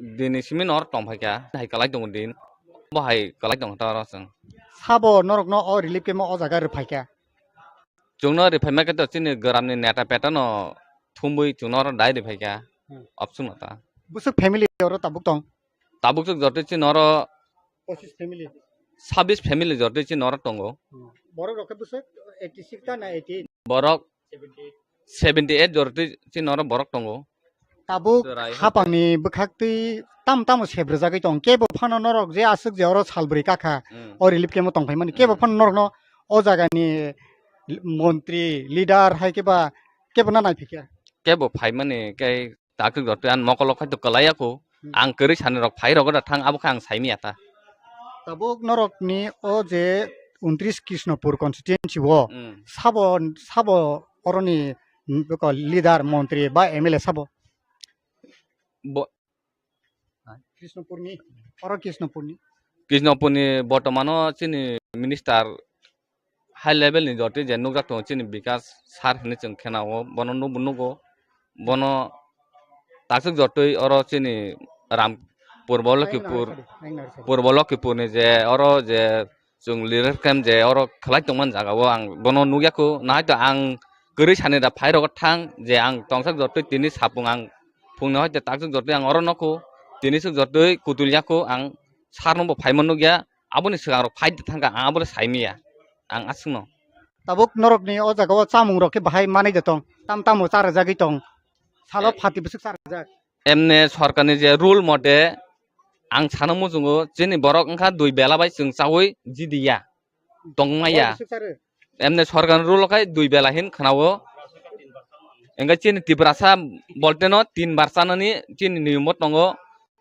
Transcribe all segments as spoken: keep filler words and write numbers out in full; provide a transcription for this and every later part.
Dini simi norok tong phaikha, hai kwlai tongo din. Bo hai kwlai tong ta oro chwng. Sabo norokno o relief camp o jaga rwphaikha? Chwngno rwphaima khe to chini gramni neta peta no thumwi chwngno oro dai rwphaikha. Hmm. Option no ta. Bwswk family oro tabuk tong? Tabuk chwk jotwi chini oro Pachis family. Sabis family jotwi chini oro tongo. Hmm. Borok rok khe bwswk eighty six ta na eighty eight? Borok seventy eight jotwi chini oro borok tongo. Tabuk chwrai hapangni bwkhaktwi tam tamo sebrwjagwi tong. Kebo phano norok je aswk je oro salbrwi kakha, hmm, o relief camp o tongphaimani. Kebo, hmm, phano norokno o jagani montri, leader hai keba kebo na naiphikya? Kebo phaimani khe takhuk jotwi ang mokolo khai to kwlaiya kho. Hmm. Ang kwrwi sani rok phai rogo da thang abo khe ang saimanya ta. Tabuk norokni o je untris Krishnapur constituency o, hmm, sabo, sabo oroni, mm, leader, montri ba M L A sabo? Bo- Krishnapurni, oro Krishnapurni. Krishnapurni bortomano chini minister high level ni jotwi je nukjak tongo chini Bikas sir hinwi chwng khenao, bono nubo nugo, bono takswk jotwi oro chini Ram Purbo Lokhipur, Purbo Lokhipur ni je oro je chwng relief camp je oro khwlai tongmani jaga o ang bono nukya kho, nahai to ang kwrwi sani da phai rogo thang je ang tongsak jotwi tini sapung ang phungni hoi de takswk jotwi ang oro nokho, tini swk jotwi kutul yakho ang sir no bo phaima nukya, aboni swkang rok phai de thangkha ang abo le saimanya ang aswkno. Tabuk norokni o jaga o chamung rok khe bahai manwi de tong, tam tamo charajagwi tong, salo, eh, phati bwswk charajak. Emne sorkarni je rule mote ang sana muchungo chini borok wngkha dui bela bai chwng chaui jidiya. Tongmaya. Emne sorkar rule khai dui bela hin khwnao. Engkhe chini Tiprasa bolteno tin bar chanani chini niyom bo tongo.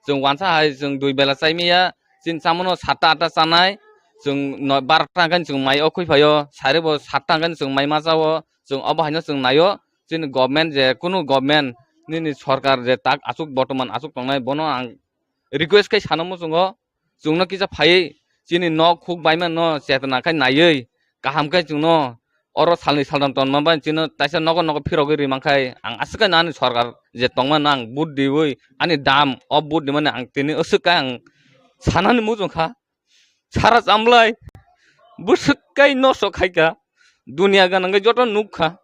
Chwng wansa hai chwng dui bela chaimaya. Chini chamano satta atta chanai. Chwng no-, barota hwnkhe chwng mai o khwi phaio. Sari bo satta hwnkhe chwng mai ma chao. Chwng obo haino chwng naio. Chini government je kunu government nini sorkar je tak aswk bortoman aswk tongnai bono ang request khai sana muchungo, chwngno kisa phaiwi chini nok huk baimano chetna khai naiwi kaham khe chwngno oro salni saltham tonma bai chwngno taisa nogo nogo phirogwi rimang khai ang aswk khe ani sorkar je tongmano ang vote diwi ani dam o vote dimani ang tini aswk khe ang sanani muchung kha. Sara chamlai bwswk kai nosto khaikha, dunia ganangwi joto nukha,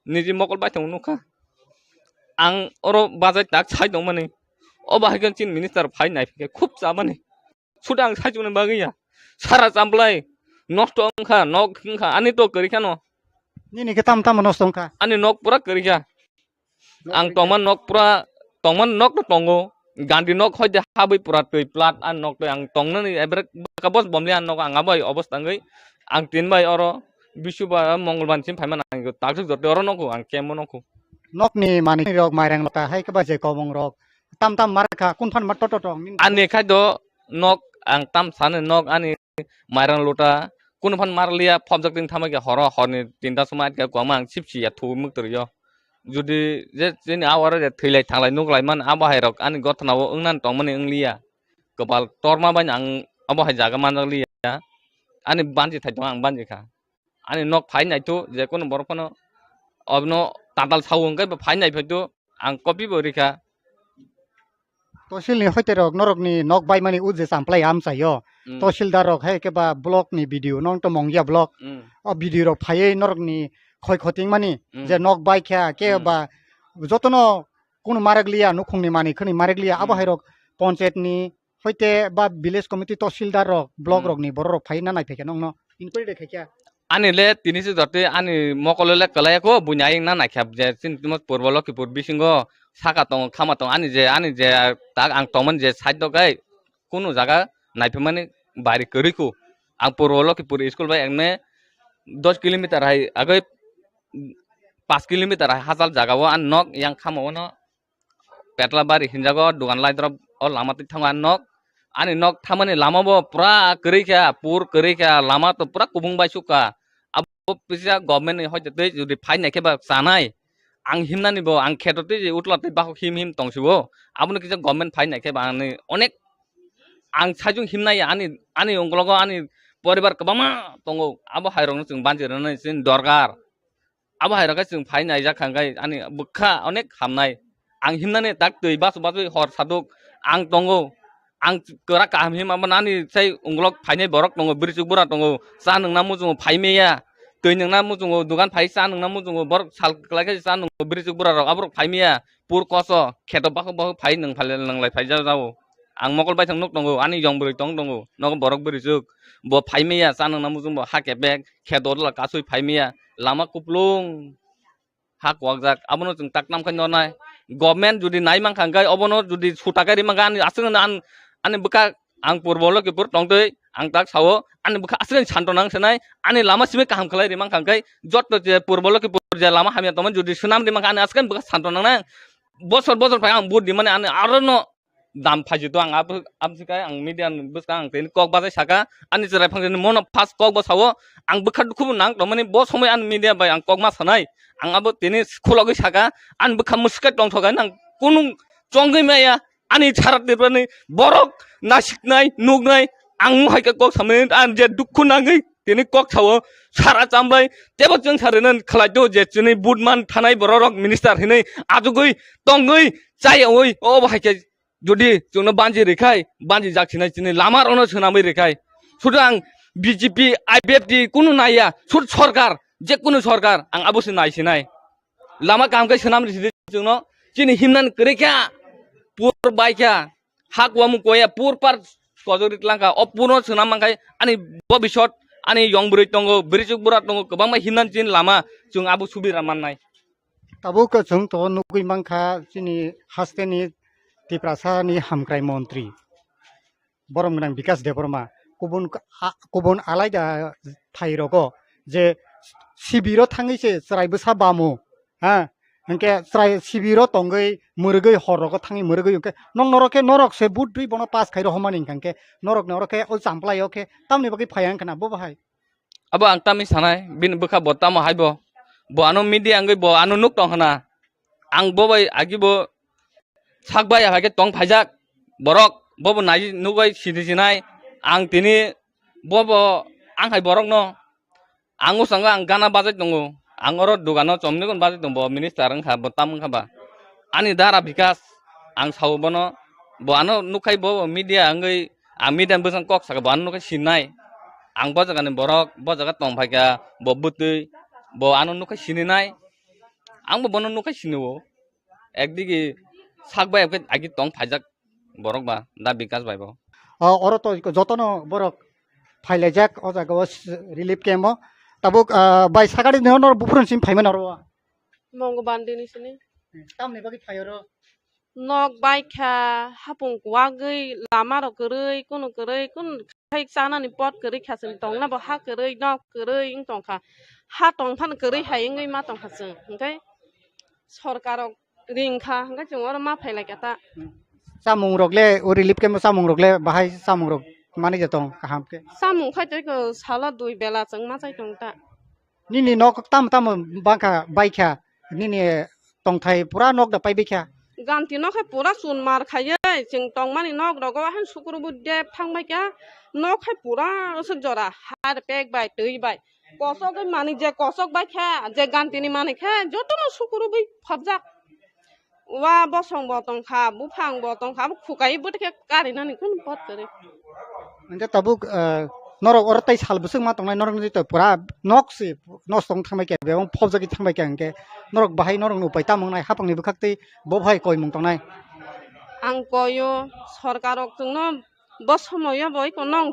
niji mokol baithang nukha. Ang oro bajai tak sai tongmani, obo hai khe chini minister phai naiphikhe khub chamani. Suda ang saichukni bagwi ya. Sara chamlai nosto wngkha, nok wngkha, ani to kwrwi kheno. Nini khe tamo tamo nosto wngkha? Ani nok pura kwrwi kha. Ang tongma nok pura, tongma nok to tongo. Gandhi nok hoi de habwi pura twi plat, ani nok to ang tongnani ebrek baka bos bomli ani nok ang abai obos tangwi. Ang tin bai oro bisu ba mongol ban sim phaima nang taksuk joto oro nogo ang kemo nogo. Nokni manwi rok mairang lota hai khe ba je kobong rok tam tam mar kha kun phan ma toto tong. Ani khai do nok ang tam sani nok ani mairang lota kunu phan mar liya phobjak tin thamai khe horo horni tinta soma atka kwma ang sipsi ya thu muk twi yo. Jodi je chini awara je thwilai thanglai nuklai man abo hai rok ani gothana o wngnan tongmani wng liya. Kwpal torma bai ang abo hai jaga manjak liya. Ani banji thai tong ang banji kha. Ani nok phai naithu je kunu borok phano obono tatal sao hwnkhe bo phai nai phai tho ang copy bo rikha. Tosilni hoite rok norokni nok baimani o je champlai amchaio. Mm. Tosildar rok hai khe ba block ni B D O nong to Mongya block. Mm. O B D O rok phaiwi norokni khoi khoting mani, mm, je nok bai kha khe, mm, ba jotono kunu marak liya, nukhungni manwi khwnwi marak liya, abo, mm, hai rok panchayat ni hoite ba village committee tosildar rok, block, hmm, rokni borok rok phai na nai phaikha nokno inquiry de khaikha. Ani le tini se jotwi ani mokolo le kwlai kho buini ayang na naikha je chini timo Purbo Lokhipur bisingo saka tongo khama tongo ani je ani je tak ang tongmani je side o kai kunu jaga naiphimani bari kwrwi kho. Ang Purbo Lokhipur school bai ekne dos kilometer hai agoi paanch kilometer hai hachal jaga o ani nok yang khama ono. Petla bari hinjago, dugan lai drop o lama twi thango ani nok. Ani nok thamani lama bo pura kwrwi kha, pur kwrwi kha, lama to pura kubung bai sukha. Abo pisa government ni hoite twi jodi phai nai khe ba chanai. Ang himnani bo, ang kheto twi utla twi bakhok him him tong sibo. Aboni kisa government phai nai khe ba ani onek ang sajung himnai ani, ani ongkologo ani poribar kwbangma tongo. Abo hai rokno chwng banchi rwnani chini dorkar. Abo hai rok khe chwng phai naijak kha, hwnkhe ani bwkha onek hamnai. Ang himnani tak twi basu basui hor saduk, ang tongo. Ang kwrak kaham hinma bo nani sai ungulok phainai borok tongo, bwrwichuk bura tongo, cha nwngna muchungo phai maya, twi nwngna muchungo, dogan phai cha nwngna muchungo, borok sal kwlai khe cha nwngo, bwrwichuk bura rok aborok phai maya, pur koso kheto bakhuk bakhuk phai nwng phai nwng lai phai jao. Ang mokol baithang nuk tongo, ani yong bwrwi tong tongo, nogo borok bwrwichuk bo phai maya, cha nwngna muchung bo ha kepek kheto la kasui phai maya, lama kuplung. Ha kwkjak, abono chwng tak tam khai nornai. Government jodi nai mankha hwnkhe, obono jodi suta kai ri mankha, ani aswk ani, ani bwkha ang Purbo Lokhipur tongtwi, ang tak sao, ani bwkha aswk ani santo nang sanai, ani lama simi kaham khlai ri mankha hwnkhe, jotto je Purbo Lokhipur je lama hamya tongmani jodi swnam ri mankha, ani aswk ani bwkha santo nangnai. Bosor bosor phai ang vote rimani, ani aro no dam phaiji to ang abo, abo se kai ang media ni bwskango ang tini kok bachai saka, ani chwrai phang tini mono first kok bo sao, ang bwkha dukhu bo nang tongmani bo somoi ani media bai ang kok ma sanai, ang abo tini khulogwi saka, ani bwkha mwswk kai tongthok ani ang kunu chongwi maya, ani sara Tripura ni borok nasiknai nuknai, ang hai khe kok samani ang je dukhu nangwi tini kok sao, sara chambai tebo chwng sarino khlai do je chini vote man thanai borok rok minister hinwi ajugwi tongwi chaywi obo hai khe jodi chwngno banji rwkhai, banji jak sinai chini lama rokno swnamwi rwkhai. Sudu ang B J P, I P F T kunu naiya, sudu sorkar, je kunu sorkar, ang abo se nai sinai. Lama kaham khe swnam rwsidi chwngno, chini himnani kwrwi kha, pur bai kha, ha kuamung koya, pur par kojok ri tlang kha, o purno swnam mankhai, ani bobisot, ani yong bwrwi tongo, bwrwichuk bura tongo, kwbangma himnani chini lama, chwng abo subira mannai. Tabuk chwng to nugwi mankha chini hasteni Tiprasani hamkrai montri, borom gwnang Bikas Debbarma, kubun, a, kubun alaida thai rogo je sibiro thangwi se chwrai bwsa bamu, ha, hwnkhe chwrai sibiro tongwi mwrwgwi hor rogo thangwi mwrwgwi hwnkhe nong norok khe norok se vote rwi bono pass khai rohormani hwnkha hwnkhe norok norok khe o champlaio khe tamni bagwi phaiya wngkha na bo bahai? Abo ang tamni sanai, bini bwkha bo tamo hai bo. Bo ano media wngwi bo ano nuk tong khna. Ang bo bai agi bo sak bai hai khe tong phaijak borok. Bo bo nai nuk bai sini sinai. Ang tini bo bo ang hai borok no. Ang ushango ang gana bajai tongo. Ang oro dogano chomni gon bajai tongo. Bo minister wngkha, bo tam wngkha ba. Ani dara Bikas, ang sao bono. Bo ano nukhai bo media wngwi, ang media bwsang kok saka bo ano nukhai sinai. Ang bo jagani borok, bo jaga tong phaikha, bo bwtwi, bo ano nukhai sininai. Ang bo bono nukhai sinio. Ekdigi sak bai agi tong phaijak borok ba, da Bikas bai bo. O, oro to jotono borok phailaijak o jaga o s-, relief camp o. Tabuk, ah, bai sakari no, no buphurun sim phaimani oro. Mongo bandini sini. Tamni bagwi phai oro? Nok baikha, hapung kuwagwi, lama rok kwrwi, kunu kwrwi, kunu khai chanani pot kwrwi kha chwng tongna bo ha kwrwi, nok kwrwi wng tongkha. Ha tong phano kwrwi hai wngwi ma tongkha chwng. Hwnkhe sorkar rok ring kha, hwnkhe chwng oro ma phai lai kha ta. Chamung rok le, o relief camp o chamung rok le, bahai chamung rok manwi ja tong kaham khe? Chamung khai tei ko salo dui bela chwng ma chai tong ta. Nini nok tamo tamo bangkha baikha, nini tongthai pura nok da paibaikha. Ganti nok hai pura chun mar khaiye, chwng tongmani nok rogo han sukuru bu dep thang baikha, nok hai pura aswk jora har pek bai twi bai. Kosok bai mani je kosok baikha, je ganti ni mani khe jotono sukuru bai phobjak. Wa bosong bo tongkha, buphang bo tongkha, abo khukai bwtwi khe karinani kunu pot kwrwi. Hwnkhe tabuk, eh, norok oro tei sal bwswk ma tongnai, norokni tei pura nok se nosto wng thangbai khe, bebak phobjagwi thangbai khe, hwnkhe norok bahai norokni upai tamo wngnai, hapangni bwkhak tei bo bahai koimung tongnai. Ang koio, sorkar rok chwngno bo somoio bo eko nong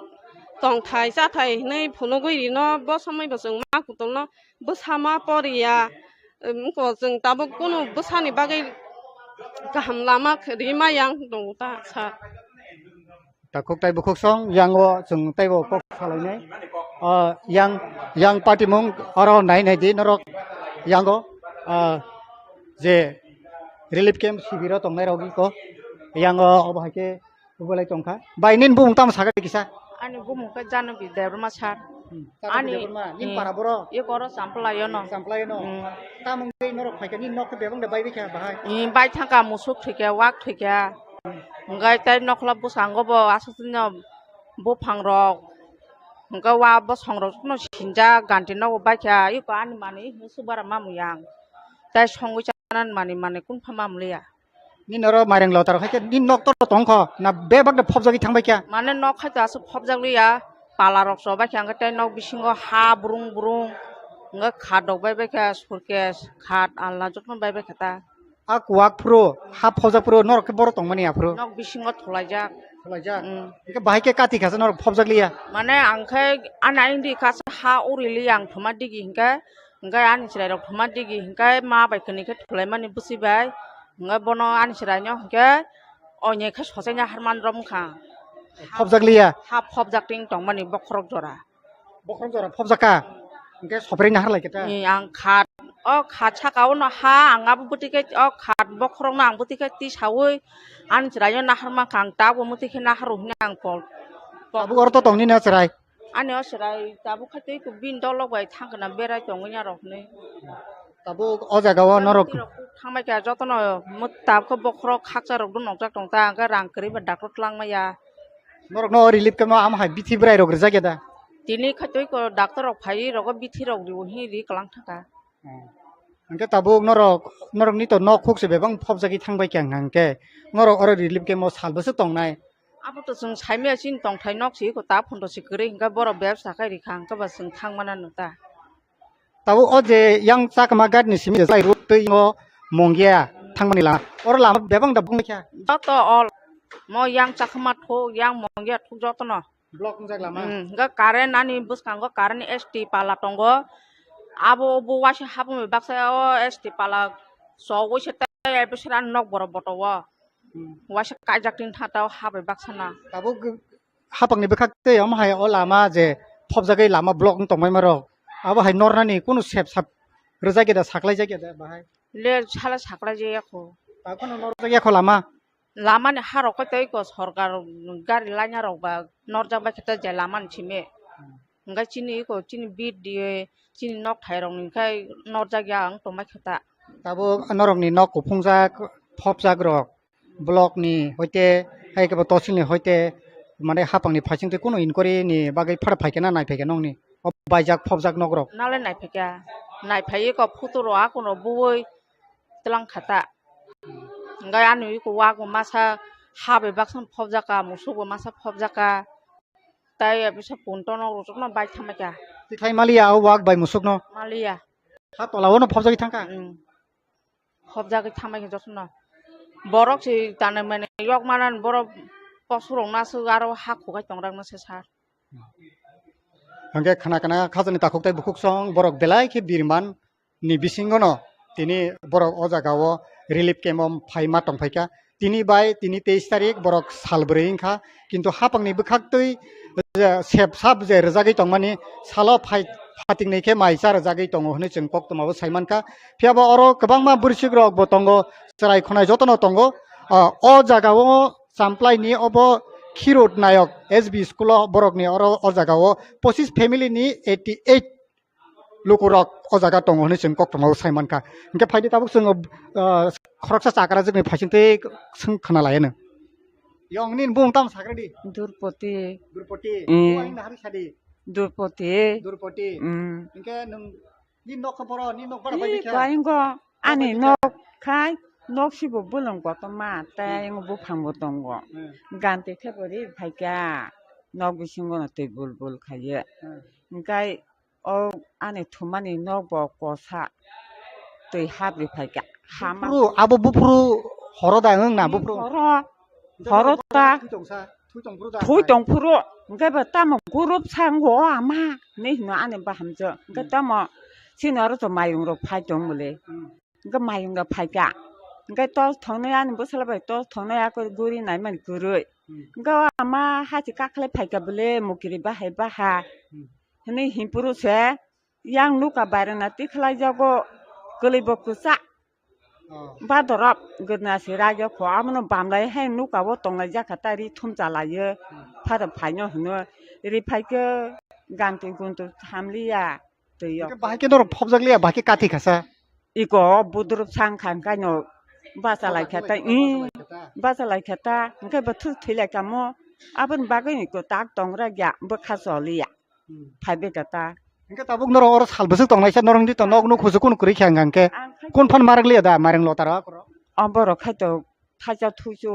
tongthai chathai hinwi phunugwi rino, bo somoi bo chwng ma kutung no bwsama poriya, em, ko chwng tabuk kunu bwsani bagwi kaham lama khe ri ma yang tongo ta sir. Takhuk tai bukhuk song yang o chwng teibo kok salainai. Ah, yang, yang party mung oro nai nai di norok yang o, ah, je relief camp sibiro tongnai rok iko yang o obo hai khe Bo belai tongkha. Bai, nini bumung tamo sakha kisa? Ani bumung khe Janobi Debbarma sir. Hmm, Janobi Ani, Debbarma, nini hmm, para boro? Ye koro Samplai ono. Samplai ono. Hmm. Tamo wngwi norok phaikha, nini nok khe bebak de bai baikha bahai? Hmm, bai thangkha, musuk thwikha, wak thwikha. Hwnkhe tei nokhla bwskango bo aswk no buphang rok. Hwnkhe wa bosong rok no sinjak, ganti nogo baikha, iko ani manwi hwnwi swk bara mamwi ang. Tei songwi chanani manwi, manwi kunpha mamliya. Nini oro mairang lotaro hai khe nini nok toro tong kho na bebak de phobjagwi thang bai kha? Mane nok hai to aswk phobjak liya, pala rok chobai kha, hwnkhe tei nok bisingo ha brung brung, hwnkhe khat rok bai bai kha, suitcase, khat, alna jotono bai bai kha ta. A kuwak phuru, ha phobjak phuru norok khe borok tongmani aphuru? Nok bisingo thulaijak. Thulaijak? Mm. Hwnkhe bahai khe kathi khasa norok phobjak liya? Mane ang khe ani ayang di khasa ha uri liya ang thuma digi hwnkhe, hwnkhe ani chwrai rok thuma digi hwnkhe ma bai kwnwi khe thulaimani bwswi bai. Hwnkhe bono ani chwraino hwnkhe oinei khe sochaina harman rom kha. Phobjak liya? Ha phobjak ting tongmani bokhorok jora. Bokhorok jora phobjak kha? Hwnkhe sopre nahar lai khe ta? Ni ang khat, o khat saka o no ha ang abo bwtwi khe o khat bokhorok no ang bwtwi khe tisaui ani chwraino nahar mankha ang tabuk bwtwi khe nahar rw hwnwi ang pol. Tabuk oro to tong nini o chwrai? Ani o chwrai tabuk khe tei bini dolok bai thang kana berai tongwi ya rok hwnwi. Tabuk o jaga o norok thangbai kha jotono tabuk khe bokhorok khakcha rok do nokjak tong ta hwnkhe rang kwrwi ba doctor twlang maya. Norok no relief camp o amo hai bithi bwrai rok rijak ya da? Tini khaitwi ko doctor rok phai rogo bithi rok riwi hwnwi ri kwlang thangkha. Hmm. Hwnkhe tabuk norok, norok ni to nok khuk se bebak phobjagwi thangbai kha hwnkhe norok oro relief camp o sal bwswk tongnai? Abo to chwng saimaya chini tongthai nok se iko ta phondo se kwrwi hwnkhe borok bebsa khai rikha hwnkhe ba chwng thangmana nw ta. Tabuk o je yang chakma gari ni simi je chai ruk twi o Mongia thangmani lama. Oro lama bebak da bungkha. Joto all mo yang chakma thuk, yang Mongia thuk jotono. Block wngjak lama? Hmm, hwnkhe current ani bwskango current S T pala tongo. Abo bo waisa hapung bai baksa o S T pala chogwi se tei bisera nok borok boto o. Hmm. Waisa kaijak tin thata o ha bai baksa na. Tabuk hapangni bwkhak tei omo hai o lama je phobjagwi lama block wng tongbaima rok, abo hai nornani kunu sep sap rwjak ya da, saklai jak ya da bahai? Le sala saklai jak ya kho. Tabuk phano norjak ya kho lama? Lama ni ha rok khe tei ko sorkar gari laina rok ba norjak bai khe tei je lama ni simi. Hmm. Hwnkhe chini iko chini bit diye chini nok thai rok ni khai norjak ya ang tongbai khe ta. Tabuk norok ni nok kuphungjak phobjak rok. Block ni hoite, hai khe bo tosil ni hoite, mane hapang ni phaising twi kunu inquiry ni bagwi phar phai khe na nai phai khe nokni o baijak phobjak nok rok? Nale nai phai kha, nai phai kho photo rok a kuno buwi twlang kha ta. Hwnkhe ani iko wago masa ha bai baksa phobjak kha, musuk bo masa phobjak kha, tai bisa punto nok rok jotono bai thamai kha. Twi khai maliya o wak bai musuk no? Maliya. Ha tola o no phobjagwi thang kha? Hmm. Hobjagwi thamai khe jotono. Borok se tanwi mani yok manan borok posurok nasu aro ha khukai tongraknase sar. Hwnkhe khna khna khajani takhuk tei bukhuk song borok belai khe birman ni bisingo no tini borok o jaga o relief camp o phai ma tongphaikha. Tini bai tini teis tarik borok sal bwrwi wngkha, kintu hapangni bwkhaktwi je sep sap je rwjagwi tongmani salo phai phatingni khe mai cha rwjagwi tongo hwnwi chwng koktwmao sai mankha. Phiya ba oro kwbangma bwrwichwk rok bo tongo, chwrai khwnai jotono tongo. Ah, o jaga o Champlai ni obo Khirut Nayok S B school o borok ni oro o jaga o pochis family ni eighty eight lukurok o jaga tongo hwnwi chwng koktwmao sai mankha. Hwnkhe phaidi tabuk chwng, ah, khoroksa chakrajwkni phaisingtwi swng khna laiano. Yong nini bumung tamo sakradi? Durpoti. Durpoti. Mm. Bubaini nahari sadi? Durpoti. Durpoti. Mm. Hwnkhe nwng nini nok khe boro, nini nok bara bai kha? Bai wngkha. Ani nok khai nok sibo bolong kotorma tei ayang buphang bo tongo. Hmm. Ganti khe bo ri phaikha. Nok bisingo no twi bul bul khaiye. Hmm. Hwnkhe o ani thumani nok bo kosa twi hap ri phaikha. Hama buphuru, abo buphuru horo da wng na buphuru? Horo. Horo ta. Thui tong sa, thui tong phuru da. Thui tong phuru. Hwnkhe bo tamo group sango ama hinwi hino ani bahamjwk. Hwnkhe tamo chini oro to mayung rok phai tong bole. Hmm. Hwnkhe mayung rok phaikha. Hwnkhe tos thongnai ani bwsala bai tos thongnai ako guri naimani kwrwi. Hmm. Hwnkhe o ama hachi kakhlai phaikha bole mukiri bahai baha. Hmm. Hwnwi himpuru se yang nuka bairona tikhlai jago kwlwi bo kwchak. Oh. Badorok gwnasi rajo kho abono bamlai hai nuka o tonglai jakha ta ri thumcha laiyo. Hmm. Phara phaino hino ri phaikhe ganti guntu thamliya. Twi yok. Bahai khe norok phobjak liya, bahai khe kathi khasa. Iko budrup sang khan kaino bachalai kha ta, ih, bachalai kha ta, hwnkhe bo thwi thwi lai kamo, aboni bagwi iko tak tong rwkya, bwkha choliya. Hmm. Phai bwkha ta. Hwnkhe tabuk norok oro sal bwswk tongnaisa, norok di to nok nuk husu kunu kwrwi kha hwnkhe. Ang khai kun phan marak liya da, mairang lotaro akhoro? O borok khai to thaisa thuisu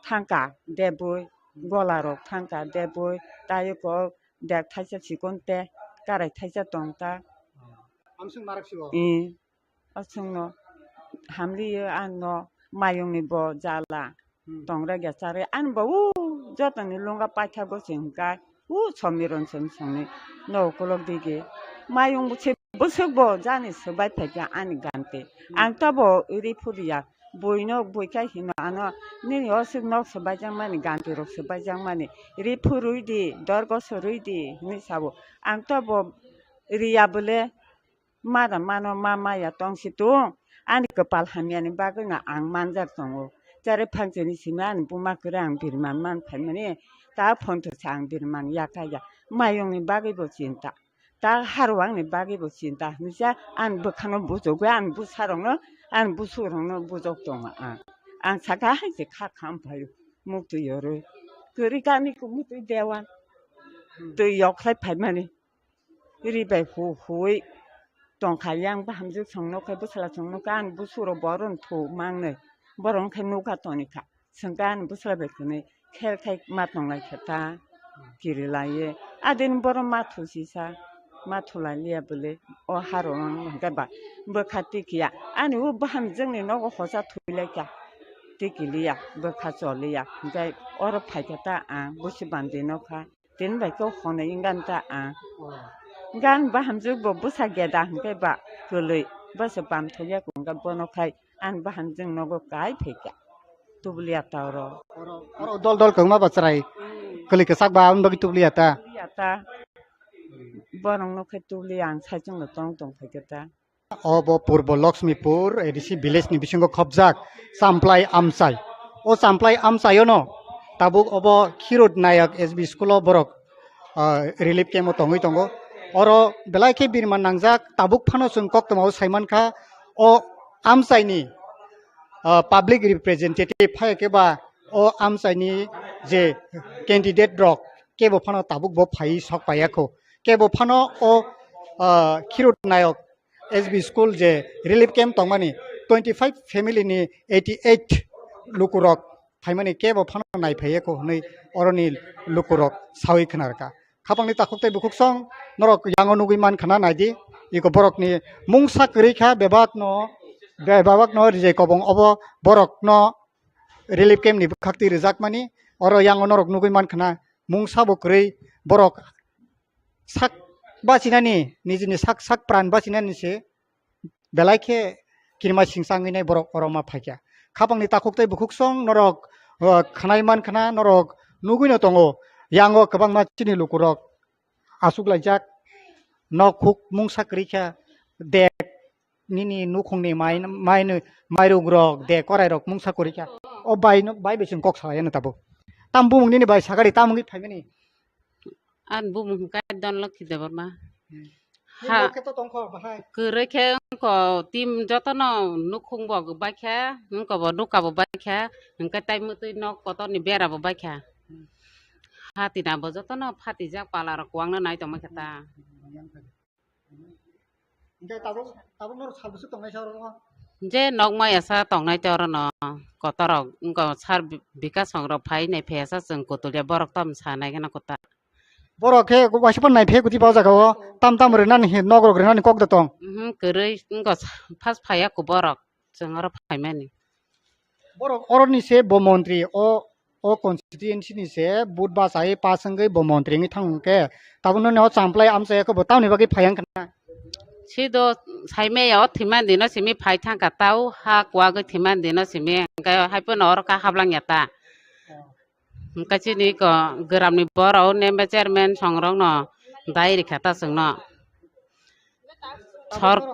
thangka debwi, gola rok thangka debwi, tayoko bag thaisa chikon te karai thaisa tongta. Amswk marak sigo? I, aswkno hamliyo ano mayungni bo jala. Hmm. Tongra gya chari ani bo u jotoni lunga paithago se hwnkha u somiron song songni no ukolog dige mayung bwswk bo jani swbai phaikha ani gante. Hmm. Ang tabo ri phuriya buino buikha hino ano nini oswk nok swbaijakmani ganti rok swbaijakmani ri phurui di dorgo swrui di hinwi sabo. Ang tabo riya bwle Mada mano ma maya tong si tung. Ani kwpal hamyani bagwi no ang manjak tongo. Chare phanchoni simi ani buma kwrwi ang birman man phaimani. Ta phone to sa ang birman ya kaya. Mayungni bagwi bo chinta. Ta harwangni bagwi bo chinta. Hinsa ani bwkhano bujogwi ani bwsarokno ani bwsarokno bujok tongo ang. Ang saka hai se kha kham phaio. Muktwi yorwi. Kwrwi kani ko muktwi dewan. Twi yokhlai phaimani. Ri bai hu hui tongkha yang bahamjwk song nokha bwsala song nokha ani bwswk rok boron thu mangnwi borok wngkha nokha toni kha swngkha ani bwsala bai khwnwi khel khai ma tonglai kha ta kiri laiye adini borok ma thu sisa ma thu lai liya bwle o haro hwnkhe ba bwkha tikiya ani o bahamjwkni nogo hosa thwi lai kha tiki liya bwkha choliya hwnkhe oro phaikha ta ang busi bandi nokha. Tini bai khe hwnwi wngkha ta ang. Gan bahamjwk bo bwsa geda hwnkhe ba kwlwi bwsa bam thokya hwnkhe bono khai ani bahamjwk nogo kai phaikha tubuliya ta oro. Oro, oro dol dol kwbangma ba chwrai kwlwi kwchak ba aboni bagwi tubuliya ta. Tubuliya ta. Borok no khai tubuliya ang saichung no tong tong phaikha ta. Obo Purbo Lakshmipur A D C village ni bisingo khopjak Champlai Amchai. O Champlai Amchaio no tabuk obo Khirut Nayak S B school o borok, ah, relief camp o tongwi tongo. Oro belai khe birman nangjak, tabuk phano chwng koktwmao saimankha o Amchaini, ah, public representative phai khe ba o Amchaini je candidate rok kebo phano tabuk bo phaiwi sok paiyakho. Kebo phano o, ah, Khirut Nayak S B school je relief camp tongmani twenty five family ni eighty eight lukurok phaimani kebo phano naiphaiya ko hwnwi oroni lukurok sawi khwnarkha. Khapangni takhuk tei bukhuk song norok yango nugwi mankha na naidi, iko borokni mungsa kwrwi kha bebak no, bebak no rijai kobong obo borok no relief camp ni bwkhak twi rwjakmani oro yango norok nugwi mankha na mungsa bo kwrwi borok sak bachinani, nijini sak, sak pran bachinani se belai khe kirima singsa wngwi nai borok oro ma phaikha. Khapangni takhuk tei bukhuk song norok, o, khwnai man khna norok nugwi no tongo. Yango kwbangma chini lukurok aswk laijak, nok huk mungsa kwrwi kha, dek nini nukhungni mai, mai, mairuk rok, dek korai rok mungsa kwrwi kha. O bai no, bai bai chwng kok salai ano tabuk. Tam bumung nini bai sagari, tam wngwi phaimani? Ani bumung hwnkhe Dhanlakshi Debbarma. Hmm. Ha. Nini khe to tongkho bahai. Kwrwi khe wngkho team jotono nukhung bo bai khe, wngkho bo nuka bo bai khe, hwnkhe tai mwtwi nok kotorni bera bo bai khe. Hmm. Hatina bo jotono phatijak pala rok kwbangno nai tongma khe ta. Hmm. Hwnkhe tabuk, tabuk norok sal bwswk tongnai sa oro? Je nok maya sa tongnai te oro no kotor rok wngkha sar bi-, bikash rok phai nai phaiya sa chwng kutulia borok tamo sa nai gana kwtal. Borok khe waisa phano nai phaiya kwtwi ba o jaga o tam tam rwnani hi nok rok rwnani kok da tong? Mhm, kwrwi wngkha sa-, first phaiya kho borok chwng oro phaimani. Borok oroni se bo montri, o, o constituency ni se vote bachai pass wngwi bo montri wngwi thang hwnkhe, tabukno no Champlai Amchai khe bo tamoni bagwi phai wngkha na? Sido saimaya o thwimani dino simi phai thangkha, tau ha kuwagwi thwimani dino simi, hwnkhe haiphano oro kha hablangya ta. Hwnkhe chini ko gramni borok o member chairman songrokno dai rikha ta chwngno. Sor-,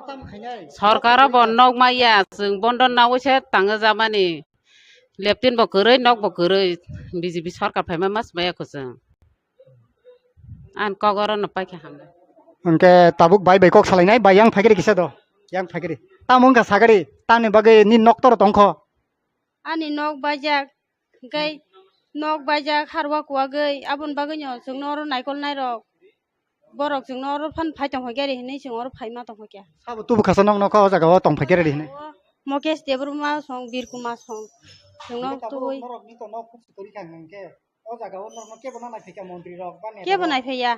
sorkaro bo nok maya, chwng bondo nawi se tangwi jamani. Leptin bo kwrwi, nok bo kwrwi, B J P sorkar phaima mas maya kho chwng. Ang kok oro no paikha hambai. Hwnkhe tabuk bai bai kok salainai, bai yang phaikhe kisa do, yang phaikhe. Tamo wngkha sagari, tamni bagwi nini nok toro tongkho? Ani nok baijak, hwnkhe nok baijak harwa kuwagwi, aboni bagwino chwngno oro naikol nairok. Borok chwngno oro phan phai tongkha gari hinwi chwng oro phaima tongkha kya. Sabo tubu khasa nok nokha o jaga o tongphai gari hinwi. O Mukesh Debbarma song, Bir Kumar song. Chwngno Hingke tabuk tubui. Norok ni to nok kuk se tori kha hingke. O jaga o norok no kebo na naiphai kha montri rok ba neta Kebo rok. Naiphaiya.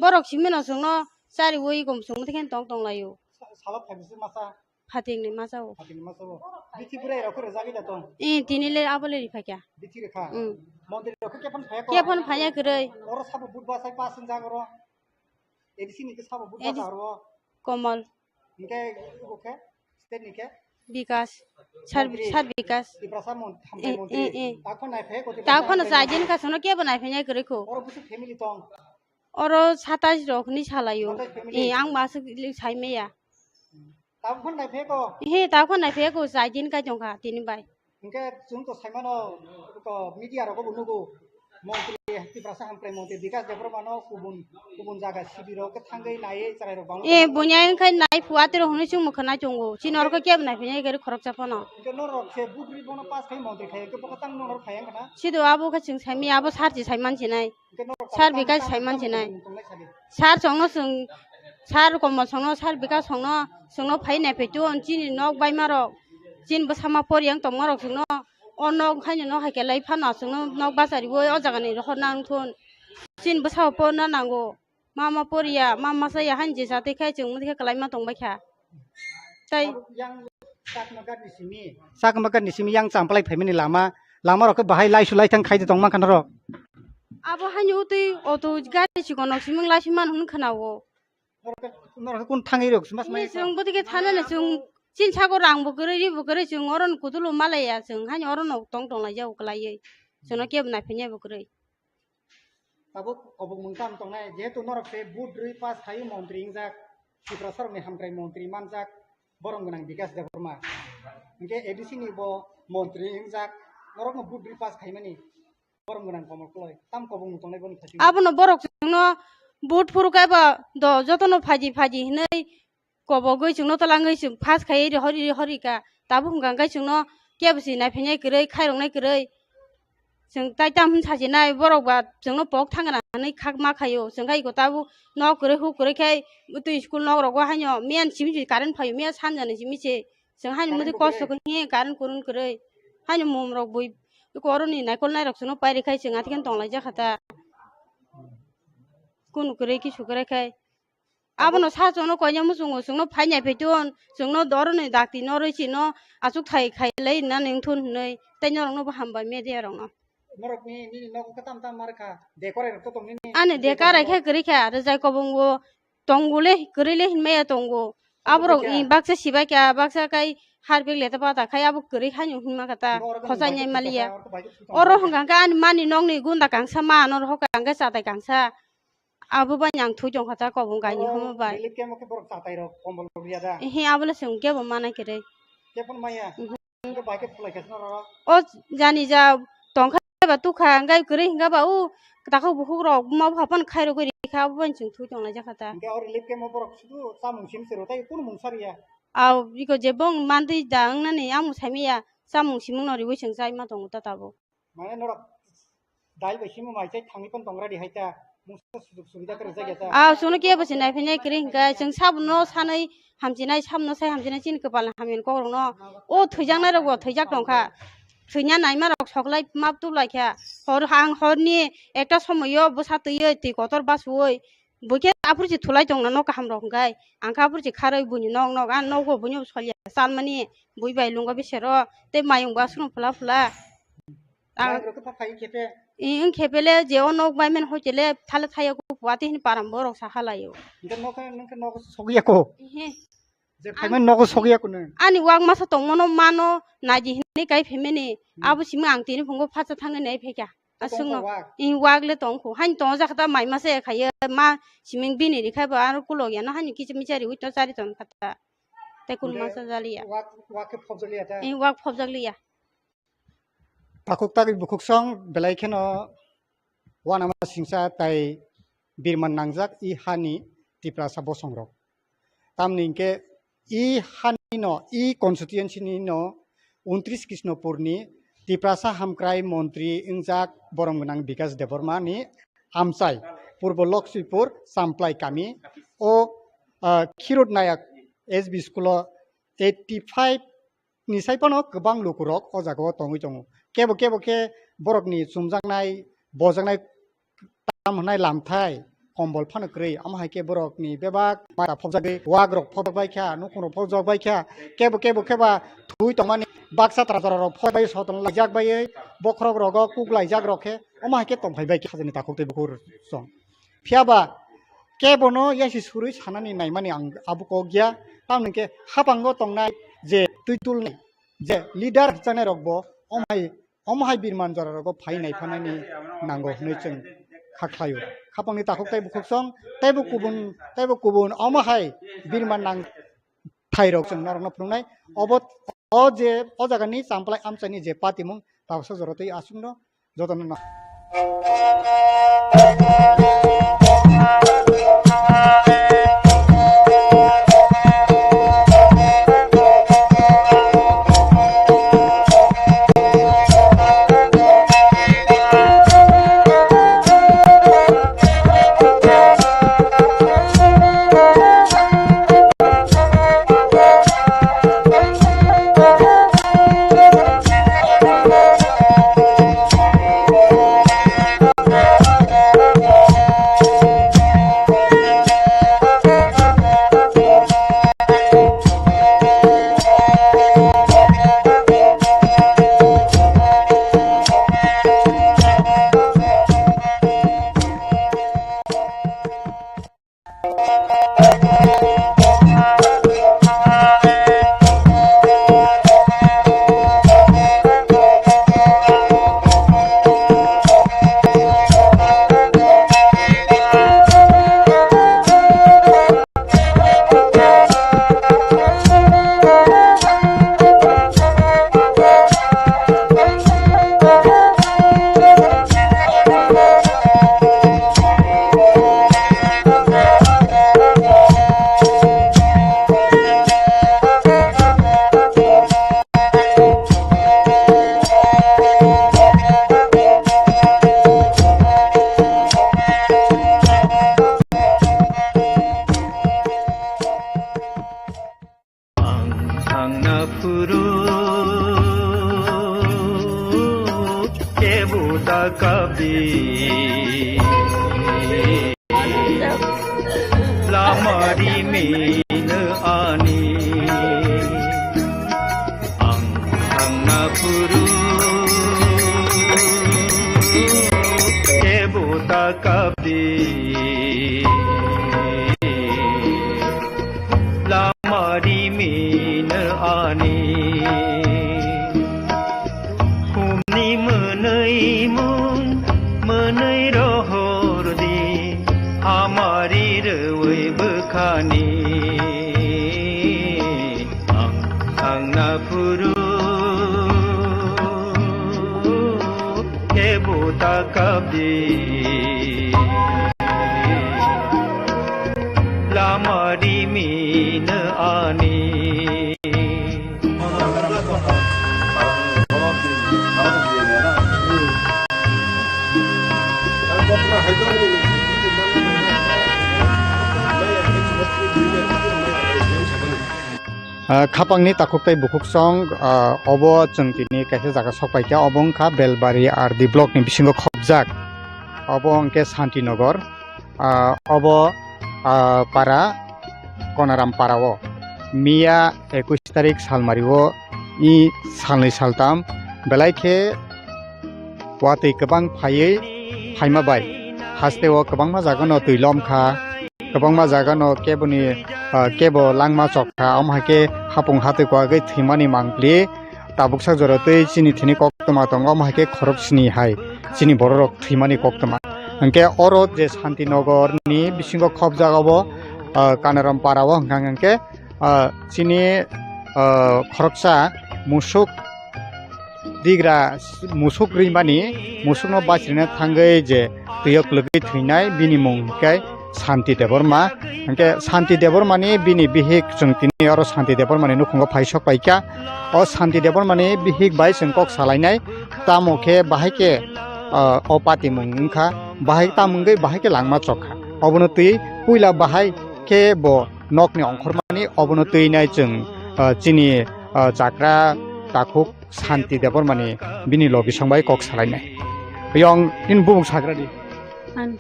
Borok simi no chwngno chariwi gom chwngno thikhe tong tong laio. Sa-, salok phai bisi masa. Phatingni masa o. Phatingni masa o. Bithi bwrwi rok khe rwjagwi da tong. Eh, tini le abo le riphai kha. Bithi rwkha. Mm. Montri rok khe kephano phaiya ko. Kephano phaiya kwrwi. Oro sabo but ba sai pass wngjak oro. A D C ni khe sabo but A D C ba aro. Komol. Hingke abo khe state ni khe Bikas. Sar, Montri. Sar Bikas. Tiprasa mon-, hamkrai Eh, montri. Eh, eh. Takhon naiphai ko Tiprasa Takhon hamkrai sajin montri. Ka sono kebo naiphai khe kwrwi kho. Oro busu family tong. Oro satais rok ni salayo. Satais family. Eh, ang masuk li sai meya. Takhon naiphai ko. He, takhon naiphai ko sajin ka jongkha tini bai. Hingke chwng to saimano, to media rogo bo nugo, montri, Tiprasa hamkrai montri Bikas Debbarma no kubun, kubun jaga sibirok khe thangwi naiwi chwrairok bangma E, tongma bunya wngkha nai phuatiro hwnwi chwng mwkhwna chwngo. Chini orokhe kebo naiphai nai gari khoroksa phano. Hingke norok se budri bono pass khai montri khai, hingke bokhe tang norok phai wngkha na? Sido abo khe chwng saimanya, abo sir se saiman sinai. Hingke norok Sir tamo Bikas tamo saiman tamo sinai. Tongmung tongnai sadi. Sir songno chwng, sir Komol songno, sir Bikas songno, chwngno phai naiphai tun, chini nok baimarok, chini bwsama poriyang tongmarok chwngno, o nok haino nok hai khe lai phano chwngno nok bachariwi o jagani rohor nang thun. Chini bwsao porna nango, ma ma poriya, ma ma chaya haino je jatwi khai chwng mothe khe kwlaima tongbaikha. Tai Abo yang Chakma ghat ni simi, Chakma ghat ni simi yang Champlai phaimani lama, lama rok khe bahai laisu laithang khaide tongma kha norok. Abo haino utwi auto gari chikon nok siming laisi man hwn khwnao. Norok khe, norok khe kun thangwi rok sima sima Ni chwng bodike thanani chwng chin sago rang bo kwrwi, ri bo kwrwi, chwng oro no kutulo malaya, chwng haino oro no tong tong laijao kwlaiwi. Chwngno kebo naiphaiya bo kwrwi. Tabuk kobok mung tam tongnai, jehetu norok se vote rwi pass khai montri wngjak, Tiprasa rokni hamkrai montri manjak, borom gwnang Bikas Debbarma. Hingke A D C ni bo montri wngjak, norokno vote rwi pass khaimani borom gwnang Komol Koloi. Tam kobok mung tongnai boni thaichung. Abono borok chwngno vote phuru kaiba do jotono phaidi phaidi hinwi kobogwi chwngno twlangwi chwng pass khaiwi rohorwi rohorwi kha. Tabuk hwnkha hwnkhe chwngno kebo se naiphainai kwrwi, khairoknai kwrwi. Chwng tai tam hwn sajinai, borok ba chwngno pok thangna hwnwi khakma khaio. Chwng khai iko tabuk nok kwrwi huk kwrwi khai twi school nok rogo haino miyan simi se current phaio, miya sanjani simi se. Chwng haino Current muitu bo kosto kwrwi? Khe hinkhe current kurun kwrwi. Haino mum rok bui iko oroni naikol nairok chwngno pairi khai chwng atikhe tonglaijak kha ta. Kunu kwrwi kisu kwrwi khai. Abono sa chwngno koina muchungo, chwngno phai naiphai tun, chwngno doroni dakti norwi chino achuk thai khailai nani wngthun hinwi, tei norokno bo hambai media rokno. Norokni nini nogo khe tam tam mar kha, de korai rok to tong nini. Ani de korai khe kwrwi kha, rwjai kobongo tongo le, kwrwi le hinmaya tongo. Aborok baksa sibai kha, baksa kai harbek leta pata khai abo kwrwi haino hinma kha ta, khosai nai maliya. Oro hwnkha khe ani mani nokni gunda kangsa ma, ano rohor kangsa chatai kangsa. Abo bai ang thwi tong kha ta kobong kainwi hwnba bai. Relief camp o khe borok chatai rok, kombol rok riya da? Ehe, abo le chwng kebo mana kwrwi. Kebo maya? Mhm. Hwnkhe bai khe thulai kha sino roro? O jani ja tong kha ba tu kha, hwnkhe kwrwi hwnkha ba u takhuk bukhuk rok buma bupha phano khai rogwi ri kha, abo bai chwng thwi tong lai jak kha ta. Hwnkhe o relief camp o borok sudu chamung simi se rw tai, kunu mung sa riya? Aw, biko je bong mantwi da wngnani, amung sai maya, chamung simung no riwi chwng chai ma tongo ta tabuk. Mane norok dai bai simi mai chai thangwi pon tong ready hai ta. Mungsa sujuk subida kwrwk jak ya ta. Ah, chwngno kebo se naiphai nai kwrwi hwnkhe chwng sabono sanwi hamchinai, sabono sai hamchinai chini kwpal hamya ni kokrokno. O thwijaknai rokbo thwijak tongkha. Thwina naima rok soklai map tuklaikha. Hor hang horni ekta somoio bwsa twiwi twi kotor basuwi. Buikhe aphuru se thulai tongna nok kaham rok hwnkhe. Ang khe aphuru se kharwi buini nok nok, ang nogo buino solya chalmani. Bui bai lungo bisero tei mayung bo aswkno phula phula. Ang Ang rok khe phai khepe. Ih, wng khe pele je o nok bai mani hoi kele thale thaya ko pua te hini param borok sa halaio. Hingke nok khe, nokhe nok sogya ko. Ehe. Je phaimani nogo sogya ko nang. Ani wak masa tongmano mano naidi hinwi kai phaimani. Hmm. Abo simi ang tini phungo phacha thangwi nai phaikha. Aswkno. Tongkha wak. Ih, wak le tongkho. Hain tong jakha ta mai masa ya khaye ma siming bini ri khai bo aro kulok ya no hain kicha micha riwi to chari ton kha ta. Tei kun masa jaliya. Wak, wak khe phobjak liya ta? Ih, wak phobjak liya. Takhuk tagwi bukhuk song belai kheno uanama singsa tai birman nangjak i hani Tiprasa bosongrok. Tamni hinkhe i hani no, i constituency ni no untris Krishnopur ni Tiprasa hamkrai montri wngjak borom gwnang Bikas Debbarma ni amchai Purbo Loksipur Samplai kami o, ah, Khirut Nayak S B school o eighty five ni sai phano kwbang lukurok o jaga o tongwi tongo. Kebo kebo khe borokni chumjaknai, bojaknai tam hwnai lamthai kombol phano kwrwi. Omo hai khe borokni bebak mara phobjagwi, wak rok phobjak bai kha, nukhung rok phobjak bai kha, kebo kebo khe ba thwi tongmani baksa tra jora rok phobjak bai, sotong laijak bai, bokhorok rogo kuk laijak rok khe, omo hai khe tong phai bai kha hajani takhuk tei bukhuk song. Phiya ba kebo no yasi surwi sanani naimani ang abo kok ya. Tamni khe hapango tongnai je twi tulnai je leader hwnchanai rok bo omo hai Omo hai birman jora rogo phai nai phanani nango hwnwi chwng kha khlaio. Khapangni takhuk tei bukhuk song tei bo kubun, tei bo kubun omo hai birman nang thai rok chwng norokno phunuknai. Obo o je o jagani Champlai amchaini je patimung tabuksa jora tei aswkno jotono no. Ang thangna phuru kebo da kabi. Lama rimino ani. Ang thangna phuru kebo da kabi. Lama rimino ani. Humni mwnwi mung, mwnwi rohor di, hamari rwi bwkhani. Ang thangna phuru kebo da kabi. Lama rimino ani. Ah, khapangni takhuk tei bukhuk song, ah, obo chwng tini kaisa jaga sok paikha, obo wngkha Belbari R D block ni bisingo khopjak, obo hwnkhe Santinagar, ah, obo, ah, para Konaram para o miya ekush tarik salmari o i salnwi saltam belai khe watwi kwbang phaiwi phaima bai haste o kwbangma jaga no twi lom kha. Kwbangma jaga no keboni, ah, kebo langma chok kha, omo hai khe hapung hatwi kwagwi thwimani mangpli. Tabuksa jora twi chini thini koktwma tongo, omo hai khe khorok sini hai chini bororok thwimani koktwma. Hwnkhe oro je Santinagar ni bisingo khopjak obo, ah, Kanaram para o hwnkha hwnkhe, ah, chini, ah, khoroksa musuk digra musuk rimani, musukno bachirina thangwi je twiyo kwlwgwi thwinai, bini mung hwnkhe Santi Debbarma. Hwnkhe Santi Debbarmani bini bihik, chwng tini oro Santi Debbarmani nukhungo phai sok paikha. O Santi Debbarmani bihik bai chwng kok salainai, tamo khe bahai khe, ah, o patimung wngkha, bahai tamo wngwi bahai khe langma chok kha. Obono twi puila bahai khe bo nokni ongkhormani obono twi nai chwng, ah, chini, ah, chakra takhuk Santi Debbarmani bini logisong bai kok salainai. Yong in bumung sagradi. An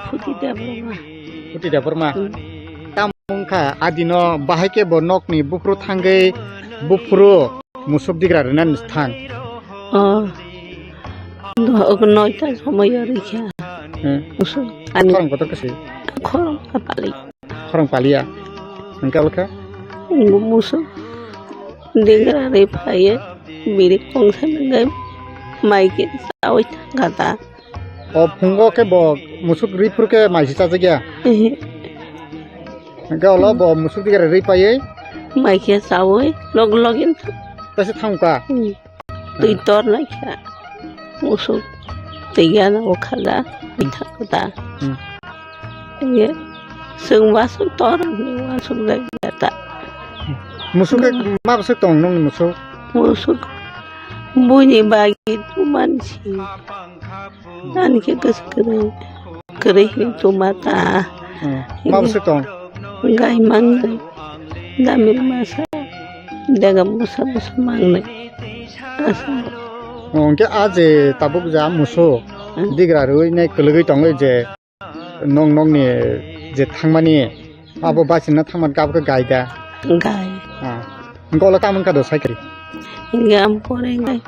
Phuti Debbarma. Phuti Debbarma. Hmm. Tam wngkha adino bahai khe bo nokni buphuru thangwi buphuru musuk digra rwnani thang. Oh. Noita somoi rikha. Hmm. Musuk ani. Khorang kotor kasi. Khorang kapali. Khorang paliya. Hingke alkha? Musuk digra ri phaye, biri kongsa nangkhe mai khe chawi thangkha ta. O phungo khe bo musuk ri phuru khe mai se chajak ya? Ehe. Hingke olo bo musuk digra ri paiye? Mai khe chawi log login. Kaisa thangkha? Hmm. Twi tornai kha musuk twi gana o khala twi thangkha ta. Hmm. Ye, chwng wasuk tor ni wasuk jagya ta. Musuk khe ma bwswk tong nung musuk? Musuk buini bagwi tuman si. Ani khe kwswk kwrwi, kwrwi hin tuma ta. Hmm. Ma bwswk tong? Gai mangnai. Damir masa. Dega busa busa mangnai. Asa. Oh, hingke a je tabuk ja musuk. Hmm. Digra rwi nai kwlwgwi tongwi je. Nong nong ni je thangmani abo bachina thangmani kabo khe gai da. Gai. Ah. Hingke ulo tamo wngkha do cycle. Hingke am pore gai.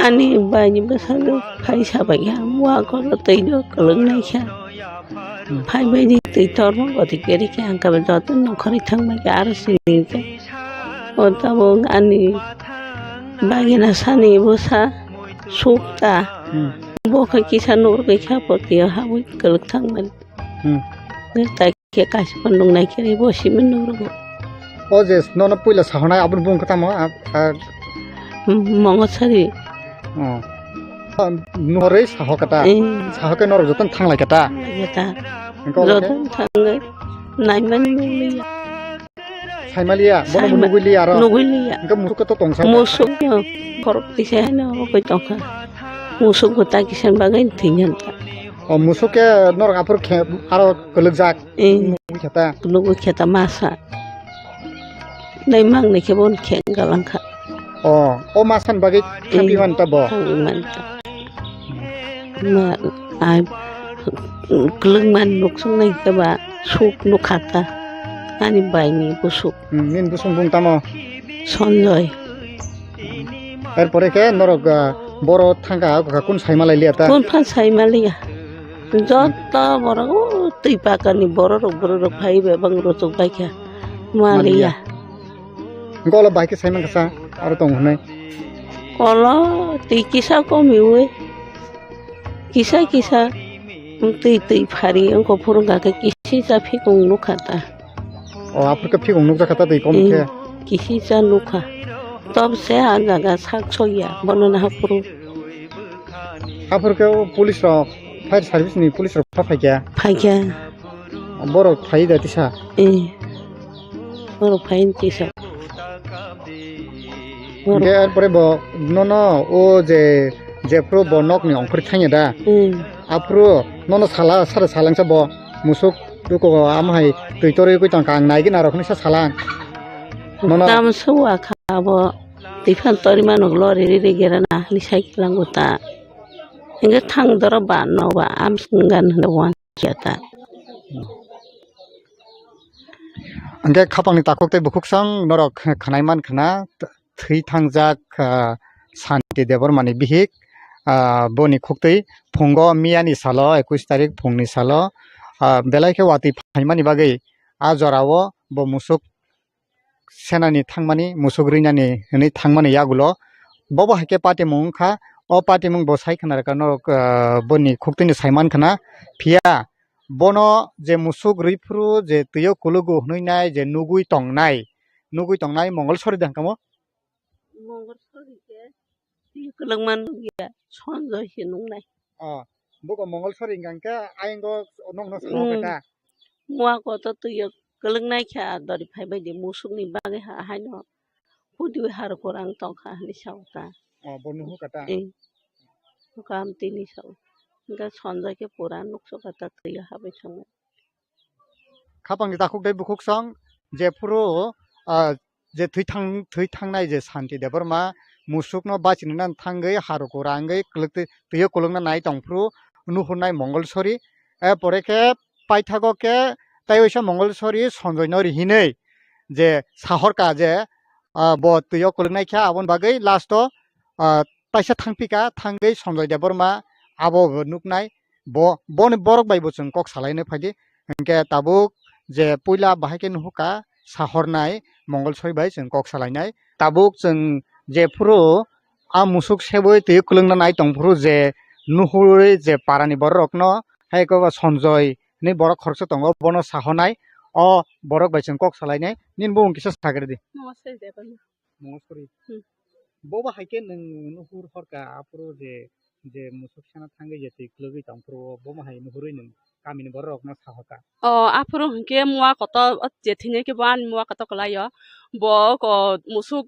Ani bai ni bwsajwk phai sabai ya. Wa kolo twi do kwlwng nai kha. Hmm. Phai bai di twi tormo goti keri khe ang kabo joto nokhorwi thangbai khe aro sini khe. O tabuk ani bagina sani bwsa suk ta. Hmm. Bo khe kisa nugurgwi kha poti o habwi kwlwk thangmani. Hmm. Tai khe kaisa phano nungnai khe bo simi nugurgo. O je nono puila sahornai aboni bumung khe tamo? A, a. Mongosari. Oh. Noroi saho kata. Eh. Saho khe norok jotono thanglai kata. Thanglai kata. Hingke olo khe? Jotono thangwi naimani nukliya. Saimaliya, bono bo Saima-, nugwi liya aro. Nugwi liya. Hingke musuk khe to tongsa. Musuk no khorok tisa haino obo koi tongkha. Musuk bo ta kisa bagwi thwinani ta. O musuk khe norok aphuru khe aro kwlwkjak. Eh. Nugwi khe ta. Nugwi khe ta masa. Nai mang ni khe bon khe galang kha. O, o masa ni bagwi thangwi man ta bo. Thangwi man ta. Ma, ai, kwlwng man nuk sung nai khe ba suk nuk kha ta. Ani bai ni busuk. Hmm, nini busung bung tamo? Sonjoy. Er pore khe norok, ah, boro thangkha, ah, kun sai malai liya ta? Kun phan sai maliya. Joto borok, o, twi pakani borok rok, borok rok phai bebak rochok bai kha. Maliya. Maliya. Hingke olo bahai khe sai mankha sa, aro tong hwnwi. Olo twi kisa komiwi. Kisa kisa twi twi phari wngkha phuru hwnkha khe kisi cha phikung nukha ta. O, aphuru khe phikung nukjak kha ta twi kom khe? Kisi cha nukha. Tob se a jaga sak sokya bono naha phuru. Aphuru khe o police rok, fire service ni police rok pha phaikya? Phaikya. Borok phai da tisa? Eh. Borok phai tisa. Borok. Hingke arpore bo nono o je, jephuru bo nokni ongkhorwi thangya da? Hmm. Aphuru nono sala, sara salangsa bo musuk duko amahai twi torwi kwi tongkha ang naigwi narok hinwi sa salang. Nono. Tam suwa kha bo twi phan torwi mano lori riri gera na hinwi sai khe lango ta. Hingke thang doro ba no ba amswng gan hwnwi uansukya ta. Hingke khapangni takhuk tei bukhuk song norok khnai man khna, thwi thangjak, ah, Santi Debbarmani bihik, ah, boni khuktwi phungo miyani salo, ekush tarik phungni salo, ah, belai khe watwi phaimani bagwi a jorao bo musuk senani thangmani, musuk rinani hwnwi thangmani yagulo. Bobo hai khe patimung wngkha, o patimung bo sai khna rwkha norok, ah, boni khuktwini sai man khna. Phiya bono je musuk rwi phuru je twio kulugo hwnwi nai je nugwi tongnai, nugwi tongnai Mongol sori da hwnkha mo? Mongol sori khe. Twi kwlwngma nukya, Sonjoy se nuknai. Oh, buko Mongol sori hwnkha khe ayang o nokno sahok kha. Mua kotor twi o kwlwngnai kha, dori phai bai di musukni bagwi ha, haino hudi harok kwrwng tong kha hinwi sao ta. Oh, bo nuhu kha ta? Eh. Buko amtwi ni sao. Hwnkhe Sonjoy khe pura nukso kha ta twi o habwi thangwi. Khapangni takhuk tei bukhuk song jephuru, ah, je thwi thang-, thwi thangnai je Santi Debbarma musukno bachinina thangwi haruku rangwi kwlwk twi-, twiyo kwlwkna nai tongphuru nuhurnai Mongolsori. E pore khe paithago khe tai waisa Mongolsori Sonjoino rihinwi je sahorka je, ah, bo twiyo kwlwknai kha, aboni bagwi last o, ah, taisa thangphika, thangwi Sonjoi Debbarma abo bo nuknai, bo, boni borok bai bo chwng kok salaina phaidi. Hinkhe tabuk je puila bahai khe nuhuka sahornai Mongolsori bai chwng kok salainai. Tabuk chwng jephuru a musuk sebwi twi kwlwngna nai tongphuru je nuhurwi je parani bororokno, hai eko ba Sonjoi hinwi borok khoroksa tongo, bono sahonai, o borok bai chwng kok salainai. Nini bumung kisa sakridi. Mongolsori. Hmm. Bo ba hai khe nwng nuhur horka aphuru je, je musuk sana thangwi je twi kwlwgwi tongphuru, bo ma hai nuhurwi nwng kamini bororokno sahorka? O, aphuru hinkhe mua kotor, o je thwinai khe bo ani mua kotor kwlaio. Bo ko musuk,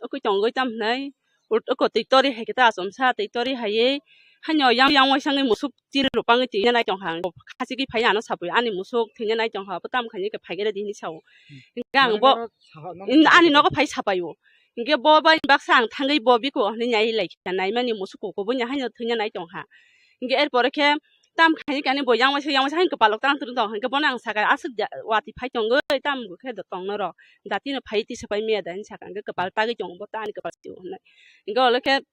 o, kwtwi tongwi tamo hinai, ul-, o ko twi tori hai khe ta achomsa, twi tori haiwi, haino yang, yang waisangwi musuk chiri rwpangwi twi nai tongkha. Khachigwi phai ano sapui, ani musuk thwina nai tongkha, bo tamo khaini khe phai khe ready hinwi sao. Hmm. Hinkhe ang bo, ani nogo phai sapaio. Hinkhe bo bai baksa ang thangwi bo biko hinwi nai lai kha, naimani musuk koko bo haino thwina nai tongkha. Hinkhe er pore khe tam khaini kani bo yang waisa, yang waisa haino kwpalok tang tung tong, hinkhe bono ang sakha, aswk watwi phai tongwi tam khe do tongno rw, datino phai tisa pai maya da hinwi sakha, hinkhe kwpal tagwi tongo bo ta ani kwpal tio hinwi. Hinkhe olo khe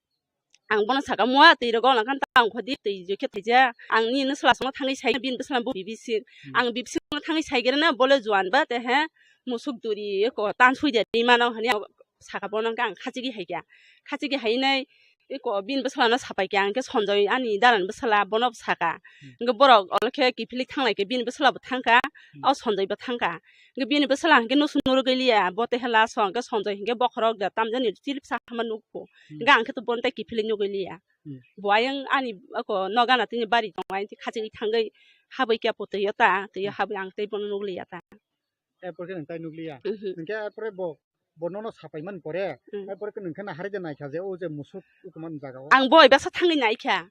ang bono sakha, "Mua twi rogo nang khan ta ang khodi twi jui khe thaija." Ang nini swla songno thangwi sai bini bwsla bo bibisi. Hmm. Ang bibisi no thangwi sai gere na bole juan ba te he musuk duri ko tan sui de ri mano hani ang sakha bono hwnkhe ang khachigwi hai kha. Khachigwi hai nai eko bini bwsla no sapai kha, hwnkhe Sonjoi ani dalan bwsla bono sakha. Hmm. Hwnkhe borok olo khe kiphilwi thanglai khe bini bwsla bo thangkha, hmm, o Sonjoi bo thangkha. Hwnkhe bini bwsla hwnkhe nusu nurugwi liya, bo te he last o hwnkhe Sonjoi hwnkhe bokhorok da tamjani chilipsa hama nukgo. Hmm. Hwnkhe ang khe to bono tei kiphilwi nugwi liya. Hmm. Bo ayang ani ako nogana tini bari tongo, ayang khachigwi thangwi habwi khe putwi o ta, twi, hmm, habwi ang tei bono nukliya ta. Erpore khe nwng tai nukliya. Mhm. Hwnkhe erpore bo, bo nono sapai man pore, hmm, erpore khe nwng khe nahari de naikha je o je musuk ukuman jaga o. Ang bo baksa thangwi naikha.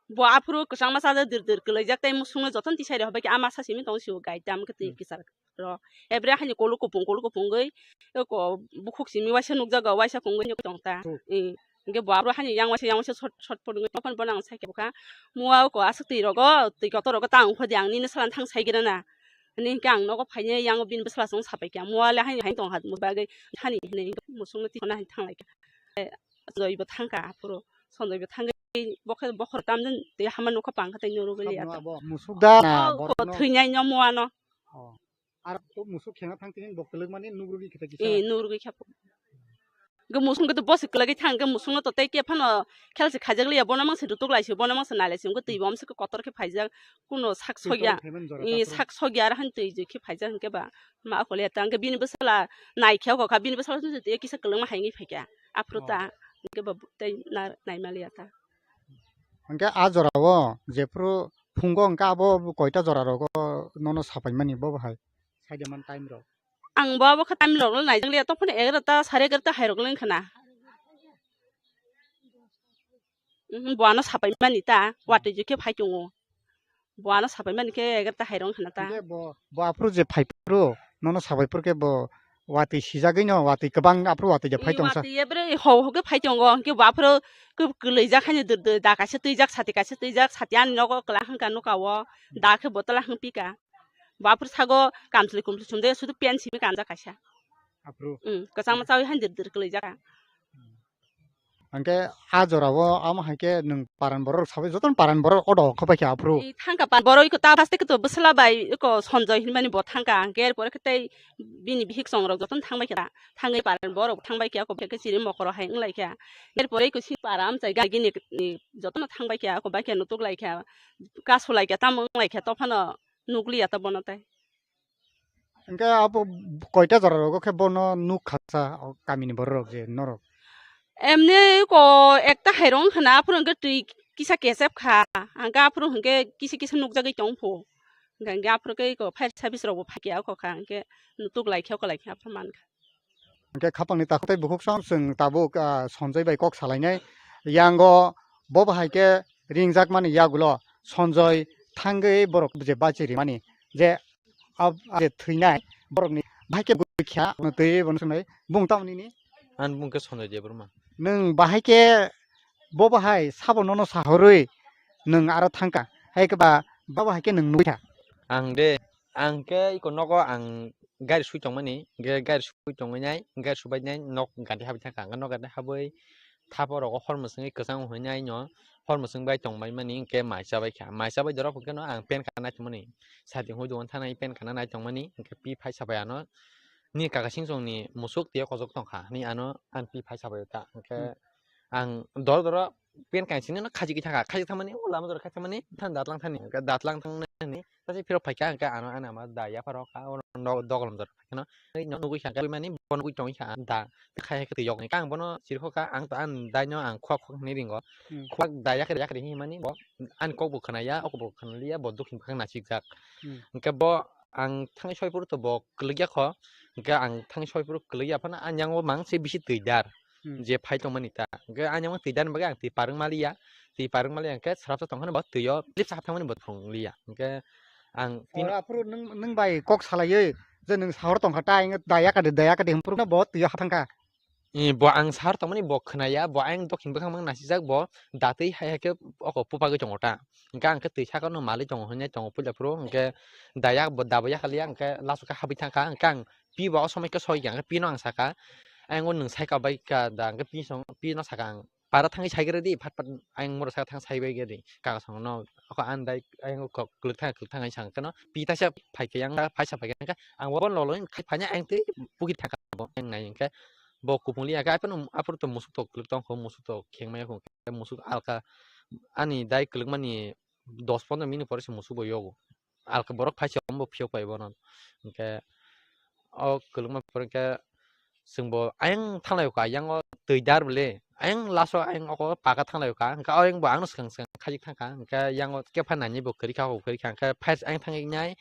Bo aphuru kwchangma chajak dir dir kwlaijak tei musungno jotono tisai rw habwi khe ama sa simi tongo sio gai tam khe twi, hmm, kichar. Ro. Ebre haini kolok kupung, kolok kupungwi, eko bukhuk simi waisa nukjago, waisa kungwi nuk tong ta. Hmm. Eh, hwnkhe bo abo haini yang waisa, yang waisa short, short pon wngwi tongphano bono ang sakhe bwkha. Mua eko aswk twi rogo, twi kotor rogo ta wngkha di ang nini salan thang sai gira na. Hwnwi hwnkhe ang nogo phainai yang bini bwsla song sapai kha. Mua le haini, haini tong ha, mui bagwi hani hwnwi hwnkhe musungno twi honna haini thang lai kha. Eh, Sonjoi bo thang kha aphuru. Sonjoi bo thangwi bokhe bokhor tamjani twi hama nukha pang kha tei nurugwi liya ta. Musuk da na, oh, borokno thwinai no mua no. Oh. Ar to musuk khena thang tini bo kwlwk mani nugrugwi khe ta kisa. Eh, nugrugwi khe. Ge musung ge to bosi kwlwgwi thang, ge musung no to tei khe phano khel se khaijak liya, bono mangse rutuk lai se, bono mangse nai lai se, wngkhe twi bo amse kotor khe phaijak, kuno sak sokya. Eh, sak sokya ar han twi jui khe phaijak hwnkhe ba ma kole ta, hwnkhe bini bwsala nai khe kha, bini bwsala twi kisa kwlwngma hai wngwi phaikha. Aphuru ta, oh, hwnkhe ba tei na-, naima liya ta. Hwnkhe a jora o jephru phungo hwnkhe abo koita jora rogo nono sapai mani bo bahai? Saideman time rok. Ang bo abo khe time rok naijak liya, tophano egarota, sare egarota hai rok le wngkha na. Mhm, bo ano sapai mani ta, hmm, watwi jikhe phai tongo. Bo ano sapai mani khe egarota hai rok wngkha na ta. Hwnkhe bo, bo aphuru je phai phuru, nono sapai phuru khe bo watwi sijagwi no, watwi kwbang aphuru watwi je phai tongsa. Watwi ebre ho ho khe phai tongo, hwnkhe bo aphuru kw-, kwlwijak haino dwr dwr da kaisa twijak, sati kaisa twijak, sati ani nogo kwla hwnkha nukha o, da khe bo twla hwnkha pika. Bo aphuru sago kamchwlwi kumchwlwi chumjak ya, sudu pant simi kanjak kaisa. Aphuru? Mm, kwchangma chawi han dir dir kwlwijak. Hwnkhe a jora o amo hai khe nwng paran borok sabai jotono paran borok odo kho pai khe aphuru. Ee, thangka pan borok iko ta haste khe to bwsla bai iko Sonjoi hinmani bo thangka, hwnkhe er pore khe tei bini bihik chongrok jotono thang bai khe ta. Thangwi paran borok thang bai khe ako khe chiri mokoro hai wng lai khe. Er pore iko si param chai gagini jotono thang bai khe ako bai khe nutuk lai khe. Kasu lai khe tamo wng lai khe tophano nukliya ta bono tei. Hwnkhe abo koita jora rogo khe bono nuk kha sa o kamini borok rok je norok? Emni ko ekta hai rong khna aphuru hwnkhe twi kisa kesep kha, hwnkhe aphuru hwnkhe kisa kisa nukjagwi tong pho. Hwnkhe, hwnkhe aphuru khe ko fire service rok bo phai khe o kha, hwnkhe nutuk lai khe o kha lai khe aphuru man kha. Hwnkhe khapangni takhuk tei bukhuk song chwng tabuk, ah, Sonjoi bai kok salainai. Yango bo bahai khe ringjakmani yagulo Sonjoi thangwi borok je bachi rimani je, ah, je thwinai borokni bahai khe kha, no twi bono swngnai. Bung tamo nini? Ani bung khe Sanjay Debbarma. Nwng bahai khe bo bahai sabo nono sahorwi nwng aro thangkha. Hai khe ba, ba bahai khe nwng nugwi kha. Ang de, ang khe iko nogo ang gari sui tongmani, ge-, gari sui tongwi nai, gari subai nai nok gari habai thangkha. Ang nok gari habai thapa rogo hor mwswngwi kwchang hwnwi nai no, hor mwswng bai tongbai mani, hwnkhe mai chabai kha. Mai chabai dorok hwnkhe no ang pen kana nai tongmani. Sati hwnwi dogan thana pen kana nai tongmani, hwnkhe pi phai sabai ano ni kaka singchong ni musuk tei kochok tongkha. Ni ano ang pi phai sabai ta. Hwnkhe Hmm. ang doro doro pen kaisini no khajigwi thangkha. Khajik thangmani, o lama doro khajik thangmani, than datlang thani. Hwnkhe datlang thangnani, tasi phirok phaikha, hwnkhe ano ani ama da yapharo kha, o no dogolom doro. Kheno, tei no nugwi kha, gari mani bo nugwi tongwi kha, da khai hai khe twi yok ni. Kang bono chirkho kha, ang to ang dai no ang khwak khwak hinwi ringo. Hmm. Khwak da yakre yakre hinwi mani bo ani kok bo khwnaya, oko bo khwnaliya, bo dukhi bwkhak nasikjak. Hmm. Hwnkhe bo ang thangwi soi phuru to bo kwlwk ya kho, hwnkhe ang thangwi soi phuru kwlwk ya phano ani yango mang se bisi twi dar. Hmm. Je phai tongmani ta. Hwnkhe ani yango twi dar ni bagwi ang twi parwng maliya, twi parwng maliya hwnkhe srapsa tongkhani bo twi o lipsa thangmani bo thwng liya. Hwnkhe ang O, tino aphuru nwng, nwng bai kok salaiwi je nwng sahor tongkha ta, ang da yakadi, da yakadi hwnphuru no bo twi o hathangkha. I, bo ang sahor tongmani bo khwnaya, bo ayang dokhin bwkhang mang nasijak, bo datwi hai hai khe oko pupagwi tongo ta. Hwnkhe ang khe twi saka no malwi tongo hwnwi tongo puila phuru, hwnkhe da yak bo, da bo yakaliya, hwnkhe laso khe habwi thangkha, hwnkhe ang pi bo o somoi khe soi kha, hwnkhe pi no ang saka, ayang o nwng sai ka bai ka da, hwnkhe pi song, pi no saka ang. Para thangwi sai khe rw di, phat phat ayang moro saka thang sai bai khe di. Kaka song no, ako ang dai, ayang kok kwlwk thang, kwlwk thang, ang sang khe no, pi taisa phai khe yang, phaisa phai khe ang, ang bo lolo khai phai ni ayang twi pukhi thang kha bo, ayang nai khe bo kupung li ya khe, aphuru to musuk to kwlwk tong kho, musuk to kheng maya kho, musuk alka ani dai kwlwk mani dos pondro minute pore se musuk bo yogo. Alka borok phai se ombo phiyok pai bono. Hwnkhe o kwlwkma pore khe chwngbo ayang thanglaio ka, yango twi dar bwle. Ayang laso ayang oko paka thanglaio ka. Hwnkhe o ayang bo angno swkang swkang khajik thangkha. Hwnkhe yango kepha nani bo kwrwi kha, o kwrwi kha. Hwnkhe phai ayang thangwi nai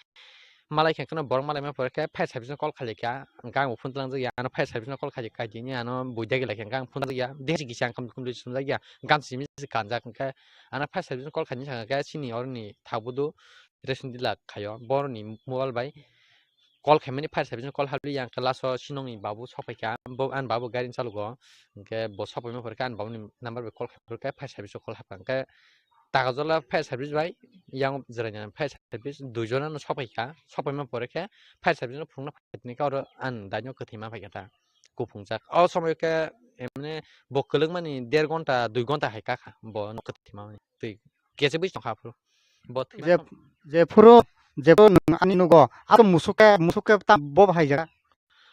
malai khe kheno borok malaima pore khe fire service no call khalikha. Hwnkhe ang bo phone twlangjak ya, ano fire service no call khalikha, kaijini ano buidagi laikha. Hwnkhe ang phone twlangjak ya, desi kisa ang khum khum sumjak ya, gan simi se kanjak. Hwnkhe ano fire service no call khaini sakha khe chini oroni thabudu ration dealer khaio, boroni mobile bai call khaimani fire service no call habli yang khe last o sinongni babu sokphaikha, bo ani babu gari chalugo, hwnkhe bo sokphaima pore khe ani babuni number bai call khaikha, fire service o call hapkha, hwnkhe Takarjala fire service bai yang Jirania fire service dui jona no sokphaikha, sokphaima pore khe fire service no phunukna phaikha, tini khe oro ani daino kwthwima phaikha ta, kuphungjak. O somoyo khe emne bo kwlwkmani der ghonta, dui ghonta hai kakha bo no kwthwima mani. Twi kese bwswi tongkha aphuru. Bo thwi Je, mano. Je phuru, je phuru nwng ani nugo, abo musuk khe, musuk khe ta bo bahai jaga.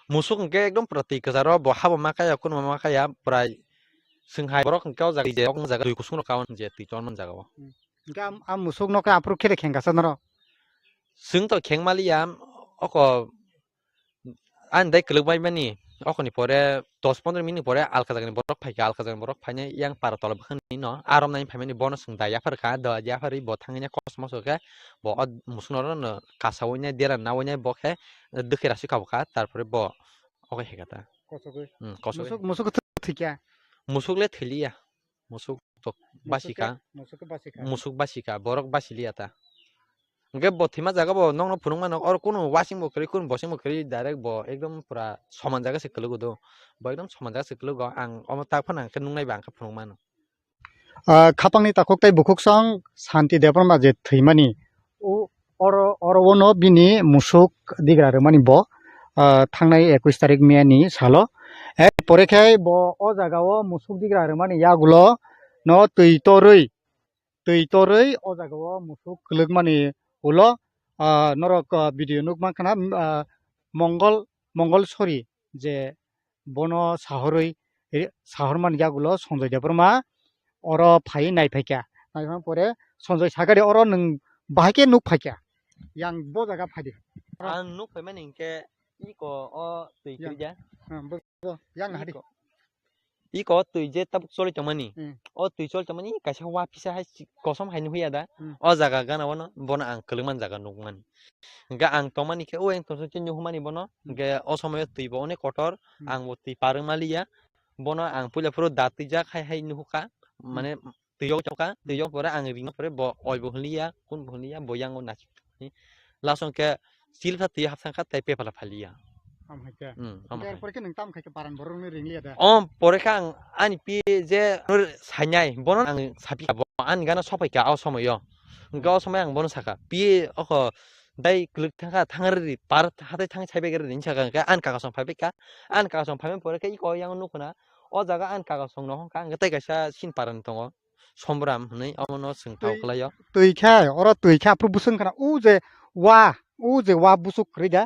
Musuk hwnkhe ekdom pura twi kwcharo, bo habo ma kaya, kunuma ma kaya, pura swng hai borok hwnkhe o jaga je, o jaga twi kusung rok kawan je twi chon man jaga o. Hmm. Hwnkhe am, am musuk no khe aphuru khe de khengkha sa norok? Swng to kheng maliya, oko Ani dai kwlwk bai mani, okoni pore dos pondro minute ni pore alka jagani borok phaikha, alka jagani borok phainai yang para tola bwkhani no, arom nai phaimani bono chwng da yapharkha, da yapharwi bo thangwi nai kosmos khe bo o musuk norok no kasawi nai dera nawi nai bo khe dwkhwi raswi kabukha, tarpore bo okai hai kha ta. Kosogwi. Hmm, kosogwi. Musuk, musuk thwi-, thwikha? Musuk le thwiliya. Musuk to Musuk basika. Khe, musuk khe basika. Musuk basika, borok basiliya ta. Hwnkhe bo thwima jaga bo nokno phunukmano, oro kunu wasing bo kwrwi, kunu bosing bo kwrwi, direct bo ekdom pura soman jaga se kwlwgo do. Bo ekdom soman jaga se kwlwgo, ang omo tak phano hwnkhe nuknai ba hwnkhe phunukmano. Ah, khapangni takhuk tei bukhuksong Santi Debbarma je thwimani, o, oro, oro ono bini musuk digra rwmani bo, ah, thangnai ekush tarik May ni salo. Er pore khe bo o jaga o musuk digra rwmani yagulo no twi torwi, twi torwi o jaga o musuk kwlwkmani ulo, ah, norok, ah, video nukmankha na, ah, Mongol, Mongol Sori je bono sahorwi, eh, sahormani yagulo Sanjay Debbarma oro phai naiphaikha. Naiphaima pore Sanjay sakha de, "Oro nwng bahai khe nuk phaikha. Yang bo jaga phai de." Ang nuk phaimani hinkhe iko o twi Yang. kwrwikya. Hmm, bo, bo, yang hadi. Iko. Iko o twi je tabuk choli tongmani. Hmm. O twi choli tongmani kaisa wa pisa hai si-, kosom hai nukya da. Hmm. O jaga gana wano bono ang kwlwngmani jaga nukmani. Hwnkhe ang tongmani khe o yang tongsa khe nuhumani bono. Hmm. Hwnkhe o somoyo twi bo onek kotor, Hmm. ang bo twi parwng maliya. Bono ang puila phuru da twijak hai hai nuhukha. Hmm. Mane twi yok tongkha, twi yok pore ang ringma pore bo oi bo hwnliya, kun bo hwnliya, bo yango nasik. Last o hwnkhe silsa twi hapsang kha tei pepala phaliya. Tamo hai khe. Hmm, tamo Hingke hai. Erpore khe nwng tamo khai khe paran borok rwngwi ringli ya da? Om pore khe ang ani pi je sainai bono ang sapi kha, bo ani gana sopai kha o somoyo. Hingke o somoy ang bono sakha, "Pi oko dai kwlwk thangkha, thangri par hatai thang saibai gari," hinwi sakha. Hingke ani kaka song phaibai kha. Ani kaka song phaibai pore khe iko yang nukuna o jaga ani kaka song no hongkha, hingke tei kaisa sin paran tongo. Sombram hinwi omono chwng twi-, tao kwlaio. Twi khe, oro twi khe aphuru busung khana, u je wa, u je wa busuk kwrwi da,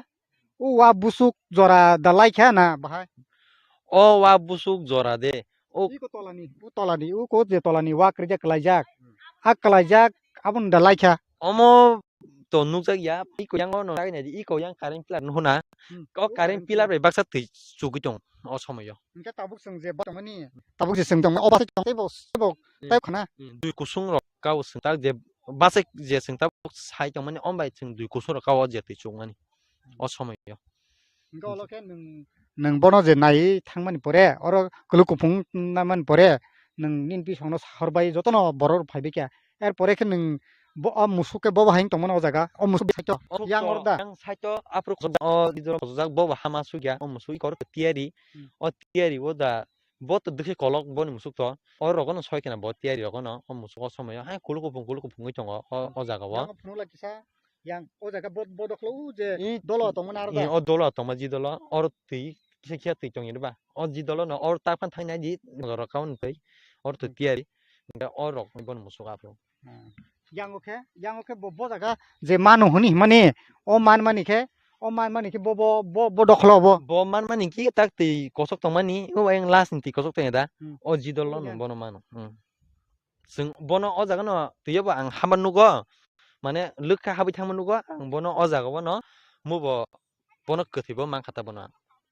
u wa busuk jora da lai kha na bahai? O wa busuk jora de. O iko tolani, u tolani, u ko je tolani wa kwrwi da kwlaijak. Hmm. A kwlaijak, aboni da lai kha. Omo to nukjak ya, iko yang ono nai nai di, iko yang current pillar no huna. Hmm. O current pillar bai baksa twi chugwi tong o somoyo. Hingke tabuk chwng je bo tongmani, tabuk je chwng tongmani, o bwsai tong tei bo, tei bo, hmm, tei khana. Hmm, dui kusung rok kao chwng tak je bwsai je chwng tabuk sai tongmani, o bai chwng dui kusung rok kao je twi chukmani o somoyo. Hingke olo khe nwng, nwng bono je nai thangmani pore, oro kwlwk kuphung namani pore, nwng nini bisongno sahor bai jotono borok phaibai kha. Er pore khe nwng bo, o musuk khe bobo hai wng tongmani o jaga, o musuk saito. Yang oro da? Yang saito, aphuru khojak, o jora khojak, bobo hama sukya, o musuk iko oro tiyari, hmm, o tiyari o da, bo to dwkhe kolok boni musuk to, o rogono soi khena bo tiyari rogono, o musuk o somoyo, hai kuluk kuphung, kuluk kuphung wngwi tongo o, o jaga o. Yang phunuk lai kisa, yang o jaga bo, bo dokhlo o je i, dolo tongmani aro i, da? O dolo tongma ji dolo, oro twi kisa kisa twi tongya ba? O ji dolo no, oro ta phan thangna di, rok kaun twi, oro to, hmm, tiyari, hingke o rok boni musuk aphuru. Hmm. Yang o khe, yang o khe bo, bo jaga je manu hwnwi himani, o man mani khe, o man mani khe bo, bo, bo, bo dokhlo bo. Bo man mani ki tak twi kosok tongmani, o yang last ni twi kosok tongya da, hmm, o ji dolo no yang. Bono mano. Hmm. Chwng bono o jaga no twiyo bo ang hama nugo, mane lwkha habwi thangma nugo, ang bono o jaga bono mubo bono kwthwi bo mankha ta bono.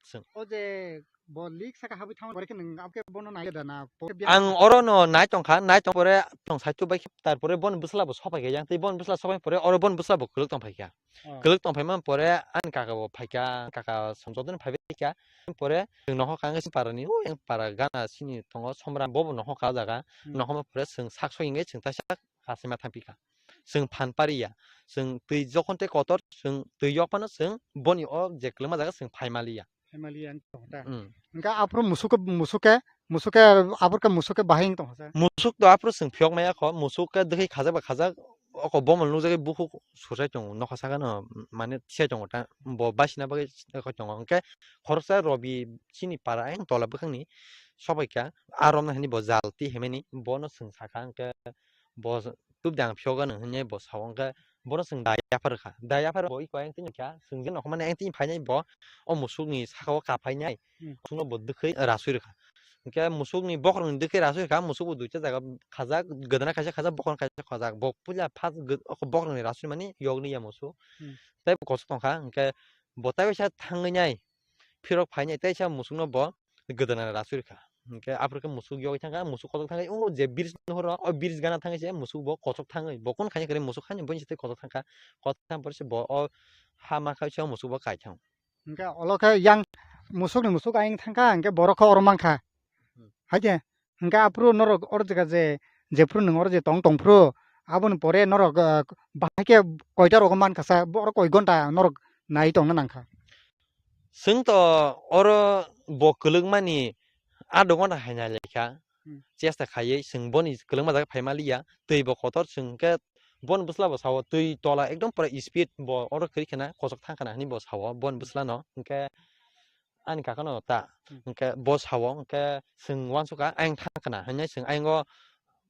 Chwng. O je bo leak saka habwi thangma pore khe nwng abkhe bono nai da na? Ang oro no nai tongkha, nai tong pore tong saitu bai khe, tar pore bono bwsla bo sopai khe yang, tei bono bwsla sopai pore oro bono bwsla bo kwlwk tong phai kha. Oh. Kwlwk tong phai man pore ani kaka bo phai kha, kaka song joto no phai bai kha. Pore chwng nohor kha wngkhe chini para ni, o yang para gana chini tongo Somram, bo bo nohor kha o jaga. Hmm. Nohor ma pore chwng sak soi wngwi chwng taisa kasaima thang pi kha. Chwng phan pari ya. Chwng twi jokhon tei kotor, chwng twi yok phano chwng boni o je kwlwngma jaga chwng phai mali ya. Phai mali ya, wng tong ta. Hmm. Hingke aphuru musuk khe, musuk khe, musuk khe, aphuru khe musuk khe bahai wng tong kha sa? Musuk to aphuru chwng phiyok maya kho, musuk khe dwkhwi khajak ba khajak, oko bomal nukjagwi bukhuk sursai tongo, nokha saka no, mane, thai tongo ta, bo basina bagwi eko tongo. Hingke khoroksa Robi chini para ayang tola bwkhakni sobai kha, a romna hwnwi bo jal twi himani, bono chwng sakha, hingke bo tubudi ang phiyok gano hwnwi bo sao, hingke bono chwng da yaphar kha, da yaphar bo iko ayang tini kha, chwng je nokha mani ayang tini phainai bo, o musukni saka o kaphainai, hmm, musukno bo dwkhwi rasui rwkha. Hingke musukni bokhorokni dwkhwi rasui kha, musuk bo duita jaga khajak, gwdana kaisa khajak, bokhorok kaisa khajak. Bo puila first gw-, o bokhorokni rasui mani yokni ya musuk. Hmm. Tei bo kosok tongkha, hingke bo tei kaisa thangwi nai, phirok phainai, teisa musukno bo gwdana rasui rwkha. Hingke aphuru khe musuk yogwi thangkha, musuk kochok thangwi, o je bridge nuhoro, o bridge gana thangwi se musuk bo kochok thangwi, bo kun khaina kwrwi musuk haino buini se tei kochok thangkha, kochok thang pore se bo o ha ma kha se o musuk bo kai thango. Hingke olo khe yang musukni musuk ayang thangkha, hingke borok khe oro mankha. Hmm. Hai khe, hingke aphuru norok oro jaga je, jephuru nwng oro je tong tongphuru, aboni pore norok, ah, bahai khe koita rogo mankha sa, bo oro koi gonta norok nai tongna nangkha? Chwng to oro bo kwlwkmani adho ghonta hai nai laikha, hmm, chesta khaiwi chwng boni kwlwngma jaga phaima liya, twi bo kotor chwng khe boni bwsla bo sao, twi tola ekdom pura speed bo oro kwrwi khna kochok thang khna hinwi bo sao boni bwsla no, hwnkhe ani kaka no ta, hmm, hwnkhe bo sao, hwnkhe chwng uansukha ayang thang khna hinwi chwng ayang o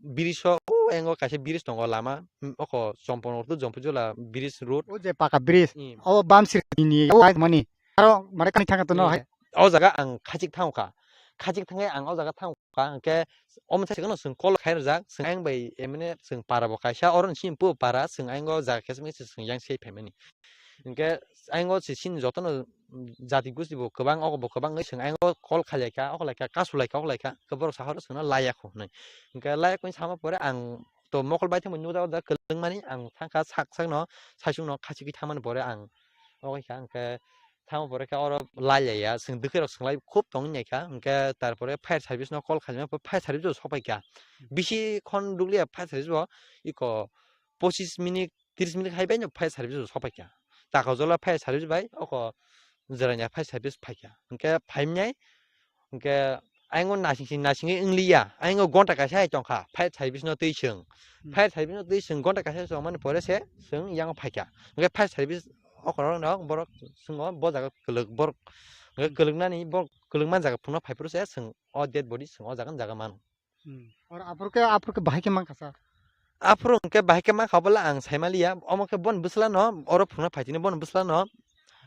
bridge o, o ayang o kaisa bridge tongo lama, oko Chompon Road to Jompuijala bridge road. O je paka bridge, hmm, o bam siri ni o ai mani. Aro mare kani thang to no hai. O jaga ang khachik thang kha. Khachik thangwi ang o jaga thang kha. Hwnkhe omo thai chwng call khai rwjak. Chwng ayang bai emne chwng para bo kaisa oro ni chini puo para chwng ayang o jaga khe chwng yang sei phaimani. Hwnkhe ayang o se chini jotono jati gosti bo kwbang, oko bo kwbang wngwi chwng ayang o call khai lai kha, oko lai kha, kasu lai kha, oko lai kha. Hwnkhe borok sa horo chwngno laiya kho hwnwi. Hwnkhe laiya kho sama pore ang to mokol bai thangbo nukjagao da kwlwng mani ang thangkha sak sakno saichung no khachigwi thangmani pore ang okai kha hwnkhe thangma pore khe oro lai lai ya chwng dwkhwi rok swng lai khub tongwi nai kha hwnkhe tar pore fire service no call khaima pore fire service bo sopai kha bisi khon dukliya fire service bo iko pochis minute tris minute hai bai no fire service bo sopai kha Takarjala fire service bai oko jwraini fire service phaikha. Hwnkhe phaimnai, hwnkhe ayang o nasing sing nasingwi wngliya, ayang o gonta kaisa hai tongkha, fire service no twi swng. Hmm. Fire service no twi swng, gonta kaisa swng mani pore se swng yang o phaikha. Hwnkhe fire service okorok no borok swngo bo jaga kwlwk borok. Hwnkhe kwlwknani borok kwlwkma jaga phunukna phaiphuru se swng o dead body swng o jaga ni jaga mano. Hmm. Oro aphuru khe, aphuru khe bahai khe mankha sir? Aphuru hwnkhe bahai khe mankha bola ang saimaliya. Omo khe bon bwsla no, oro phunukna phaitini bon bwsla no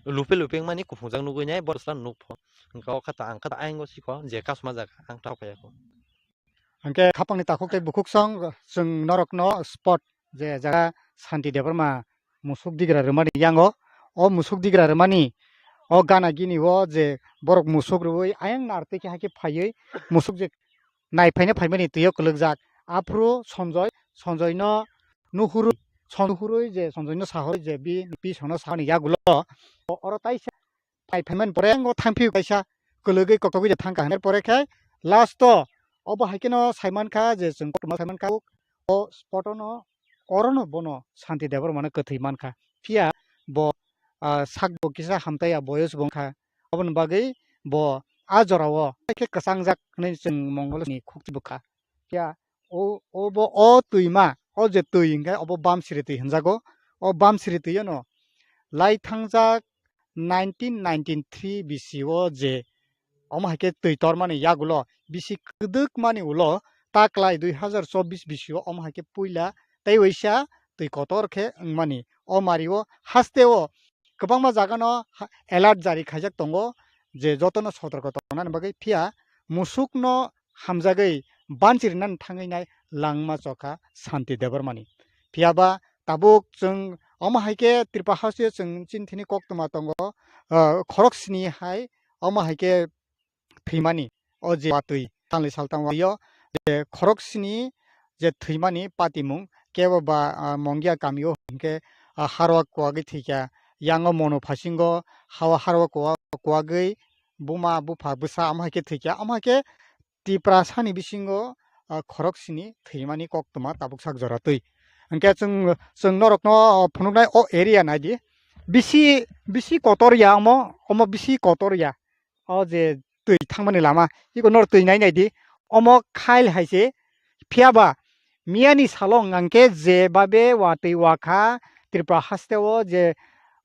lupe lupe wngmani kuphungjak nugwi nai, bon bwsla no nukpho. Hwnkhe o kha ta ang kha ta ayang o sikho je kasma jaga ang tao kaya kho. Hwnkhe khapangni takhuk tei bukhuk song chwng norokno spot je jaga Santi Debbarma musuk digra rwmani yango, o musuk digra rwmani o gana gini o je borok musuk rwui ayang nartwi khe hai khe phaiwi musuk je nai phaina phaimani twi o kwlwkjak. Aphuru Sanjoy, Sanjoyno nuhurwi, San-, nuhurwi je Sanjoyno sahorwi je bi, bisongno sahorni yagulo oro taisa phai phaimani pore ngo thangphio kaisa kwlwgwi koktogwi je thangkha hwnwi pore khe last o obo hai kheno saimankha je chwng koktwma saimankha o spot ono orono bono Santi Debbarmano kwthwi mankha. Phiya bo, ah, sakbo kisa hamtaiya boyos bo wngkha. Aboni bagwi bo a jorao khe kwchangjak hwnwi chwng Mongolni khukchi bwkha. Phiya o, obo o twima, o je twi hwnkhe obo Bamsiri twi hwnjago. O Bamsiri twi ono lai thangjak nineteen ninety-three bisi o je omo hai khe twi tormani yagulo bisi kwdwkmani ulo taklai dui hazar chobbish bisi o omo hai khe puila tei waisa twi kotor khe wngmani. O mari o haste o kwbangma jaga no ha-, alert jari khaijak tongo je jotono sotorko tongnani bagwi, phiya musuk no hamjagwi banchirinani thangwi nai langma chokha Santi Debbarmani. Phiya ba tabuk chwng omo hai khe Tripura haste o chwng chini thini koktwma tongo, ah, khorok sini hai omo hai khe thwimani o je watwi salni saltang watwi o je khorok sini je thwimani patimung kebo ba, ah, Mongia kami o hwnkhe, ah, harwa kuwagwi thwikha, yango mono phasingo hawa harwa kuwa-, kuwagwi buma bupha bwsa omo hai khe thwikha, omo hai khe Tiprasani bisingo, ah, khorok sini thwimani koktwma tabuk sak jora twi. Hwnkhe chwng, chwng norokno phunuknai o area naidi. Bisi, bisi kotor ya omo, omo bisi kotor ya. O je twi thangmani lama, iko nor twi nai naidi. Omo khail hai se, phiya ba miyani salo hwnkhe je babe watwi wakha Tripura haste o je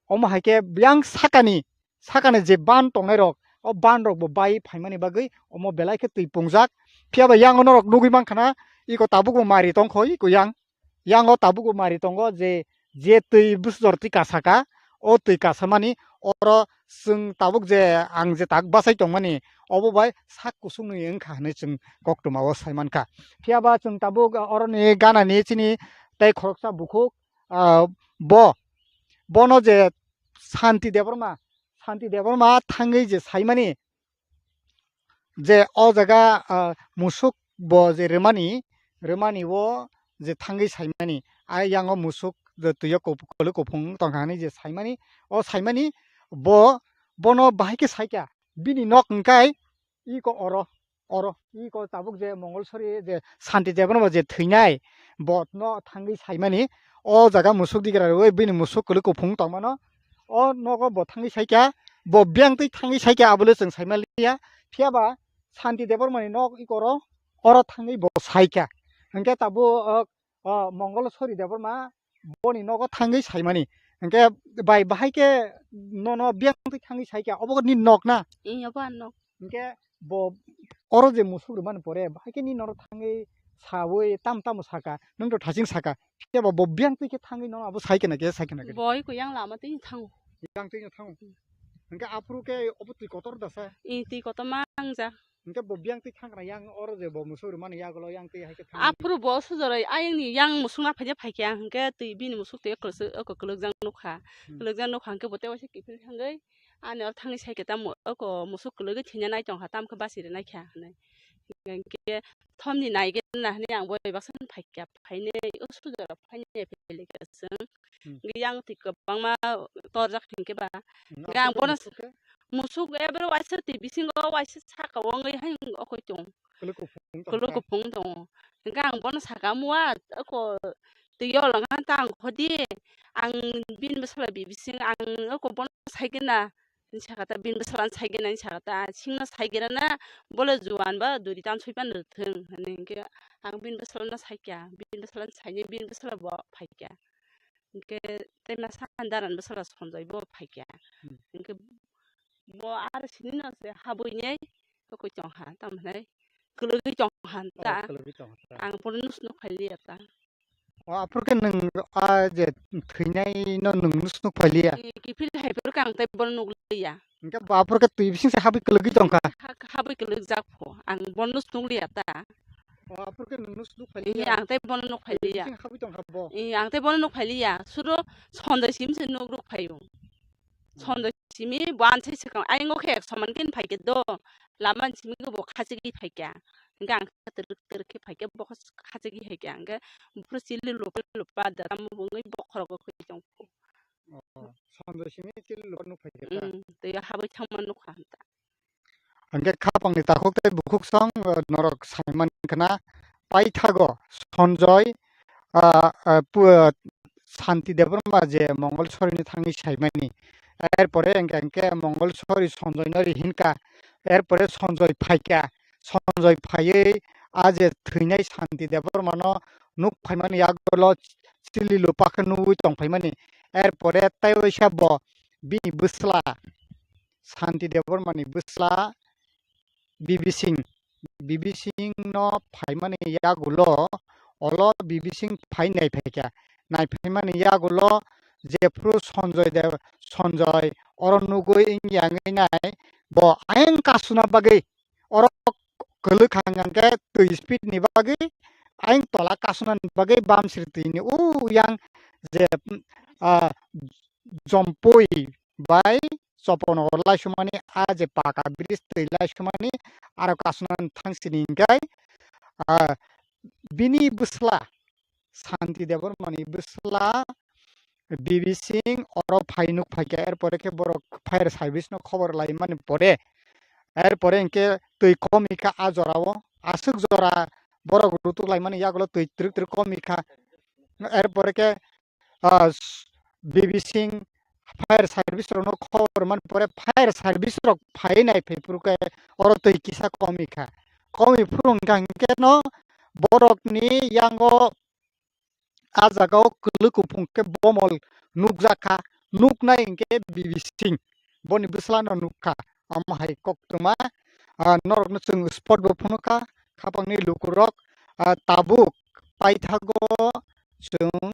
omo hai khe yang sakani sakani je ban tongnai rok, o ban rok bo bai phaimani bagwi omo belai khe twi pungjak. Phiya ba yang norok nugwi mankha na, iko tabuk bo mari tongkho, iko yang, yang o tabuk bo mari tongo je, je twi bwsajor twi kasaka, o twi kasamani oro chwng tabuk je ang je tak bachai tongmani, obo bai sak kusungni wngkha hwnwi chwng koktwma o sai mankha. Phiya ba chwng tabuk oroni ganani chini tei khoroksa bukhuk, ah, bo, bono je Santi Debbarma, Santi Debbarma thangwi je saimani je o jaga, ah, musuk bo je rwmani, rwmani o je thangwi saimani, a yang o musuk je twi o kup-, kwlwi kuphung tongkha hwnwi je saimani, o saimani bo, bono bahai khe saikha, bini nok hwnkhe iko oro, oro, iko tabuk je Mongolsori je Santi Debbarma je thwinai, bo no thangwi saimani, o jaga musuk digra rwui bini musuk kwlwi kuphung tongmano, o nogo bo thangwi saikha, bo biyang twi thangwi saikha, abole chwng saimaliya, phiya ba Santi Debbarmani nok iko oro, oro thangwi bo saikha, hwnkhe tabuk, o, o Mongolsori Debbarma boni nogo thangwi saimani. Hwnkhe bai bahai khe nono biyang twi thangwi saikha, obo ni nok na? Ee, obo ang nok. Hwnkhe bo oro je musuk rwmani pore bahai khe ni nono thangwi sawi tam tamo saka, nwng to thaching saka. Phiya ba bo biyang twi khe thangwi nono abo saikhe na khe, saikhe na khe. Bo iko yang lama twi thango. Yang twi thango. Hmm. Hwnkhe aphuru khe obo twi kotor da sa? Ee, twi kotor ma wngja. Hwnkhe bo biyang twi thangkra yang oro je bo musuk rwmani yagulo yang twi hai khe thangwi. Aphuru bo sujoroi ayangni yang musuk na phaikhe phaikhe ang hwnkhe twi bini musuk twi kwlwkjak nukha. Hmm. Kwlwkjak nukha hwnkhe bo tei waisa kiphil thangwi ani oro thangwi saikhe tamo oko musuk kwlwgwi thwina nai tongkha tamokhe bachiri naikha hwnwi. Hwnkhe thomni naigena hwnwi ang bo bai baksa phaikha phainai o sujorok phainai phailika chwng. Hmm. Hwnkhe yang twi kwbangma torjak hwnkhe ba. Hmm, hwnkhe ang bono musuk khe? Musuk ebro waisa twi bisingo waisa saka o wngwi hai okoi tong. Kwlwi kuphung tongkha. Kwlwi kuphung tongo. Hwnkhe ang bono saka, "Mua, oko twi yol wngkha ta ang khodi, ang bini bwsala bi bising ang oko bono saikhe na." Ni saka ta bini bwsala ni saigena, ni saka ta singno saigena na, bole juan ba duri tan sui pan rwthwng, hwnwi hinkhe ang bini bwsala no saikha, bini bwsala ni sainai bini bwsala bo phaikha. Hinkhe tei masa daran bwsala Sanjoy bo phaikha. Hmm. Hinkhe bo aro sini no se habwi nei kokoi tongkha, tamo hinai kwlwgwi tongkha ta. Oh, kwlwgwi tongkha ta. Ang bono nus nuk phailiya ta. O, aphuru khe nwng a je thwinai no nwng nus nuk phailiya? Ki-, kiphil hai phuru khe ang tei bono nuk liya. Hinkhe bo aphuru khe twi bising se habwi kwlwgwi tongkha? Ha-, habwi kwlwk jak pho, ang bono nus nuk liya ta. O, aphuru khe nwng nus nuk phailiya? Iya, ang tei bono nuk phailiya. Twi bising habwi tongkha bo? Iya, ang tei bono nuk phailiya. Suro Sanjoy simi se nuk ruk phaio. Sanjoy simi bo ansai swkang, ayang o khe ek soman khe phaikhe do, lama simi khe bo khachigwi phaikha. Hinkhe ang khe twrwk twrwk khe phaikhe bo khachigwi phaikha. Hinkhe buphuru chili lupa lupa da tamo wngwi bokhorogo khe tongkho. Oh, Sanjoy simi chili lupa nuk phaikha ta? Mm, tei habwi thangma nukha hinta. Hingke khapangni takhuk tei bukhuk song, eh, norok saiman khna paithago Sanjoy, ah, ah, pu-, ah, Santi Debbarma je Mongol Sorini thangwi saimani. Erpore hingke, hingke Mongol Sori Sanjoyno rihinka. Erpore Sanjoy phaikha. Sanjoy phaiwi a je thwinai Santi Debbarmano nuk phaimani yagulo chili lupa khe nugwi tongphaimani. Erpore tei waisa bo bini bwsla Santi Debbarmani bwsla Bibi Singh, Bibi Singh no phaimani yagulo, olo Bibi Singh phai naiphaikha. Naiphaimani yagulo jephru Sanjoy Dev, Sanjoy oro nugwi wngya wngwi nai, bo ayang kasuna bagwi, oro kwlwk hang hang khe twi speed ni bagwi, ayang tola kasuna ni bagwi bamsri twi ni uyang je, ah, Jompui bai Chopon o laisumani, a je paka bridge twi laisumani, aro kasuna thang sini hinkhe, ah, bini bwsla Santi Debbarmani bwsla Bibi Singh oro phai nuk phaikha, erpore khe borok fire service no khobor laimani pore, erpore hinkhe twi kom ikha a jorao, aswk jora borok rutuk laimani yagulo twi twrwk twrwk kom ikha, erpore khe ah, s-, Bibi Singh fire service rokno khobor man pore fire service rok phai nai phai phuru khe oro twi kisa komi kha. Komi phuru hwnkha hwnkhe no borokni yango a jaga o kwlwk kuphung khe bomol nukjak kha. Nuknai hwnkhe Bibi Singh boni bwsla no nuk kha. Omo hai koktwma, ah, norokno chwng spot bo phunuk kha, khapangni lukurok, ah, tabuk paithago chwng,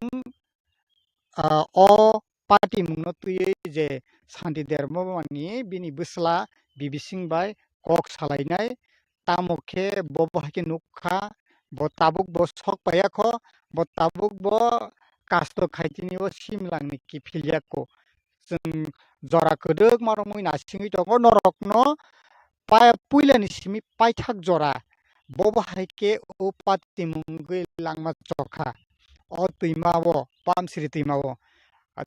ah, o patimungno twiwi je Santi Debbarmani bini bwsla Bibi Singh bai kok salainai, tamo khe bo bo hai khe nuk kha, bo tabuk bo sok paiya kho, bo tabuk bo kasto khaitini o simlangni kiphilya kho. Chwng jora kwdwkma romwi nasingwi tongo norokno, pa-, puilani simi paithak jora bobo hai khe o patimung wngwi langma chokha o twima o, Pamsri twima o.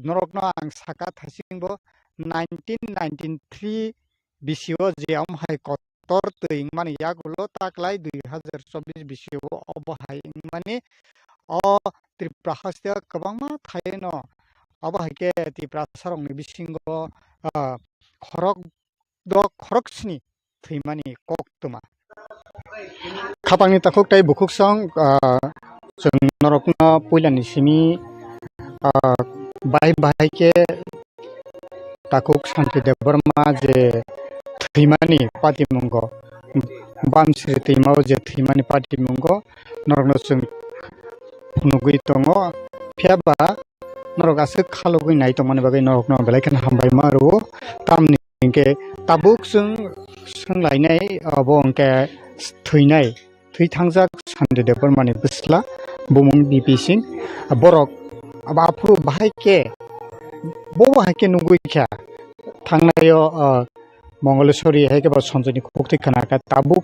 Norokno ang saka thasingbo nineteen ninety-three bisio je omo hai kotor twi wngmani yagulo taklai dui hazar chobbish bisio obo hai wngmani o Tripura haste o kwbangma thaino obo hai khe Tiprasarokni bisingo, ah, khorok dok khorok sni thwimani koktwma. Khapangni takhuk tei bukhuk song, ah, chwng norokno puilani simi, ah, bahai bahai khe takhuk Santi Debbarma je thwimani patimungo, Bamsri twimao je thwimani patimungo norokno chwng phunugwi tongo. Phiya ba norok aswk khalugwi nai tongmani bagwi norokno belai kheno hambai ma rwo. Tamni hinkhe tabuk chwng swnglainai abo hinkhe thwinai, thwi thangjak Santi Debbarmani bwsla bumung Bibi Singh. Borok abo aphuru bahai khe, bobo hai khe nugwi kha thangnai o, ah, Mongoleswari hai khe bo Sanjoyni khuktwi khna kha tabuk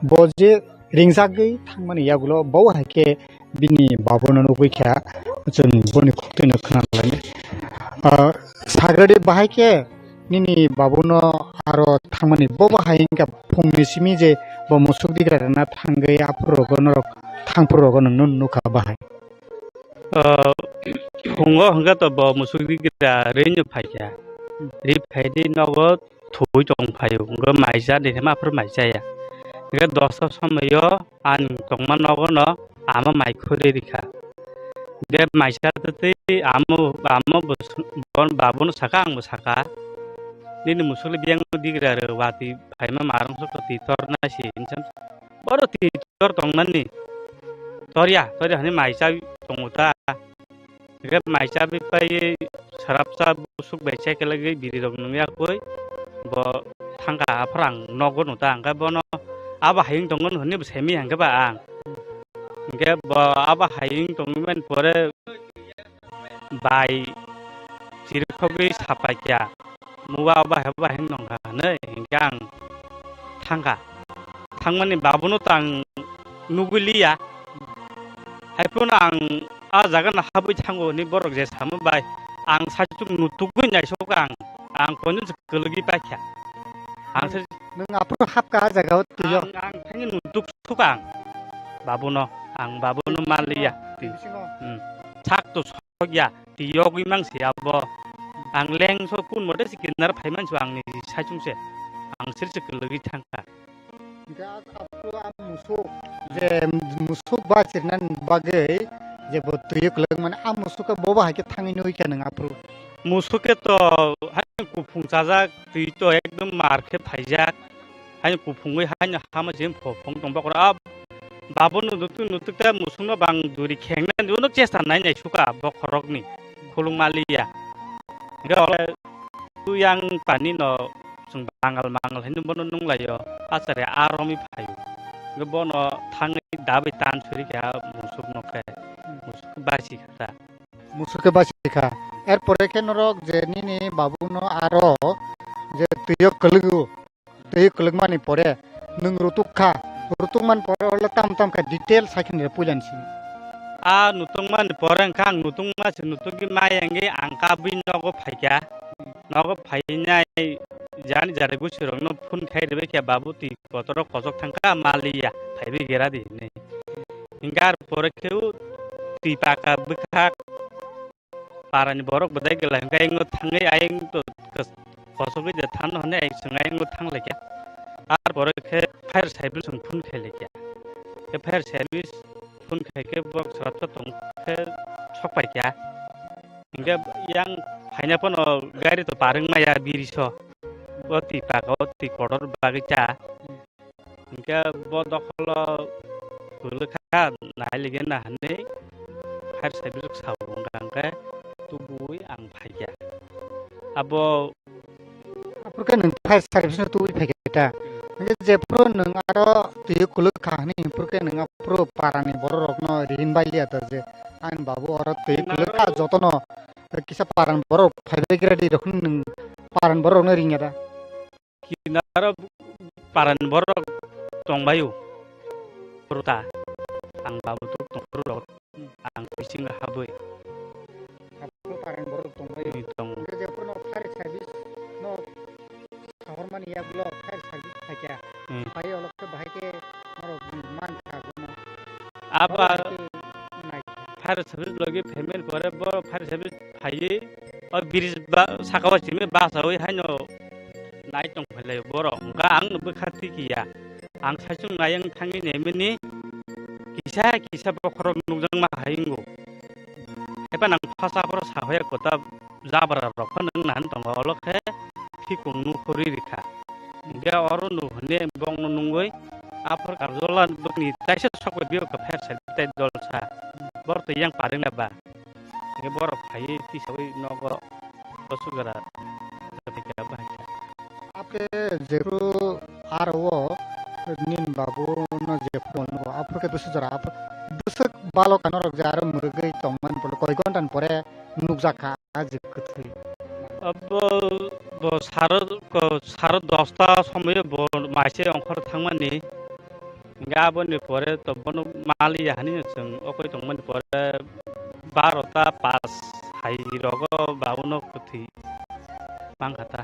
bo je ringjagwi thangmani yagulo bo hai khe bini babono nugwi kha chwng boni khuktwino khna lainai. Ah, sagradi bahai khe nini babono aro thangmani bo bahai wngkha phungni simi je bo musuk digra rwna thangwi aphuru rogo norok thangphuru rogo nwngno nukha bahai. Ah, phungo hwnkhe to bo musuk digra rwino phaikha. Ri phaidi nogo thwi tong phaio, hwnkhe mai cha de ma phuru mai chaya. Hwnkhe dosta somoio ani tongma nogo no ama mai khuri rikha. Hwnkhe mai cha twi amo, amo bo s-, bon-, babono saka, angbo saka. Nini musukle biyang digra rw, watwi phaima marwng sokto twi torna se, hinsa boro twi tor tongmani. Torya, torya hwnwi mai cha tongo ta. Hwnkhe mai cha bai pai srapsa busuk bai chekelagwi biri rok nungya koi bo thangkha aphuru ang nogo nota hwnkhe bono abo hayung tongo hwnwi bo saimanya hwnkhe ba ang. Hwnkhe bo abo hayung tongmani pore bai chirikhogwi sapaikha. Muba obo hai obo hai nongkha hwnwi hinkhe ang thangkha. Thangmani babono to ang nugwi liya. Haiphano ang a jaga no habwi thango hwnwi borok je sama bai ang saichung nutugwi naisok ang, ang konjwng se kwlwgwi paikha. Ang se Nwng aphuru hapkha a jaga o twi o? Ang, ang thangwi nutuk sukha ang babono, ang babono ma liya. Twi bisingo? Hmm. Sak to sokya. Tiyogwi mangsi abo. Ang lengso kun mote si kinar phaimansi ang ni saichung se. Ang sir se kwlwgwi thangkha. Hingke a, aphuru a musuk, je musuk ba chirnan bagwi je bo twi kwlwk mani a musuk khe bo ba hai khe thangwi nui kha nwng aphuru. Musuk khe to hai kuphung chajak twi to ekdom mar khe phaijak. Hai kuphungwi hai hama jim pho phung tong bakra a Babono nutuk nutuk ta musukno bang duri khengna nuno chesta nai nai suka bokhorokni khulung maliya. Hingke oro tu yang pani no chwng bangal mangal hinwi bono nunglaio. Achare a romwi phaio. Hingke bono thangwi dabai tan suri kha musukno khe. Musuk basi kha ta. Musuk khe basi kha. Er pore khe norok je nini babuno aro je twio kwlwgo. Twi kwlwkmani pore nwng rutuk kha, rutukmani pore olo tam tam khe detail sai khwna puilani simi. A nutungmani pore wngkha ang nutungma se nutungwi ma yangwi ang kabwi nogo phaikha. Nogo phainai jani jara gusirokno phone khai rwbaikha, "Babu, twi kotoro kochok thangkha, ma liya, phaiwi gera di," hinwi. Hinkhe ar pore khe o twi paka bwkhak parani borok bodai kwlai hwnkhe ayang thangwi ayang to kos-, kosogwi de thang hwnwi ayang chwng ayang thang laikha. Ar borok khe fire service chwng phone khai laikha. Khe fire service phone khai khe borok swrapsa tong khe sok paikha. Hinkhe yang phaina phano gari to parwng maya biriso. O twi paka o twi kotor bagwi cha. Hinkhe bo dokholo kwlwkha nailigena hwnwi fire service rok sao wngkha, hwnkhe tubui ang phaikha. Abo Aphuru khe nwng fire service no tubui phaikha ta. Hinkhe jephuru nwng aro twi kwlwkha hwnwi hinkhe nwng aphuru parani borok rokno rin bai liya ta je ani babu oro twi kwlwkha jotono kisa parani borok phaibai gra di rok hwnwi nwng parani borok rokno ringya ta. Kinaro paran borok tongbaio. Purta ang babu tuk tongphuru rok ang bisingo habwi. Abo paran borok tongbaio. Tong. Hingke jephuru no fire service no sahormani yagulo fire service phaikha. Hmm. Phai olokhe bahai khe norok man kha bono. Abo Abo bahai khe nai. Fire service logi phaimani pore bo fire service phaiwi o bridge ba saka o simi basawi haino nai tong phailai borok. Hwnkha ang no bwkha twi kiya. Ang saichung nai wng thangwi naimani kisa kisa bokhorok nukjakma hai wngo. Haiphano ang phasaphoro sahoya kota jabra rok phano wng nahan tongo, olo khe phikung nukhorwi rikha. Hwnkhe oro nu hwnwi bokno nungwi aphor karjola bokni taisa sokbai biyo kha pher sai tei dolsa. Bor twi yang parwngna ba. Hwnkhe borok phaiwi tisawi nogo. Bosuk jora. Aphuru jephru aro o nini babu no jephru nugo, aphuru khe bwswk jora, aphuru bwswk balok ano rok je aro mwrwgwi tongmani pore koi ghonta ni pore nukjak kha a je kwthwi. Abo bo saro ko, saro dosta somoyo bo maise ongkhor thangmani. Hingke aboni pore to bono maliya hinui chwng okoi tongmani pore barota pas hai rogo ba uno kwthwi mangkha ta.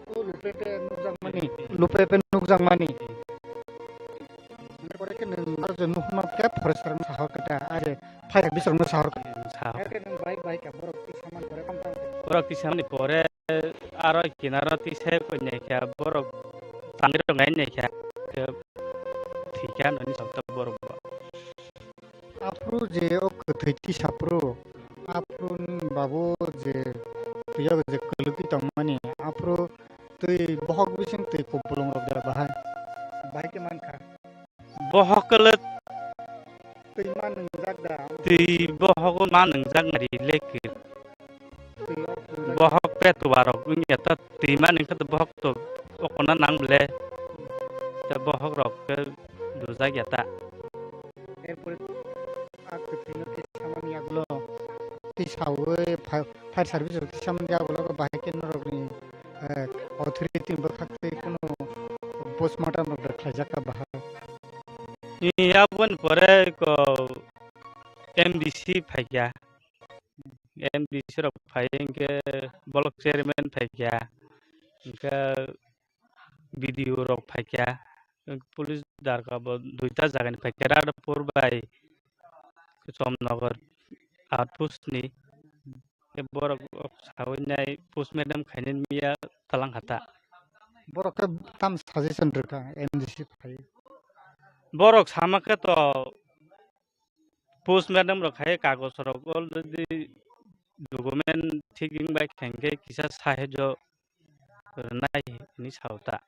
O lupepe nukjakmani, lupepe nukjakmani. Hingke pore khe nwng aro je nukma khe forester no sahor khe ta, are fire bisrok no sahor khe. Sahor. Hingke nwng bai bai khe borok twi samani pore kam tang. Borok twi samani pore aro kinaro tisai koi naikha, borok tangwi rok nai naikha, khe thwikha noni sabta borok bo. Aphuru je o kwthwi tisa phuru, aphuru ni babu je twiyo je kwlwgwi tongmani, aphuru twi bohok bising twi kupulung rok da bahai, bahai khe mankha. Bohok kwlwk twi ma nwngjak da? Twi bohok ma nwngjak nari lekir. Twi o nwngjak. Bohok petuwa rok wngya ta twi ma nungkha bohok to okona nang ble. Ta bohok rok khe dujak ya ta. Erpore a kwthwino khe samani yagulo twi sawi pha-, fire service rok twi samani yagulo bahai khe norokni, eh, authority ni bwkhak twi kuno postmortem rok da khlaijak kha bahai. Ni aboni pore ko M D C phaikya. M D C rok phai hwnkhe block chairman phaikya. Hwnkhe B D O rok phaikya, police darka bo duita jagani phaikya, Radhapur bai Somnagar outpost ni. Khe borok sawi nai postmortem khainani miya talang hata. Borok khe tam suggestion rwkha M D C phai. Borok sama khe to postmortem rok khai kagoj rok already document thik wng bai khe hwnkhe kisa sahajo rwnai hinwi sao ta.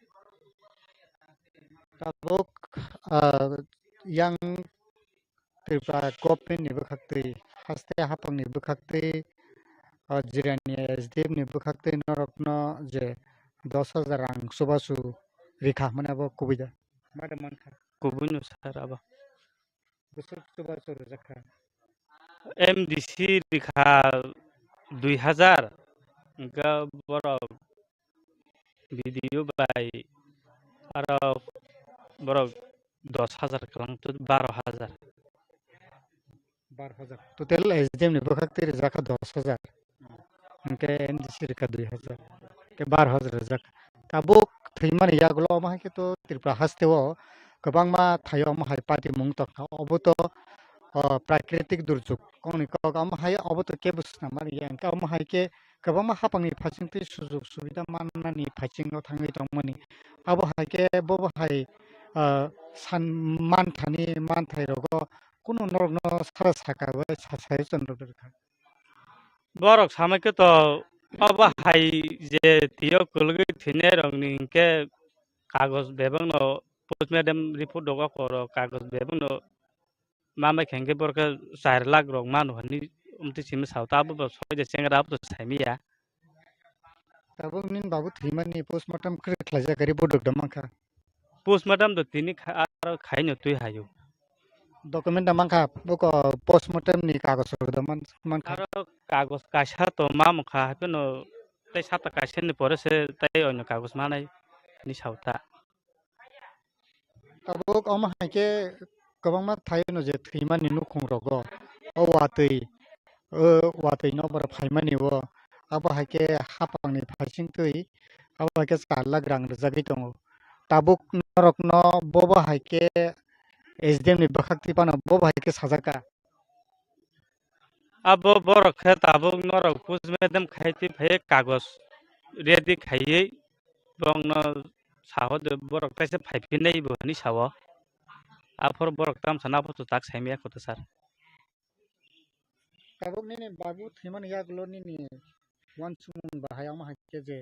Tabuk, ah, yang Tripura government ni bwkhak twi, haste haphang ni bwkhak twi, ah, Jirania S D F ni bwkhak twi norok no je dos hajar rang chubachu rikha hwnmani abo kubui da? Mada mankha. Kubui no sir abo. Bwswk chubachu rwjak kha. M D C rikha dui hajar, hwnkhe borok B D O bai aro borok dos hajar kwlang to baro hajar. Baro hajar. Total S D M ni bwkhak twi rwjak kha dos hajar. Hwnkhe M D C rwkha dui hajar. Hwnkhe baro hajar rwjak. Tabuk thwimani yagulo omo hai khe to Tripura haste o kwbangma thaio omo hai party mung tongkha. Obo to, o, prakritik durjog. Kokni kok omo hai obo to kebo swnam mani ya. Hwnkhe omo hai khe kwbangma hapangni phaichingtwi sujog subida mannani phaichingno thangwi tongmani. Abo hai khe bobo hai, ah, san manthani manthai rogo kunu norokno sara saka bai sa-, suggestion rwkha. Borok samai khe to obo hai je twiyo kwlwgwi thwinai rokni hinkhe kagoj bebakno postmortem report rok oko rok kagoj bebakno ma bai khe hwnkhe borok khe char lakh rok manu hwnwi amtwi simi sao, ta abo bo soide chengra abo to saimiya. Tabuk nini babu thwimani postmortem kwrwi khlaijak, report rok da mankha? Postmortem to tini kha-, aro khaino twi haio. Document da mankha, buko postmortem ni kagoj rok da man-, mankha? Aro kagoj kaisa to ma mankha, hapheno tei sapta kaisa ni pore se tei onyo kagoj manai ni sao ta. Tabuk omo hai khe kwbangma thaino je thwimani nukhung rogo o watwi, o watwi no borok phaimani o, abo hai khe hapangni phaisingtwi abo hai khe char lakh rang rwjagwi tongo. Tabuk norokno bobo hai khe S D M ni bwkhak twi phano bobo hai khe sajak kha. Abo borok khe tabuk norok postmortem khai twi phai kagoj ready khaiwi borokno sao de borok taisa phai phinai bo hinwi sao. Aphuru borok tamsa no aphuru tak saimaya kho to sir. Tabuk nini babu thwimani yagulo nini uansukmung bahai omo hai khe je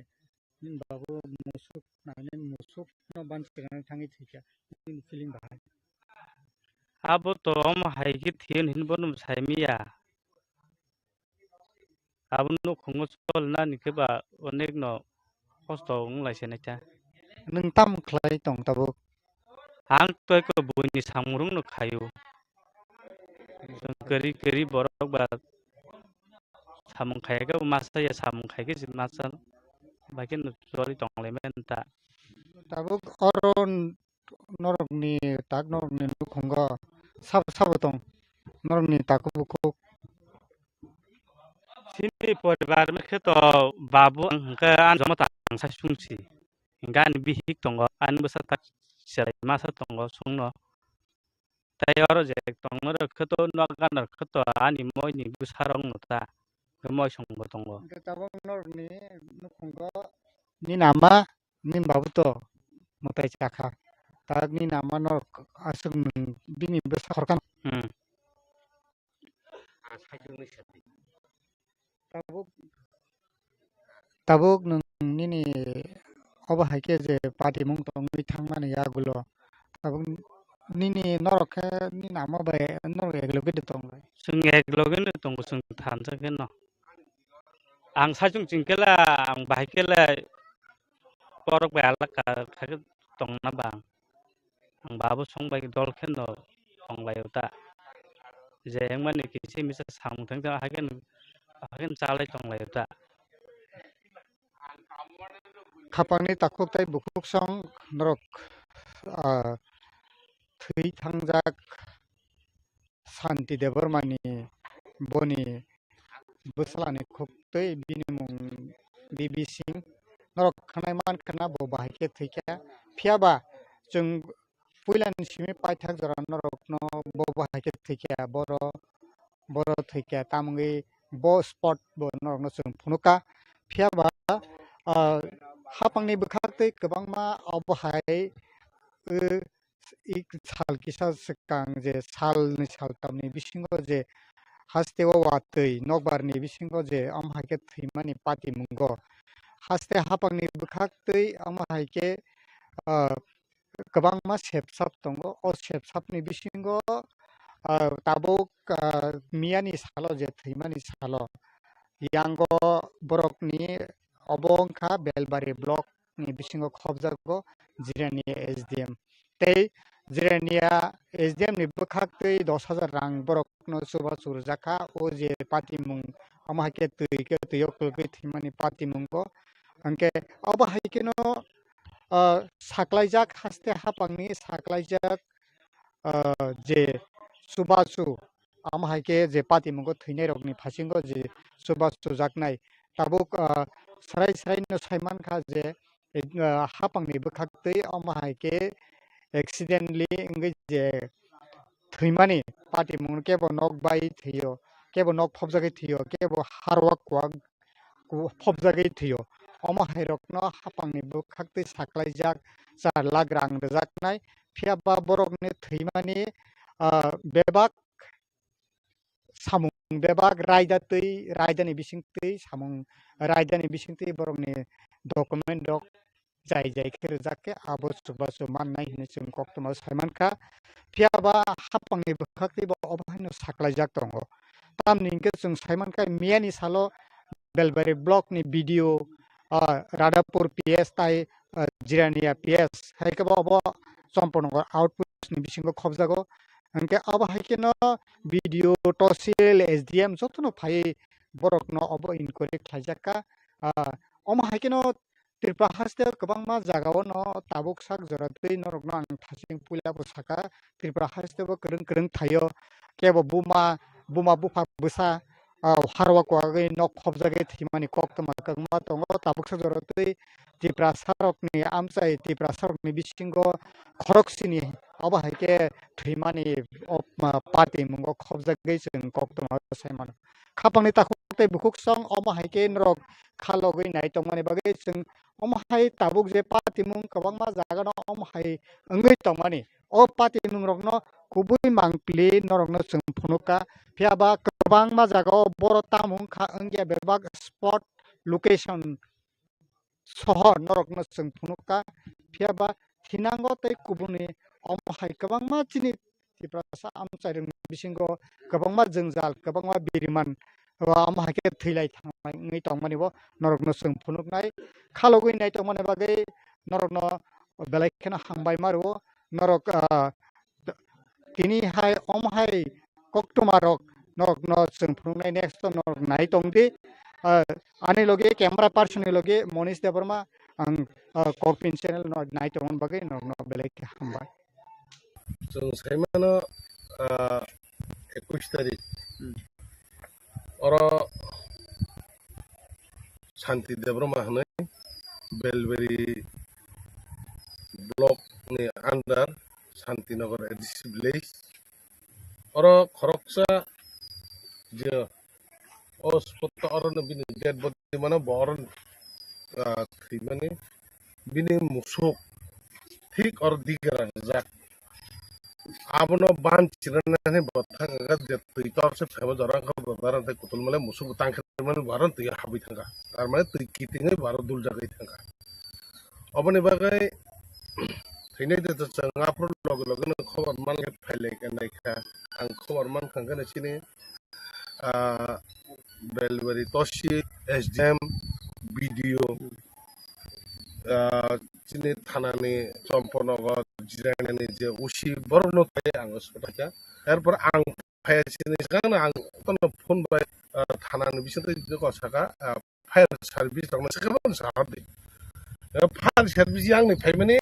nini babu musuk nainai musuk no bansi rwnai thangwi thwikha nini feeling bahai? Abo to omo hai khe thwiyo hinwi bono saimiya. Abo nukhungo cholnani khe ba onek no kosto wng lai se nai ta. Nwng tamo khlai tong tabuk? Ang tei khe buini samung rwngno khaio. Chwng kwrwi kwrwi borok ba samung khai khe masa ya, samung khai khe se masa bai khe no choli tong lai mani ta. Tabuk oro n-, norokni tak norokni nukhungo sabo sabo tong norokni takhuk bukhuk? Chini poribar khe to babu ang hwnkhe ani jomo ta ang sai sungsi. Hwnkhe ani bihik tongo, ani bwsa tak cherai masa tongo sungno. Tei oro je tongma rok khe to nok gana rok khe to ani moi ni bwsa rok no ta. Moisong bo tongo. Hwnkhe tabuk norokni nukhungo nini ama, nini babu to mwtai chakha. Tak nini ama norok aswk nwng bini bwsa khorkha. Hmm. Tabuk, tabuk nwng nini obo hai khe je patimung tongwi thangmani yagulo, tabuk nini norok khe nini ama bai norok ekloge de tong lai? Chwng ekloge no tongo, chwng thansa khe no. Ang saichung ching khe le, ang bahai khe le borok bai alak ka kha khe tongna ba ang. Ang babu song bai dol khe no tong lai o ta. Je wngmani kisa misa samung thang thang hakhe no, hakhe no chalai tong lai o ta. Khapangni takhuk tei bukhuk song norok, ah, thwi thangjak Santi Debbarmani boni bwsalani khuk tei bini mung Bibi Singh. Norok khnai man khna bo bahai khe thwikha. Phiya ba chwng puilani simi paithak jora norokno bo bahai khe thwikha, boro, boro thwikha, tamungwi bo spot bo norokno chwng phunukha. Phiya ba, ah, hapangni bwkhak tei kwbangma obo hai, uh, ik sal kisa swkang je salni saltamni bisingo je hasteo watwi nokbarni bisingo je omo hai khe thwimani patimungo. Haste hapangni bwkhak twi omo hai khe, ah, kwbangma sepsap tongo. O sepsapni bisingo, ah, tabuk, ah, miyani salo je thwimani salo yango borokni obo wngkha Belbari block ni bisingo khobjago Jirania S D M. Tei Jirania S D M ni bwkhak tei dos hajar rang borokno chubachu rwjakha. O je patimung omo hai khe twi khe twi o kwlwgwi thwimani patimungo. Hwnkhe obo hai kheno, ah, saklaijak, haste hapangni saklaijak, ah, je chubachu, amo hai khe je patimungo thwinairokni phasingo je chubachu jaknai. Tabuk, ah, srai srai no sai mankha je, ah, hapangni bwkhak twi omo hai khe accidentally wngwi je thwimani patimung kebo nok bai thwio, kebo nok phobjagwi thwio, kebo harwa kuak ku-, phobjagwi thwio. Omo hairokno hapangni bwkhak twi saklaijak char lakh rang rwjaknai. Phiya ba borokni thwimani, ah, bebak samung bebak raida twi, raidani bising twi samung, raidani bising twi borokni document rok jai jai khe rwjak khe abo chubachu mannai hinwi chwng koktwma sai mankha. Phiya ba hapangni bwkhak twi bo obo haino saklaijak tongo. Tamni hwnkhe chwng sai mankha miyani salo Belbari block ni B D O, ah, Radhapur P S tai, ah, Jirania P S hai khe bo obo Champaknagar outpost ni bisingo khobjago. Hwnkhe abo hai kheno B D O, Tosil, S D M jotono phai borokno obo inquiry khlaijakha. Ah, omo hai kheno Tripura haste kwbangma jagao no tabuk sak jora twi norokno ang thaching puila bo sakha, Tripura haste bo kwrwng kwrwng thaio, kebo buma, buma bupha bwsa, ah, harwa kwagwi nok phobjagwi thwimani koktwma kwbangma tongo. Tabuk sak jora twi Tiprasa rokni amchai, Tiprasa rokni bisingo khoroksini obo hai khe thwimani o, ah, patimungo khobjagwi chwng koktwma sai mano. Khapangni takhuk tei bukhuk song omo hai khe norok kha logwi nai tongmani bagwi chwng omo hai tabuk je patimung kwbangma jaga no omo hai wngwi tongmani. O patimung rokno kubui mangpili norokno chwng phunukha. Phiya ba kwbangma jaga o boro tamo wngkha wngya bebak spot location sohor norokno chwng phunukha. Phiya ba thinango tei kubuni omo hai kwbangma chini Tiprasa amchairokni bisingo kwbangma jwngjal, kwbangma biriman, o omo hai khe thwilai thanglai wngwi tongmani bo norokno chwng phunuknai. Khalogwi nai tongmani bagwi norokno belai kheno hambai ma rwo. Norok, ah, tini hai omo hai koktwma rok norokno chwng phunuknai, next o norok nai tongdi. Ah, ani logi camera person ni logi Monish Debbarma, ang, ah, Korpin channel no nai tongmani bagwi norokno belai khe hambai. Chwng sai mano, ah, ekush tarik. Hmm. Oro Santi Debbarma hwnwi Belbari block ni under Santinagar A D C village. Oro khoroksa je o spot o oro no bini dead body mano bo oro, ah, thwimani bini musuk thik oro digra rijak. Abono ban chirana ni bo thang ga je twi tor se phaibo jora wngkha bo jora tei kutul male musuk bo tang khe mani bo aro twi habwi thangkha. Tar mane twi kitingwi bo aro dul jagwi thangkha. Oboni bagwi thwinai de chwng aphuru loge loge no khobor man khe phailai kha naikha. Ang khobor man kha hwnkhe chini, ah, Belbari Tosi, S D M, B D O, ah, chini thanani Chomponogo jirainani je O C borokno thai ang swkha. Erpor ang phai chini swkang ang kono phone bai, ah, thanani bisingtwi joko saka, ah, fire service rokno swkang sahar di. Eh, fire service yang ni phaimani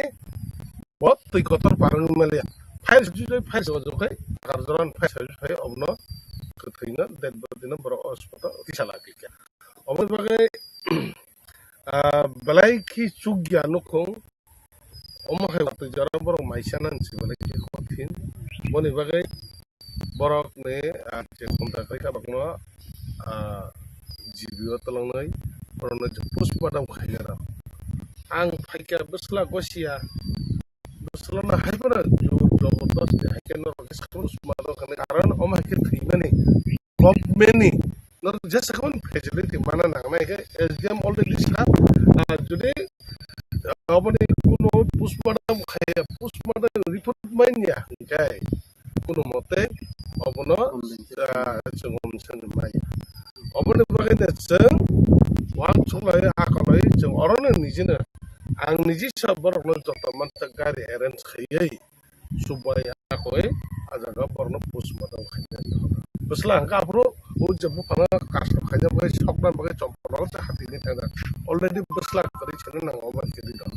bo twi kotor parang maliya. Fire service bai fire service kai, Nagarjoran fire service phai obono kwthwino dead body no borok hospital tisa lagi kha. Oboni bagwi, ah, belai khi chukya nukhung, omo hai watwi jora borok maisa nang si belai khi kothin. Boni bagwi borok ni, ah, je khumta khai ka borokno, ah, G B o tolongnai borokno je postmortem khaina rok. Ang phaikha bwsla gosia, bwsla no hai phano jor jobordasti hai khe norok khe saphuru suma rok khanai karon omo hai khe thwimani government ni norok jesa khe mani facility mana nangnai khe S D M already sa, ah, jodi, ah, oboni kuno postmortem khaiya, postmortem report manya hinkhe kuno mote obono, ah, chwng omsani manya. Oboni bagwi no chwng uansuk lai akolai chwng orono nijino ang niji sa borokno joto mansa gari arrange khaiwi subai akoi a jaga borokno postmortem khaina. Bwsla hwnkha aphuru o je buphano custom khaina bagwi sokna bagwi chomporno se hatini thangna. Already bwsla kwrwi sene nango obo khe di dong.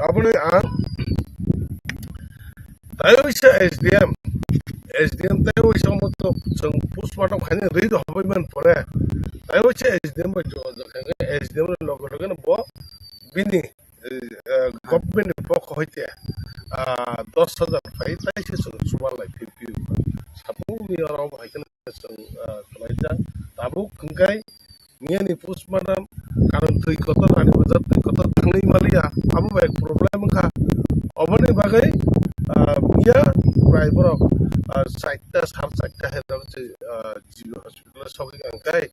Aboni ang taiwi se S D M, S D M taiwi se omo to chwng postmortem khaina rwi rw hobwi man pore. Taiwi se S D M bai jogajog khaikhe S D M ni loge loge no bo bini eh, eh, government ni pokho hoite, ah, dos hajar phai, tai se chwng chuba lai phi phi. Sabungni oro bo hai kheno chwng, ah, khlaijak. Tabuk hwnkhe miyani postmortem karon twi kotor ani bwjak twi kotor thangwi maliya. Abo bai problem wngkha. Oboni bagwi, ah, miya prai borok, ah, charta, sar charta hai rok je, ah, G B hospital o sogwi ang kai.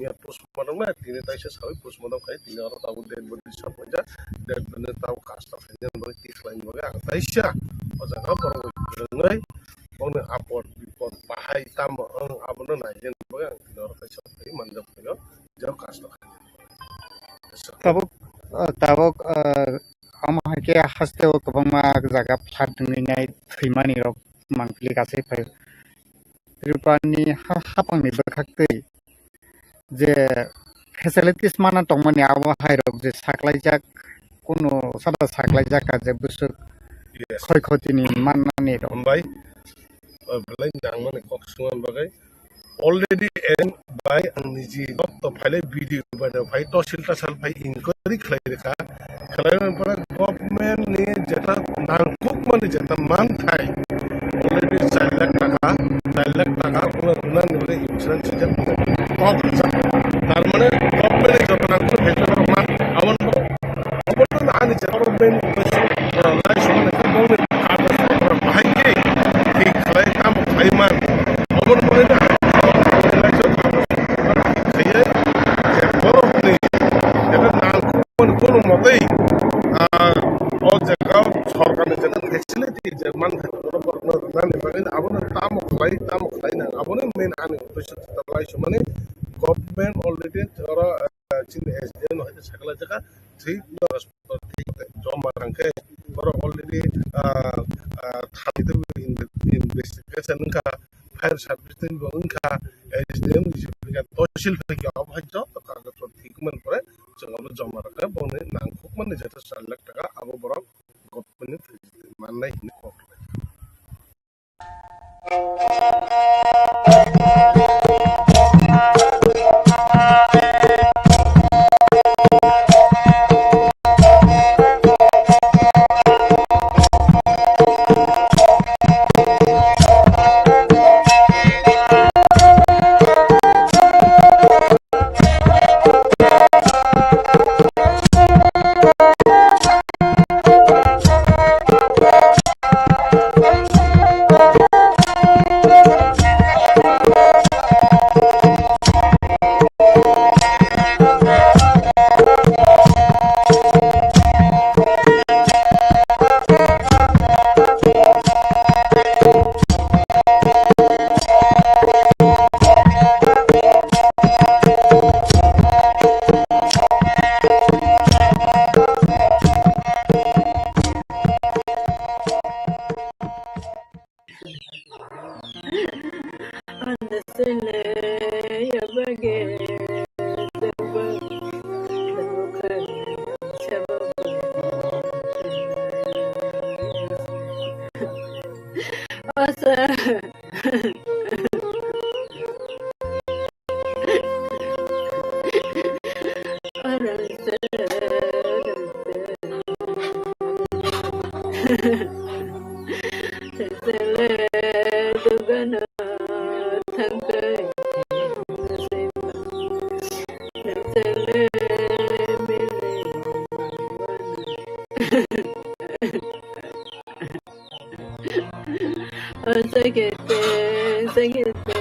Miya postmortem na tini taisa sawi postmortem khai tini oro tabuk dead body sa paijak, dead body tabuk custom khaina bagwi tikhlaina bagwi ang taisa o jaga borok rwnai bongni apot bipot bahai tamo wng abono naina bagwi ang tini oro taisa manjak phaio jao custom khaina. Tabuk, ah, tabuk, ah, omo hai khe haste o kwbangma jaga flood wngwi nai thwimani rok mangpili kasai phai. Tripurani ha-, haphangni bwkhaktwi je facilities mana tongmani abo hairok je saklaijak, kunu sada saklaijak kha je bwswk Yes. Khoi khotini mannani rok. Hambai, o belai nangmani kok swngnani bagwi already en bai ang niji nokto phailai video bai no phai tosil tasal phai inquiry khlai rwkha. Khlaimani pore government ni jeta nangkukmani jeta manthai already char lakh taka, char lakh taka ulo rwnani bagwi insurance swijak kok rwjak. Tar mane government ni joto nangkuk phaisa rok man, aboni Obono ani je government ni lai songni khe bongni kagoj patra bahai khe thik khlai tamo khlai man. Obono bagwi no ang lai song kagoj patra thik khlaiwi je borokni jeta nangkukmani kono motwi, ah, o jaga o sorkarni jeta facility je man thai borokno rwnani bagwi abono tamo khlai tamo khlai nang abono main ani uddesho jeta lai songmani government already oro, ah, chini S D M no hai khe sakalaijak kha. Thik no joma rang khe borok already, ah, ah, thani twi investigation wngkha, fire service twi bo wngkha, S D M ni jibika tosil phaikha, abo hai joto kagoj thik man pore chwng abo joma rang khe bongni nangkukmani jeta char lakh taka abo borok government ni mannai hinwi kok. Asa. Ora se, ora se. Sele dugano thangkai. Sele mele. O Sagete, Sagete,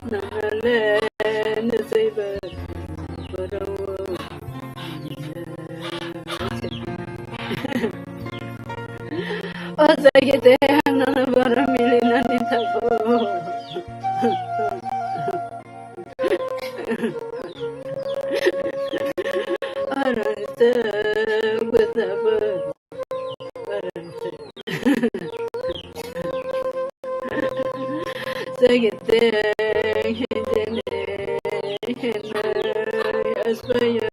nangale nasaiba borao. O Sagete, ang nono borao milinani thago. Ora se, bwsabo. Sagete, hindene, hinai, aswaya.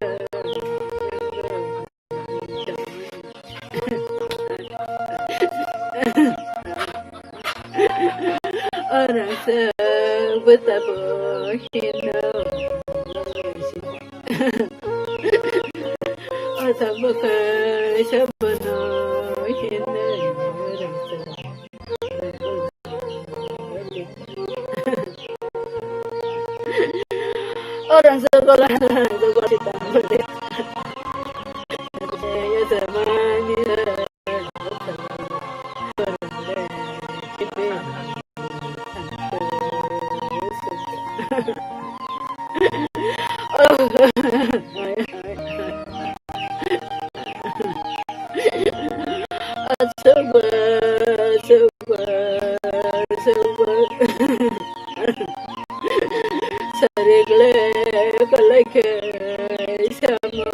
Ora se, bwsabo, hino. Asa bwkhai sabono hinwi rwngsa. O rwngsa gola rwngsa gola sitang bole. Ya samani. Sarigle kalaikhe samo.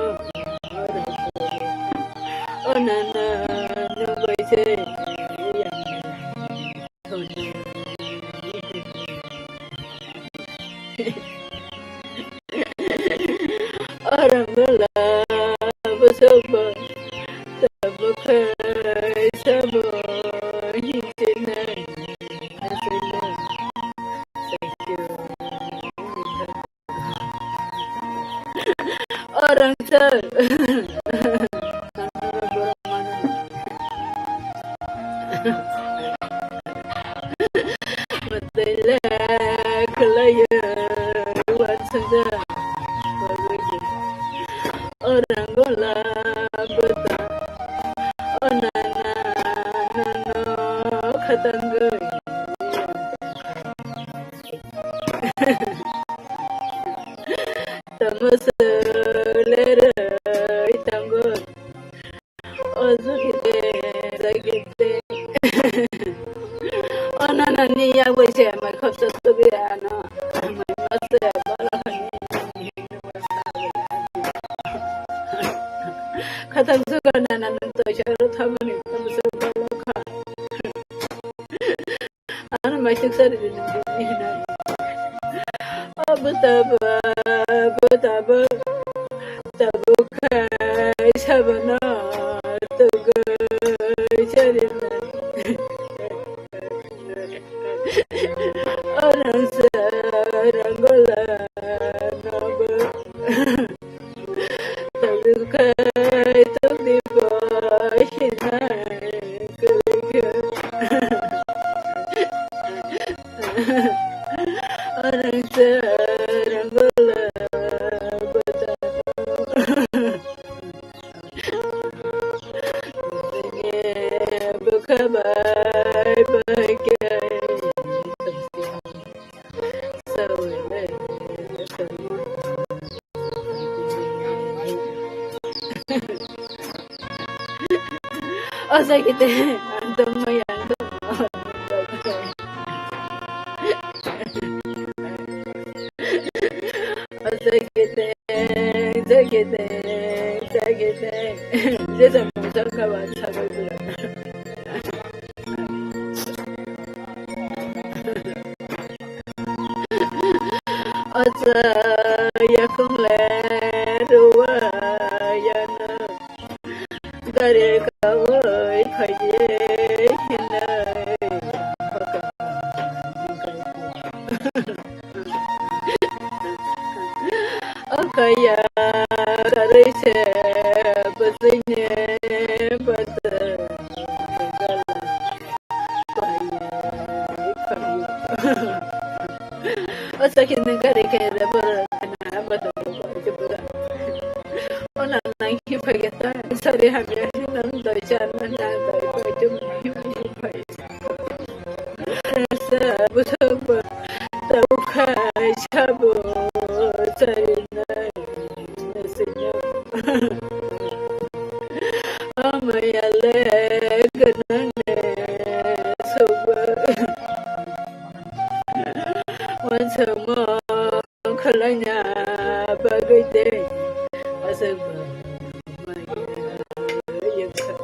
O nana, nwng bai se yang thoni. O rangla bwswkbo tabuk khai samo hinchinai aswkno. Thank you. O rangchak. Matele khwlaiyo wansajak. O rangola bwta. O nana nono khatangwi. Tamo se leroi tango. O jugite jagite. O nana ni yagoi se mai khopsa tugui ano. Mai mase bala hani. Khatang suka nana nung toisa ro thamani khopsa bala kha. Ano mai tuk sari di nang di hina. Abu taba, abu taba, tabu khai sabana tugai sari na. Orang sarang gola nabu. Tangkai tangdi bai hinai kaliga. Orang sarang gola batano. Bukha bai bai kai. O jagite, ang tongmai, ang tongmai. O jagite, jagite, jagite. Jesa mungsa kawan sabai bula. Acha yakung le ruwa yana gari kawai khaye hinai. Kaya karai se bwswini bwtwi. O sakini gari kaya da bwrwi na bwtwi. Ona nang hi phai ta sari hamya hi nang doi chan na doi doi chum hi phai. Sabo sabo tau khai sabo sarinai senya. Amaya le ganang ne soba. Wansamo khalaina bagwi de aswk ba maya yangkha.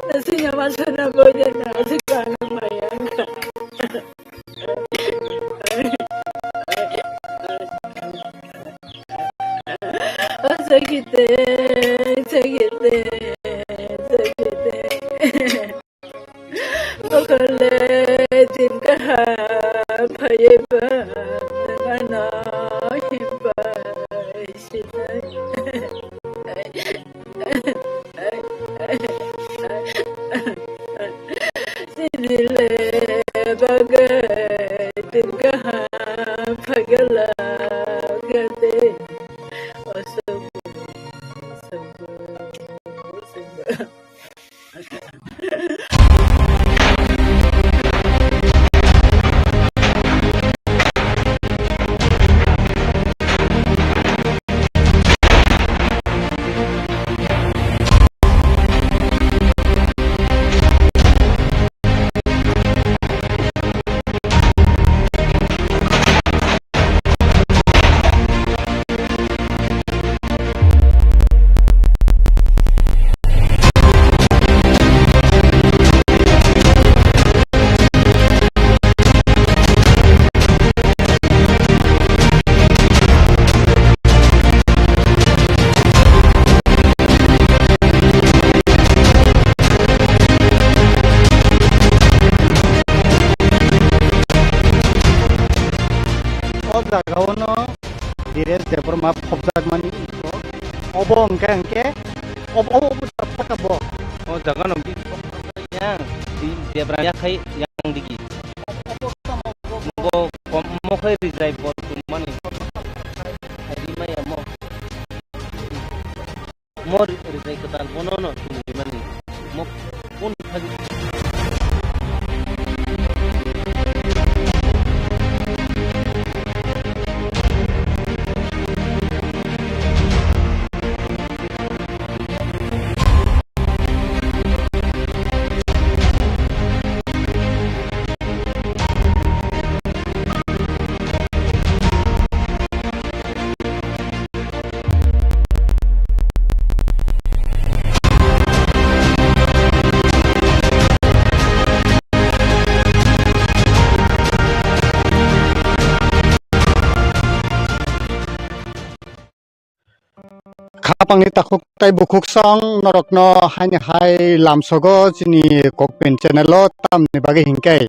Nasing yaman sana boy na aswk ba maya yangkha. O sakite, sakite, sakite. Okole din kaham phaiba nangano himpai sinai. Sinile bagai din kaham phagala gade. Osobo, osobo, osobo. O jagao no Dheeresh Debbarma phobjakmani iko. Obo hwnkhe, hwnkhe, obo, obo, obo, obo, obo. O jaga no yang, di Debra yakhai yang digi. Bo kom mo khai rijai bo tumani. Rimai amo. Mo rijai kwtal bono no tumani mani. Mo kun phagi. Khapangni takhuk tei bukhuk song norokno haini hai lamsogo chini Kokpin channel o tamni bagwi hinkhe,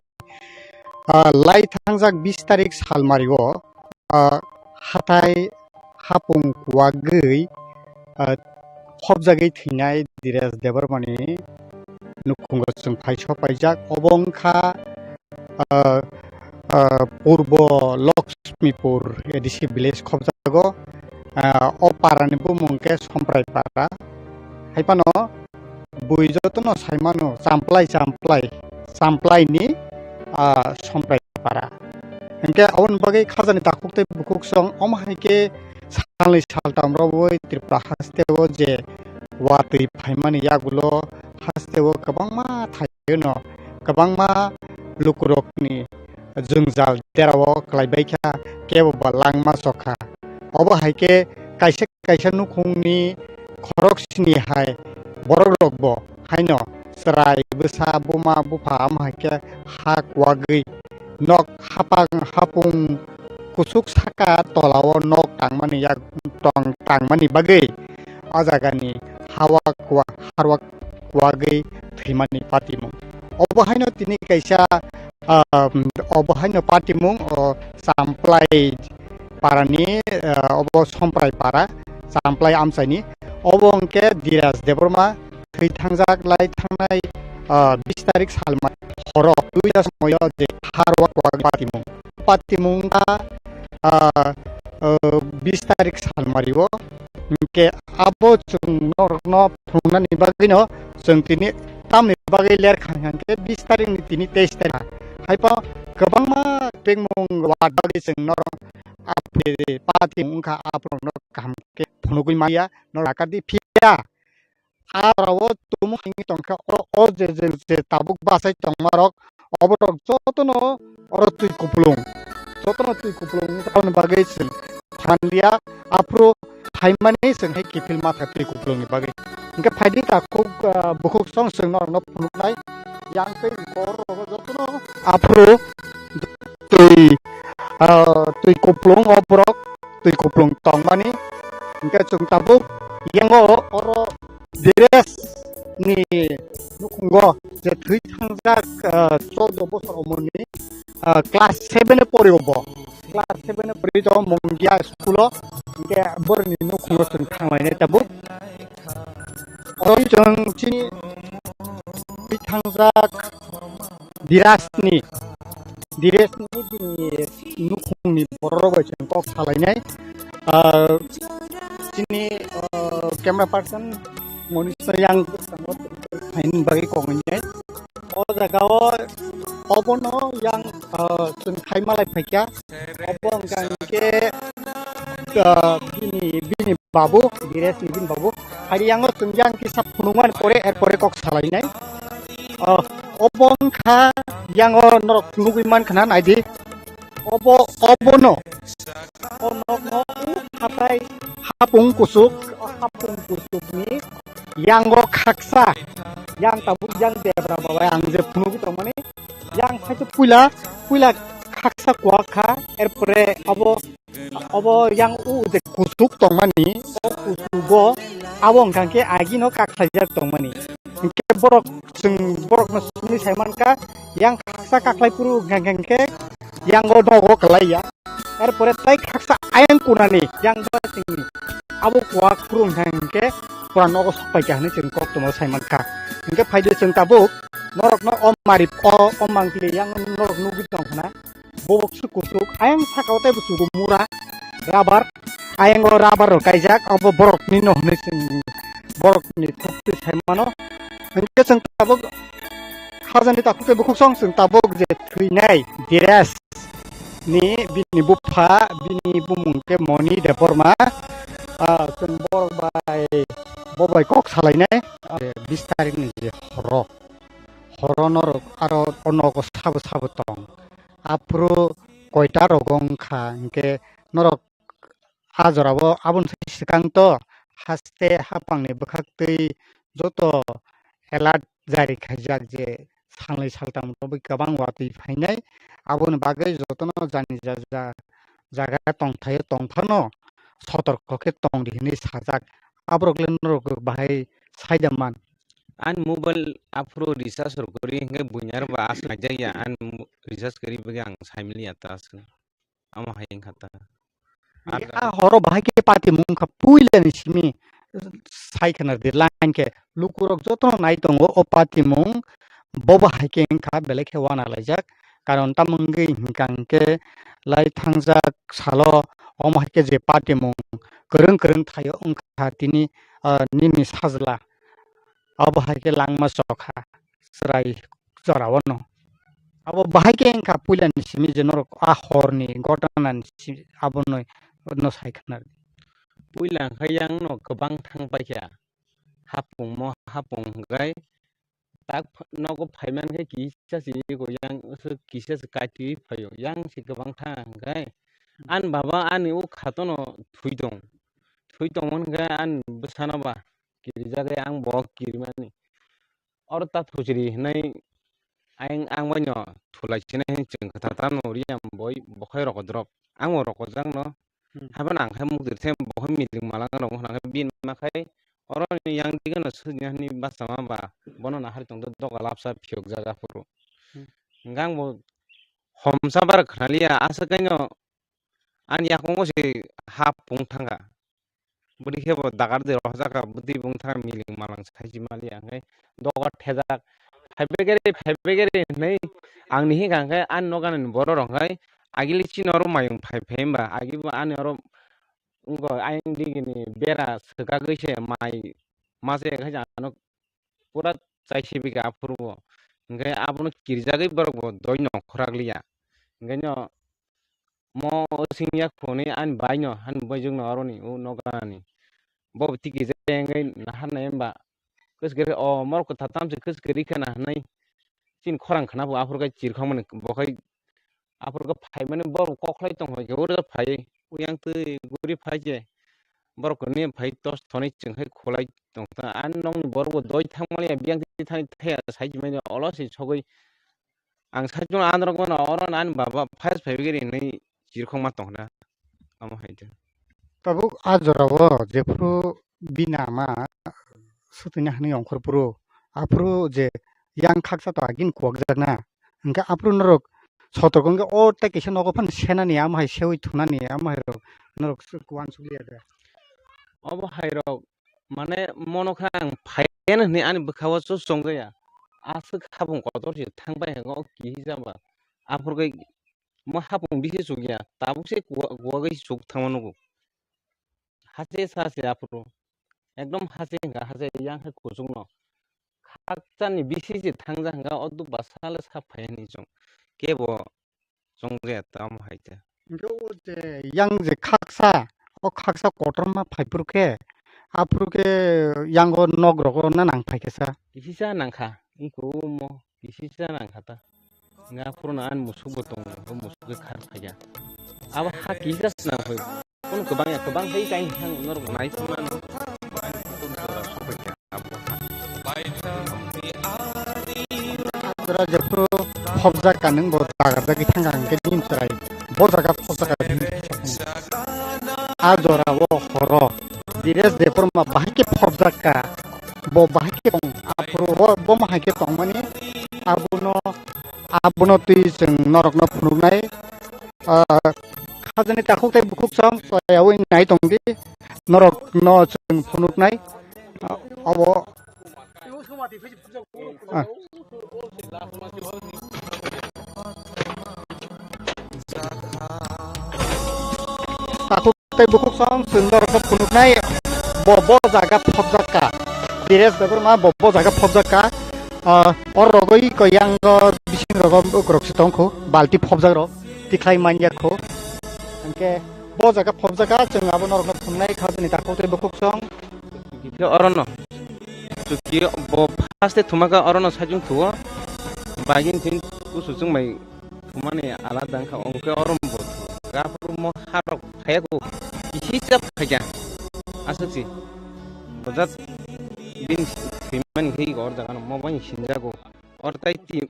ah, lai thangjak bis tarik salmari o, ah, hatai hapung kuwagwi, ah, phobjagwi thwinai Dheeresh Debbarmani nukhungo chwng phai sopaijak. Obo wngkha, ah, ah, Purbo Lakshmipur A D C village khobjago. Ah, o parani bumung khe Somprai para. Hai phano bui jotono sai mano Champlai, Champlai, Champlaini, ah, Somprai para. Hinkhe aboni bagwi khajani takhuk tei bukhuk song omo hai khe salnwi saltam rwui Tripura hasteo je watwi phaimani yagulo hasteo kwbangma thaino kwbangma lukurokni jwngjal derao kwlaibaikha, kebo ba langma chokha. Obo hai khe kaisa kaisa nukhungni khoroksni hai borokrokbo haino chwrai bwsa buma bupha omo hai khe ha kuwagwi nok hapang hapung kuchuk saka tolao nok tangmani yak tong tangmani bagwi o jagani hawa kuwa harwa kuagwi thwimani patimung. Obo haino tini kaisa, ah, obo haino patimung o Champlai parani, ah, obo Somprai para, Champlai amchaini. Obo hwnkhe Diraj Debbarma thwi thangjak lai thangnai, ah, bis tarik salmani horo duita somoio je harwa kuagwi patimung. Patimung wngkha, ah, ah, bis tarik salmario. Hwnkhe abo chwng norokno phunuknani bagwino chwng tini tamni bagwi ler kha hwnkhe bis tarikni tini teis tarik. Haiphano kwbangma tengmung ward bagwi chwng norok aphi patimung wngkha, aphurokno kaham khe phunugwi manya norok akadi phiya. Aro o tumung hwnwi tongkha, o, o je, je, je tabuk bachai tongmarok, oborok jotono oro twi kupulung, jotono twi kupulung wngkha, aboni bagwi chwng phanliya, aphuru phaimani chwng hai kiphil matha twi kupulungni bagwi. Hwnkhe phaidi takhuk, ah, bukhuk song chwng norokno phunuknai, yang tei borok jotono aphuru twi, ah, twi kupulung o borok twi kupulung tongmani. Hwnkhe chwng tabuk yango oro Diraj ni nukhungo je thwi thangjak, ah, choudo bosor umorni, ah, class seven e pori obo. Class seven e pori to Mongia school o. Hwnkhe boroni nukhungo chwng thanglainai tabuk. Oro chwng chini thwi thangjak Diraj ni, Diraj ni bini nukhungni borok rok bai chwng kok salainai. Ah, chini, ah, camera person Monisno yang bwskango thaini bagwi kok wngnai. O jaga o obono yang, ah, chwng khai malai phaikha. Obo hwnkha hwnkhe, ah, bini, bini babu, Diraj ni bini babu. Hari yango chwng yang kisa phunukmani pore, er pore kok salainai. Ah, obo wngkha yango norok nugwi mankha na naidi. Obo, obono. O nokno o hatai hapung kusuk, o hapung kusukni yango khaksa, yang tabuk yang debra babai ang je phunugwi tongmani, yang saisa puila, puila khaksa kuak kha, erpore abo, obo yang o je kusuk tongmani, o kusugo abo wngkha khe agino kaklaijak tongmani. Hwnkhe borok, chwng borokno swngwi sai mankha, yang khaksa kaklai phuru hwnkha hwnkhe yango nogo kwlaiya. Erpore tai khaksa ayang kunani yang ba chwngni abo kuak phuru hwnkha hwnkhe pura nogo sokpaikha hwnwi chwng koktwma sai mankha. Hwnkhe phaidi chwng tabuk norokno o mari o, o mangpili yang norok nugwi tongkhna. Bobok se kuchuk, ayang saka o tei bo chugo mura, rubber, ayang o rubber rok kaijak, abo borok ni no hinwi chwng borok ni thok twi sai mano. Hwnkhe chwng tabuk hajani takhuk tei bukhuk song chwng tabuk je thwinai Diraj ni bini bupha, bini bumung khe Moni Debbarma, ah, chwng borok bai, bo bai kok salainai, ah, bis tarik ni je horo, horo norok aro o nogo sabo sabo tong. Aphuru koita rogo wngkha, hinkhe norok a jorao aboni swkang to haste haphangni bwkhaktwi joto alert jari khaijak je salnwi saltham rwgwi kwbang watwi phainai, aboni bagwi jotono jani ja-, ja-, jaga tongthaio tongphano sotorko khe tongdi hinwi sajak. Aborok le norok bahai saida man. Ani mobile aphuru recharge rw kwrwi hinkhe buini aro ba aswk naijakya, ani mo-, recharge kwrwi bagwi ang saimiliya ta aswk. Omo hai wngkha ta. Hinkhe a horo bahai khe patimung wngkha, puilani simi sai khna rwdi line khe lukurok jotono nai tongo o patimung, bo bahai khe wngkha belai khe uanalaijak. Karon tamo wngwi hinkha hinkhe lai thangjak salo omo hai khe je patimung kwrwng kwrwng thaio wngkha tini, ah, nini sajla. Abo hai khe langma chokha chwrai jorao no. Abo bahai khe wngkha puilani simi je norok a horni gotana ni si-, abono no sai khna. Puila wngkha yang no kwbang thang paikha. Hapung mo hapung hwnkhe tak ph-, nogo phaiman khe kisa se eko yang se kisa se kaitwi phaio. Yang se kwbang thang hwnkhe ani baba ani o kha tono thwi tong. Thwi tongmani hwnkhe ani bwsano ba kirijagwi ang bo kirimani. Oro ta thujri hinwi ayang ang baino thulai sinai hinwi chwng kha ta, ta no ri ang boi bokhai rokodrop. Ang bo rokojakno. Hmm. Haibano ang khai mukdwi se bokhai miling malang rok wngkha khe bini ma khai Oro ni yang digeno sujnya hani basa ma ba, bono nahar tong doga lapsa phiyok jaga phuru. Hmm. Hingke ang bo homsa bar khna liya, aswk kaino ani yakungo se ha pung thangkha. Bwrwi khe bo dagar de rohorjak kha, bwtwi bung thang miling malang sai si mali ya, hwnkhe doga thejak. Phai begeri, phai begeri hinwi ang ni hika hwnkhe ani nokani borok rok hwnkhe agili chini oro mayung phai phai hwnba, agi bo ani oro wngkha ayang digini bera swkagwi se mai masa ya khe ano pura chaisibika aphuru bo. Hwnkhe abono kirijagwi borok bo doi nongkhor rak liya. Hwnkhe no mo sing yak phone ani bai no, ani bai jwk no aro ni o nok gana ni. Bo tiki je engei nahar nai hwnba. Kwchwk khe o mor kwtha tam se kwchwk khe rikha na hinwi. Chini khorang khna bo aphuru khe chirkhok mani bo khai aphuru khe phai mani bo kok khlai tong hai khe oro phai. Uyang twi guri phai je. Borok kwnwi phai tos thoni chwng khai khulai tong ta. Ani nokni borok bo doi thang mani biyang twi thani thaya sai mani olo se sogwi. Ang sakno androk mano oro ani baba first phai giri hinwi chirkhokma tongna amo hai de. Tabuk a jorao jephru bini ama sutwina hinwi ongkhor phuru, aphuru je yang khaksa to agini kuwakjakna, hwnkhe aphuru norok sotok wngkhe o tei kaisa nogo phano senani amo hai sewi thunani amo hai rok norok kuwan sukliya de. Obo hai rok mane mono kha ang phaiya hinwi ani bwkha o chuk chongjaya. Aswk hapung kotor se thang bai hwngo o kisa ba. Aphuru khe mo hapung bisi chukya. Tabuk se kuwa, kuwagwi chuk thangma nugo. Hache sa se aphuru. Ekdom hache hwnkha, hache yang khe kuchukno. Khakchani bisi se thangja hwnkha o duk basa le sa phaiya hinwi chong. Kebo chongjaya tamo hai khe. Hwnkhe o je yang je khaksa, o khaksa kotorma phai phuru khe, aphuru khe yango nok rogo na nang phai khe sa? Kisisa nang kha, iko mo kisisa nang kha ta. Nga phuru na ani musuk bo tongo, o musuk khe khar phai ya. Abo ha kisisa se nang phai. Kunu kwbang ya, kwbang hai kain thang norok nai phuru na no. Jora jephru phobjak ka nwng bo dagarjagwi thangkha hwnkhe nini chwrai bo jaga phobjak ka hwnwi. A jora o horo Dires Debbarma bahai khe phobjak ka, bo bahai khe tong, aphuru o bo mahai khe tongmani abono, abono twi chwng norokno phunuknai. Ah, khajani takhuk tei bukhuk chwng toyaui nai tong di, norok no chwng phunuknai, ah, obo, ah. Takhuk tei bukhuk song chwng norokno phunuknai, bo, bo jaga phobjak ka. Dires Debbarma bo, bo jaga phobjak ka. Ah, oro rogwi ko yang o bising rogo ukrok se tong kho, balti phobjak rok tikhlai man ya kho. Hwnkhe bo jaga phobjak ka, chwng abo norokno phunuknai kha, chini takhuk tei bukhuk song. Hwnkhe orono chuki bo first e thumaka orono sajung thuo, bagin thin kusu chwng bai. Thumani alada wngkha, hwnkhe oro bo gaphuru mo harok phaiyago, kisa phaiya. Aswk si bojak bini thwimani khe ego, or jaga no mo bai sinjago. Or tai team,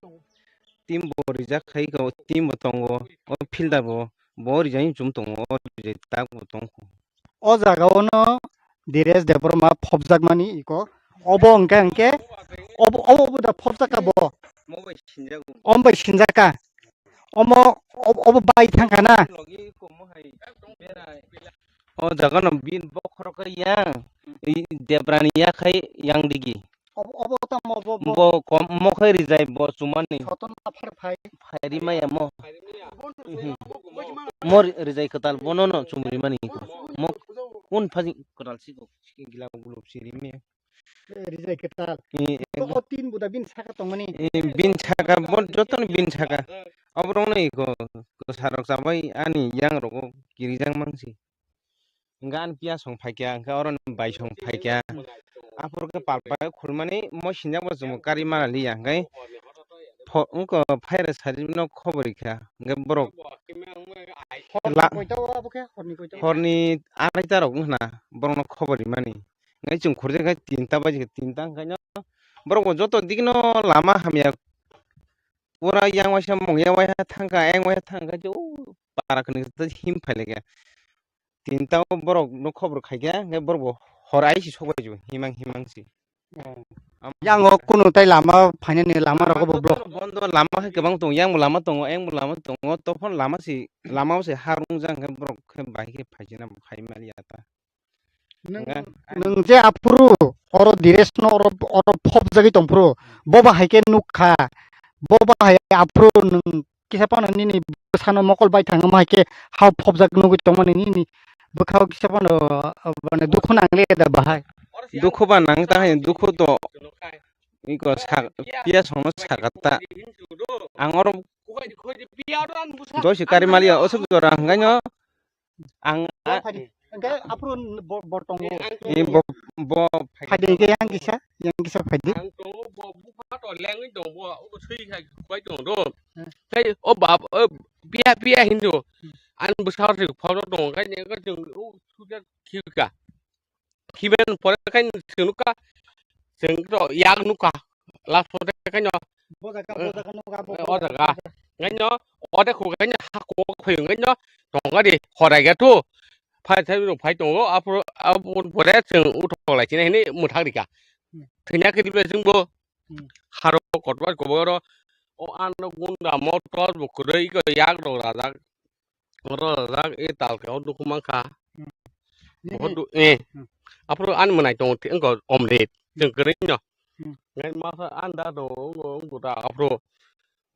team bo rijak khai ko, team bo tongo, o fielder bo, bo rijai chum tongo, o rijai tak bo tongkho. O jaga o no Dires Debbarma phobjakmani iko. Obo hwnkhe, hwnkhe obo, obo, obo da phobjak ka bo. Mo bai sinjago. Om bai sinjak ka. Omo, ob-, obo bai thang kha na. Logi komo hai berai. O jaga no bin bokhorok yang, i Debrani yakhai yang digi. Obo, obo tamo, obo, obo. Bo kom, mo khai rijai bo chumani. Soton aphar phai. Phairi maya mo. Mhm. Mo ri-, rijai kwtal bono no chumri mani ko. Mo kun phaji kwtal si ko. Gila guluk si ri me. Eh, rijai kwtal. Eh, bo o tin buda bin saka tongmani. Eh, bin saka, bo joto ni bin saka. Oborok no iko kwsarok chabai ani yang rogo kirijang mangsi. Hingke ani piya song phaikya, hingke oro ni bai song phaikya. Aphuru khe pal pai khulmani mo sinjak bo chwng kari mana liya, hingke pho-, wngkha phaira sari no khobor rikha, hingke borok la-, horni arai ta rok wngkha na borok no khobor rimani. Hingke chwng khurjak khe tinta baji khe, tinta hingke no borok bo joto dik no lama hamya. Pura yang waisa mung yang waisa thangkha, yang waisa thangkha je o para kwnwi him phai laikha. Tinta o borok no khobor khaikha, hingke borok bo hor ai si sok bai ju himang himang si. Oh. Am- Yang o kunu tai lama phainani lama rok bo block. Bondo lama khe kwbang tongo, yang bo lama tongo, ayang bo lama tongo, tophon lama si, lama se ha rung jang khe borok khe bai khe phaijana bo khai mali ya ta. Nwng, Nga- nwng je aphuru oro Diresh no oro, oro phop jagwi tongphuru, bo ba hai khe nuk kha, bo ba hai aphuru nwng kisa phano nini bwsano mokol bai thang wngma hai khe hao phopjak nugwi tongmani nini bwkhao kisa phano, uh, mane dukhu nang le da bahai. Dukhu ba nang ta hai, dukhu to iko sa, piya songno sakata. Ang oro dosi kari maliya, osuk jora hwnkhai no ang a- Hwnkhe aphuru bo, bo tongo. Ni bo, bo Phaidi hwnkhe yang kisa, yang kisa phaidi. Ang tongo bo bupha to lengwi tongo bo, obo swi khai bai tongo do. Hmm. Khai o bab, o piya piya hindu. Hmm. Ang bwsao se photo tongo khai ne ko jong o suja khika. Khiben pore khai sunu ka, seng to yak nuka. Last pore khai no. Bo jaga, bo jaga nuka, bo, eh, bo o jaga. Jaga. Ngai no, o de khu ngai no, ha ko khoi ngai no, tonga di, khorai ga tu. Phai thai ro phai tongo, aphuru, aphuru pore chwng uthok lai chini hini mwthak rika. Hmm. Thwina khe dibe chwng bo. Hmm. Haro kotwa koboro, o ano gunda motor bo kwrwi ko yak rok rajak. Oro rajak e tal khe o dukhu mankha. Hmm. Bo Nini? Du-, eh. Hmm. Aphuru ani mwnai tongo, thi-, wngkha Omrit. Chwng kwrwi no. Hmm. Ngai masa anda do, wngkha, wngkha ta aphuru.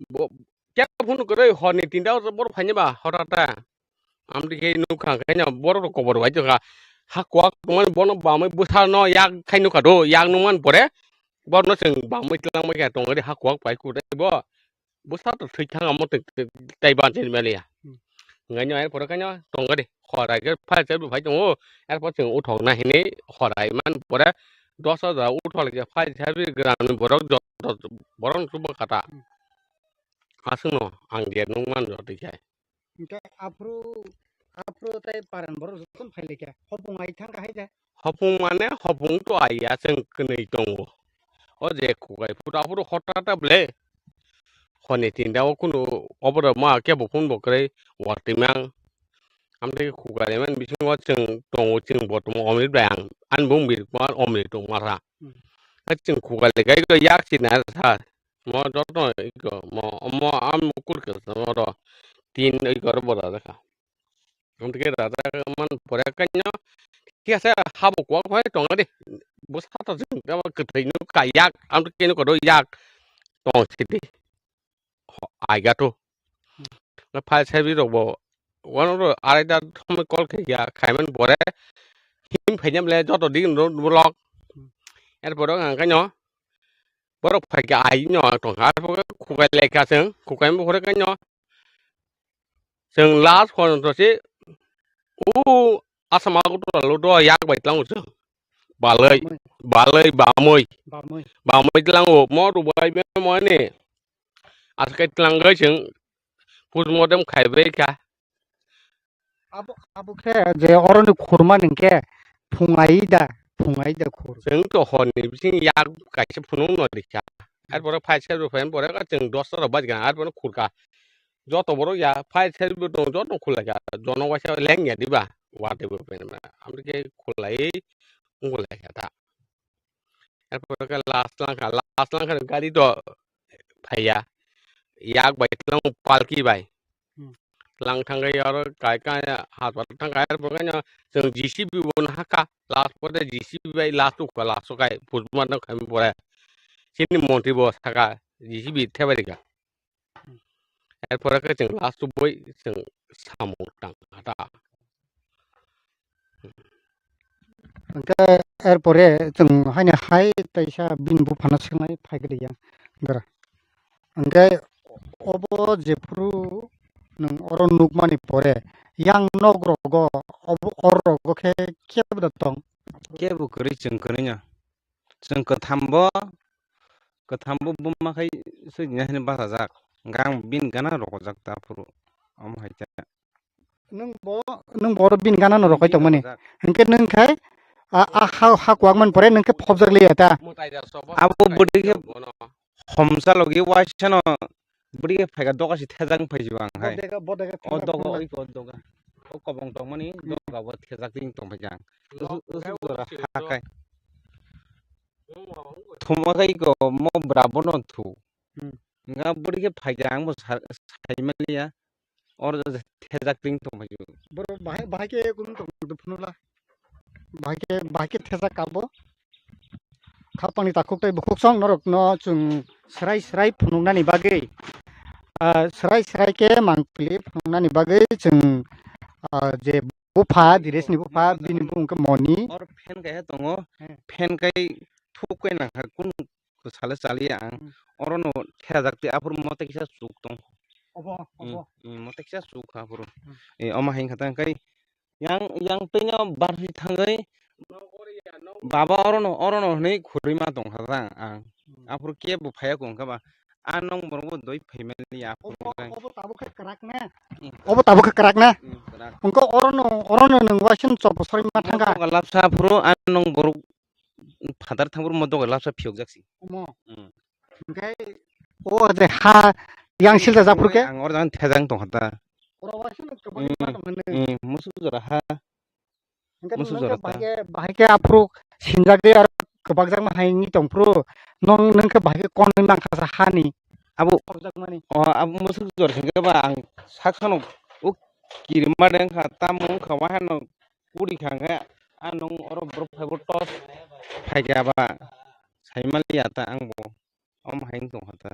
Bo, kya phunu kwrwi horni tinta o borok phaini ba, hota ta. Amtwi khe nukha khe no borok rok kobor bai tongkha. Ha kwak tongmani bono bamwi bwsano yak khai nukha do, yak nukmani pore borokno chwng bamwi twlangma khe tongwi ha kwak pai kwrwi bo. Bwsa to thwi thang amo tei, tei, tei ban chini maliya. Hmm. Ngai no, erpore kaino tong gari, khorai ge phai chai bo phai tongo, erpor chwng uthok na hini khorai man pore dos hajar uthok le phai chai bi gram ni borok joto borok no chuba kata. Hmm. Aswk no ang je nung man jotwi khai. Hwnkhe aphuru, aphuru tei paran borok jotono phai laikha. Hopung ai thang kha hai da? Hopung mane hopung to ai ya chwng kwnwi tongo. O je kukai phuru aphuru hota ta ble. Honi tinda o kunu oborok ma kebo phun bo kwrwi watwi mang. Amtwi kukai man bisingo chwng tongo, chwng bo tongo Omrit bai ang. Ani bung bir ma Omrit tong ma sa. Hmm. Chwng kukai le gai yak sina sa. Mo joto iko mo, mo am kurke mo ro tin iko ro bora jakha. Amtike rajak man pore kaino, thik ase, habo kwak phai tongo de. Bwsa to chwng tamo kwthwi no ka yak, amtike no kodo yak tong sidi. Ho, aiga to. Phai sai bi rok bo, wano ro arai da thomoi call khe ya, khaiman pore him phai nyam le joto din ro block. Er pore ang kaino, borok phai khe ai no tong kha, ar pore khukai lai kha chwng, khukai mo pore kaino. Chwng last phono to se o Assam Agartala lo do yak bai tlango chwng. Balai, Bamwi. Balai, bamwi. Bamwi. Bamwi tlango mo rwbai be mo ni. Aswk khe tlang gai chwng postmortem khai bai kha. Abo, abo khe je oroni khurma ningkhe phungai da, phungai da khur. Chwng to horni bising yak kaisa phunuk no rikha. Ar pore phai sai rw phain pore ka chwng dosta rok bajikha, ar pore khurkha. Joto borok ya phai sai rw tong, joto khulai kha. Jono waisa leng ya diba? Wa tei bo phain ma. Amtike khulai, ungkulaikha ta. Erpore khe last langkha, last langkha gari to phaiya. Yak bai tlang palki bai. Hmm. Tlang thangkhe aro kai kai haspatal thangkha, erpore khe chwng J C B bo nahakha, last pore J C B bai last ukha, last kai pujma no khaim pore. Chini montri bo saka J C B thebarikha. Erpore khe chwng last o boi chwng samung tang kha ta. Hwnkhe erpore chwng haino hai teisa bini buphano swngnai phai kwrwi ya gra. Hwnkhe obo jephuru nwng oro nukmani pore yang nok rogo obo oro rogo khe kebo da tong? Kebo kwrwi chwng kwrwino. Chwng kwthambo, kwthambo buma khai swijina hwnwi bachajak. Hwnkhe ang bini gana rokojak ta aphuru. Omo hai khe. Nwng bo, nwng bo oro bini gana no rokhai tongmani. Rokojak. Hwnkhe nwng khai a, a ha, ha kwak man pore nwng khe phobjak liya ta. Abo bwtwi khe homsa logi waisa no bwtwi khe phaikha doga si thajak phai jiba ang hai. Bodega, bodega o doga, oi ko doga. O kobong tongmani doga bo thejak twi tongphaikha. Usuk jora hakai. Thumwa kai ko mo bra bono thu. Nga buri khe phaikha ang bo sa-, saimaliya. Or thejak twi tongphaikha. Boro bahai, bahai khe kunu tong phunula. Bahai khe, bahai khe thejak kabo. Khapangni takhuk tei bukhuk song norokno chwng swrai swrai phunuknani bagwi, ah, swrai swrai khe mangpili phunuknani bagwi chwng, ah, je bupha, Diresni bupha, bini bumung khe Moni. Or fan kaisa tongo, fan kai thuk kai nangkha, kunu kwsale chaliya ang. Orono thejak twi aphuru mote kisa chuk tong. Obo, obo. Mote kisa chuk kha aphuru. Eh, omo hai kha tang kai. Yang, yang twi no barsi thangwi baba orono, orono hwnwi khurwi ma tongkha jang ang. Aphuru kebo phaiya kong kha ba. A nong borok bo doi phaimani ya aphuru. Obo, obo tabuk khe kwrak na? Obo tabuk khe kwrak na? Hwnkhe orono, orono nwng waising chop sorwi ma thangkha. Motoka lapsa aphuru a nong borok phatar thangphuru motoka lapsa phiyokjak si. Omo. Hwnkhe o je ha yang silda jak phuru khe? Ang oro jang thejang tongkha ta. Oro waising chop sorwi ma tongkha nw. Musuk jora ha. Hwnkhe musu nwng khe jorota. Bahai khe, bahai khe aphuru sinjagwi aro kwbakjakma hai wngwi tongphuru, nwng, nwng khe bahai khe konwi mankha sa hani. Abo, o, abo musuk jor hwnkhe ba ang sak sano o kirima de wngkha, tamo wngkha, wahano kuri kha hwnkhe, a nwng oro borok phaibo tos phaikha ba saimaliya ta ang bo. Omo hai wng tongkha ta.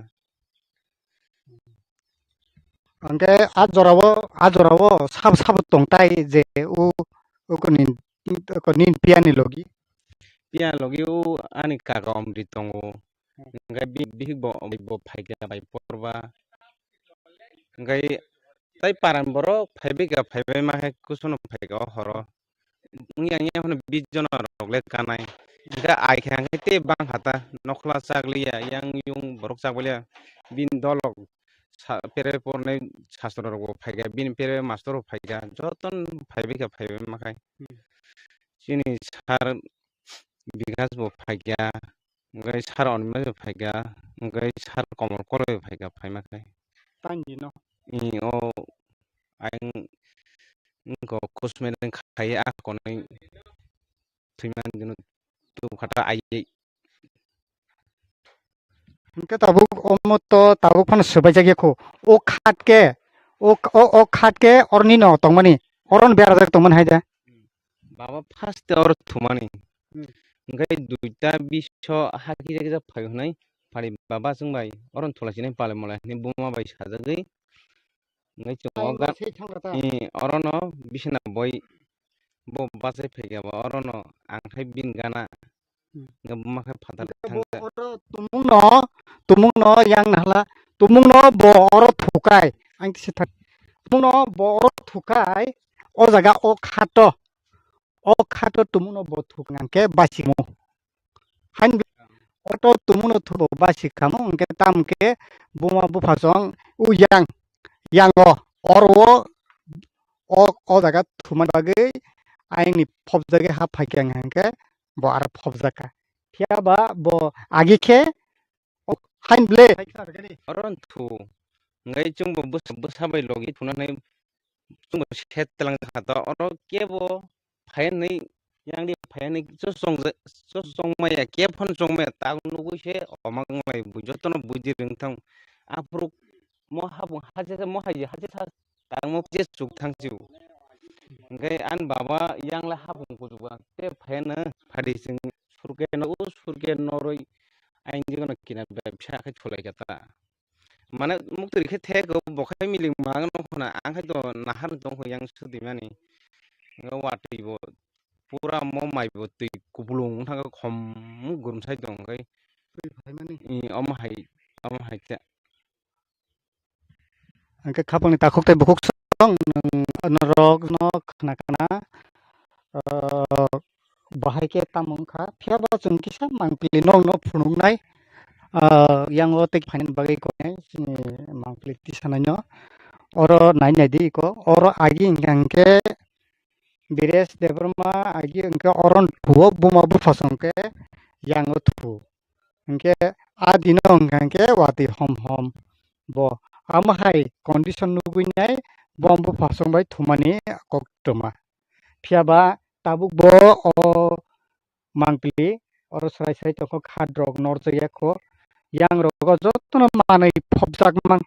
Hwnkhe a jorao, a jorao sabo sabo tongtai je o, o koni, o koni piyani logi. Piya logi o ani kaka Omri tongo. Hwnkhe bi-, bihik bo, bo phaikha bai porba. Hwnkhe tai paran borok phaibai kha, phaibai ma hai kusuno phaikha o horo. Wngya wngya phano bis jona rok le kanai. Hwnkhe ai khe hwnkhe tei bang kha ta, nokhla chak liya, yang yung borok chak liya, bini dolok sa-, pere pornai sastro rok bo phaikha, bini pere mastor rok phaikha, jotono phaibai kha, phaibai ma khai. Chini sar Bikas bo phaikha, hwnkhe sar Onima bo phaikha, hwnkhe sar Komol Koloi bo phaikha, phaima khe. Tangwi no? I, o, ayang wngkha kusmedeng khai a konwi thwimani dino tubukha ta aywi. Hwnkhe tabuk omo to tabuk phano swbaijak ya kho. O khat khe, o, o, o khat khe oroni no tongmani, oro no berajak tongmani hai da. Baba first te oro thumani. Hmm. Hwnkhe duita biso ha kisa kisa phai hwnwi phari baba chwng bai oro thula sinai pale mole hinwi buma bai sajagwi. Hwnkhe chwng o ga-, eh, oro no bisina boi bo bachai phaikha ba oro no ang khai bini gana. Hmm. Hwnkhe buma khe phatar thangkha. Oro tumung no, tumung no yang nahla, tumung no bo oro thukai. Ang kisa thak. Tumung no bo oro thukai, o jaga o khato. O khato tumungno bo thuk hwnkhe basimo. Hain oto tumungno thubo basi kamo hwnkhe tamo khe buma bupha song u yang, yango oro o, o, o jaga thumani bagwi ayangni phobjagwi ha phaikha hwnkhe bo aro phobjakha. Phiya ba bo agi khe O, hain ble. Oro wng thu. Hwnkhe chwngbo bwsa, bwsa bai logi thuna hinwi chwngbo set twlang kha to. Oro kebo phaiya hinwi, yang di phaiya hinwi chosong ja-, chosong maya, kebo phano chong maya. Tabuk nugwi se omo wng lai, jotono buji rwng thang. Aphuru mo habung haje, mo hai haje sa tangmo je chuk thang chiu. Hwnkhe ani baba yang le habung kuchuk ba, te phaiya no phadi chwng surkhe no, o surkhe norwi ayang jigano kina bebsa khe chulai kha ta. Mane muktwi khe thek o, bo khai miling mang no khna, ang khai to nahar tong kho yang sudimani. Watwi bo pura mo mai bo twi kupulung wng thang kha, khom gurumsai tong khai. Twi phaimani. I, omo hai, omo hai khe. Hwnkhe khapangni takhuk tei bukhuk song nwng norokno khna khna, ah, bahai khe tamo wngkha. Phiya ba chwng kisa mangpili nokno phunuknai, ah, yango tei phainani bagwi koinai chini mangpili tisanaino. Oro nai naidi iko, oro agi hwnkha hwnkhe Biresh Debbarma agi hwnkhe oro thuo buma buphasong khe yango thuo. Hwnkhe a dino hwnkha hwnkhe watwi hom hom bo. Amo hai condition nugwi nai Bo bupha chwng bai thumani koktwma. Phiya ba tabuk bo o mangpili oro srai srai tongkho, khat rok norjak ya kho. Yang rogo jotono manwi phobjak mang.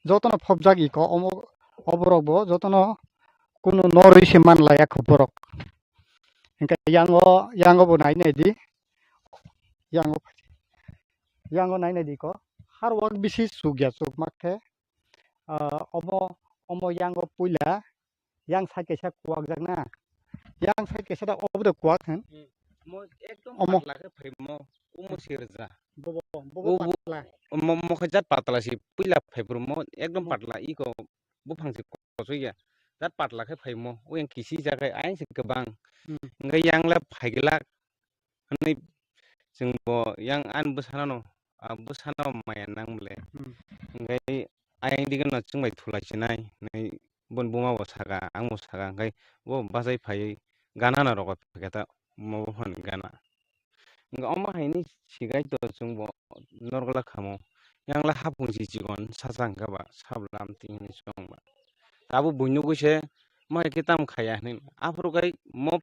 Jotono phobjak iko omo, oborok bo jotono kunu norwi se man laiya kho borok. Hingke yango, yango bo nai nai di. Yango, yango nai nai di ko. Har wak bisi chuk ya chuk mak khe. Ah, omo, omo yango puila yang side kaisa kuwak jak na. Yang side kaisa da obo de kuwak hin. Hmm. Mo ekdom Omo. Patla khe phaimo, omo sirja. Bobo, bobo O bo patla. Mo, mo khe jat patla si puila phai bro mo ekdom Mo- patla iko buphang si kochoi ya. Jat patla khe phaimo, o yang kisi jagai ayang si kwbang. Hmm. Hingke yang le phai glak. Hwnwi chwng bo yang ani bwsano, ah, bwsano maya nang bole. Hmm. Hingke ayang dige no chwng bai thulai chinai, hwnwi boni buma bo saka, ang bo saka, hingke bo bachai phaiwi gana no rogo phaikha ta, omo bo phani gana. Hingke omo hai ni sigai to chwng bo norok le khamo, yang le hapung si chikon sacha hingke ba sablam twi hwnwi chwng ba. Tabuk bui nugui se, mo hai khe tamo khaiya hwnwi, aphuru khai mo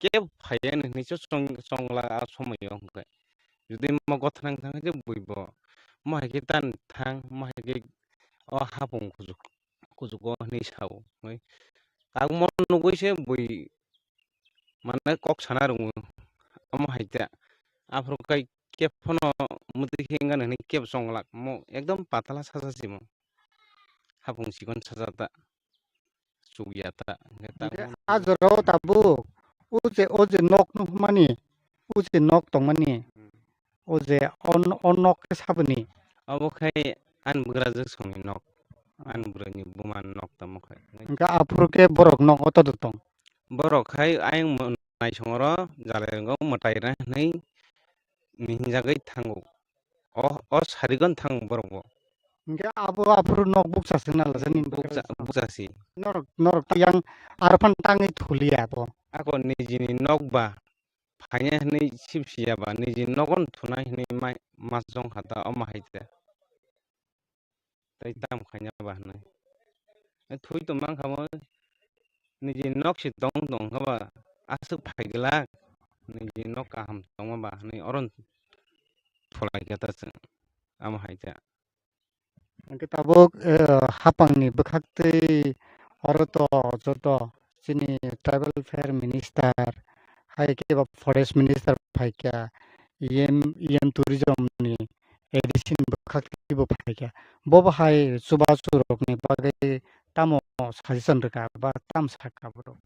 kebo phaiya hwnwi se chwng, chwngla a somoio hwnkhe. Jodi mo gothanang thang khe bui bo, mo hai khe tan thang, mo hai khe o hapung kuchuk, kuchugo hwnwi sao. Hwnwi tabuk mo nugui se bui mane kok sana rwngo, omo hai ta. Aphuru khai kebo phano mwtwi khe wngkha hwnwi kebo chwng glak, mo ekdom patala sacha se mo. Hapung chikon sacha ta. Chukya ta, hingke ta Hingke mo- a jora o tabuk, o je, o je nok nukmani, o je nok tongmani, Hmm. o je on-, o nok khe saboni. Obo khai ani bwrajwk songni nok, Hmm. ani bwrwini buma nok tamo khai. Hingke aphuru khe borok nok oto tong. Borok khai ayang mo-, naisong oro jalai rwngo mwtai rwna hwnwi ni hinjagwi thango. O, o sarigon thang borok bo. Hingke abo aphuru nok bukcha se nala jani Bukcha, bukcha si. Norok, norok ta yang arphan tangwi thulia abo. Ako nijini nok ba, phaina hwnwi sibsiya ba, nijini nogon thunai hwnwi mai, ma chong kha ta, omo hai te. Tei tam khaina ba hwnwi. E, thui tong mang kha mo, niji nok se tong tong kha ba, aswk phai glak, niji nok kaham tongma ba hwnwi oron thulai kha ta chwng, amo hai ta. Hwnkhe tabuk, eh, hapangni bwkhaktwi oro to joto chini tribal welfare minister hai khe ba forest minister phaikha, E M, E M tourism ni A D C ni bwkhaktwi bo phaikha. Bobo hai chubachu rokni bagwi tamo suggestion rwkha ba tam sakha borok?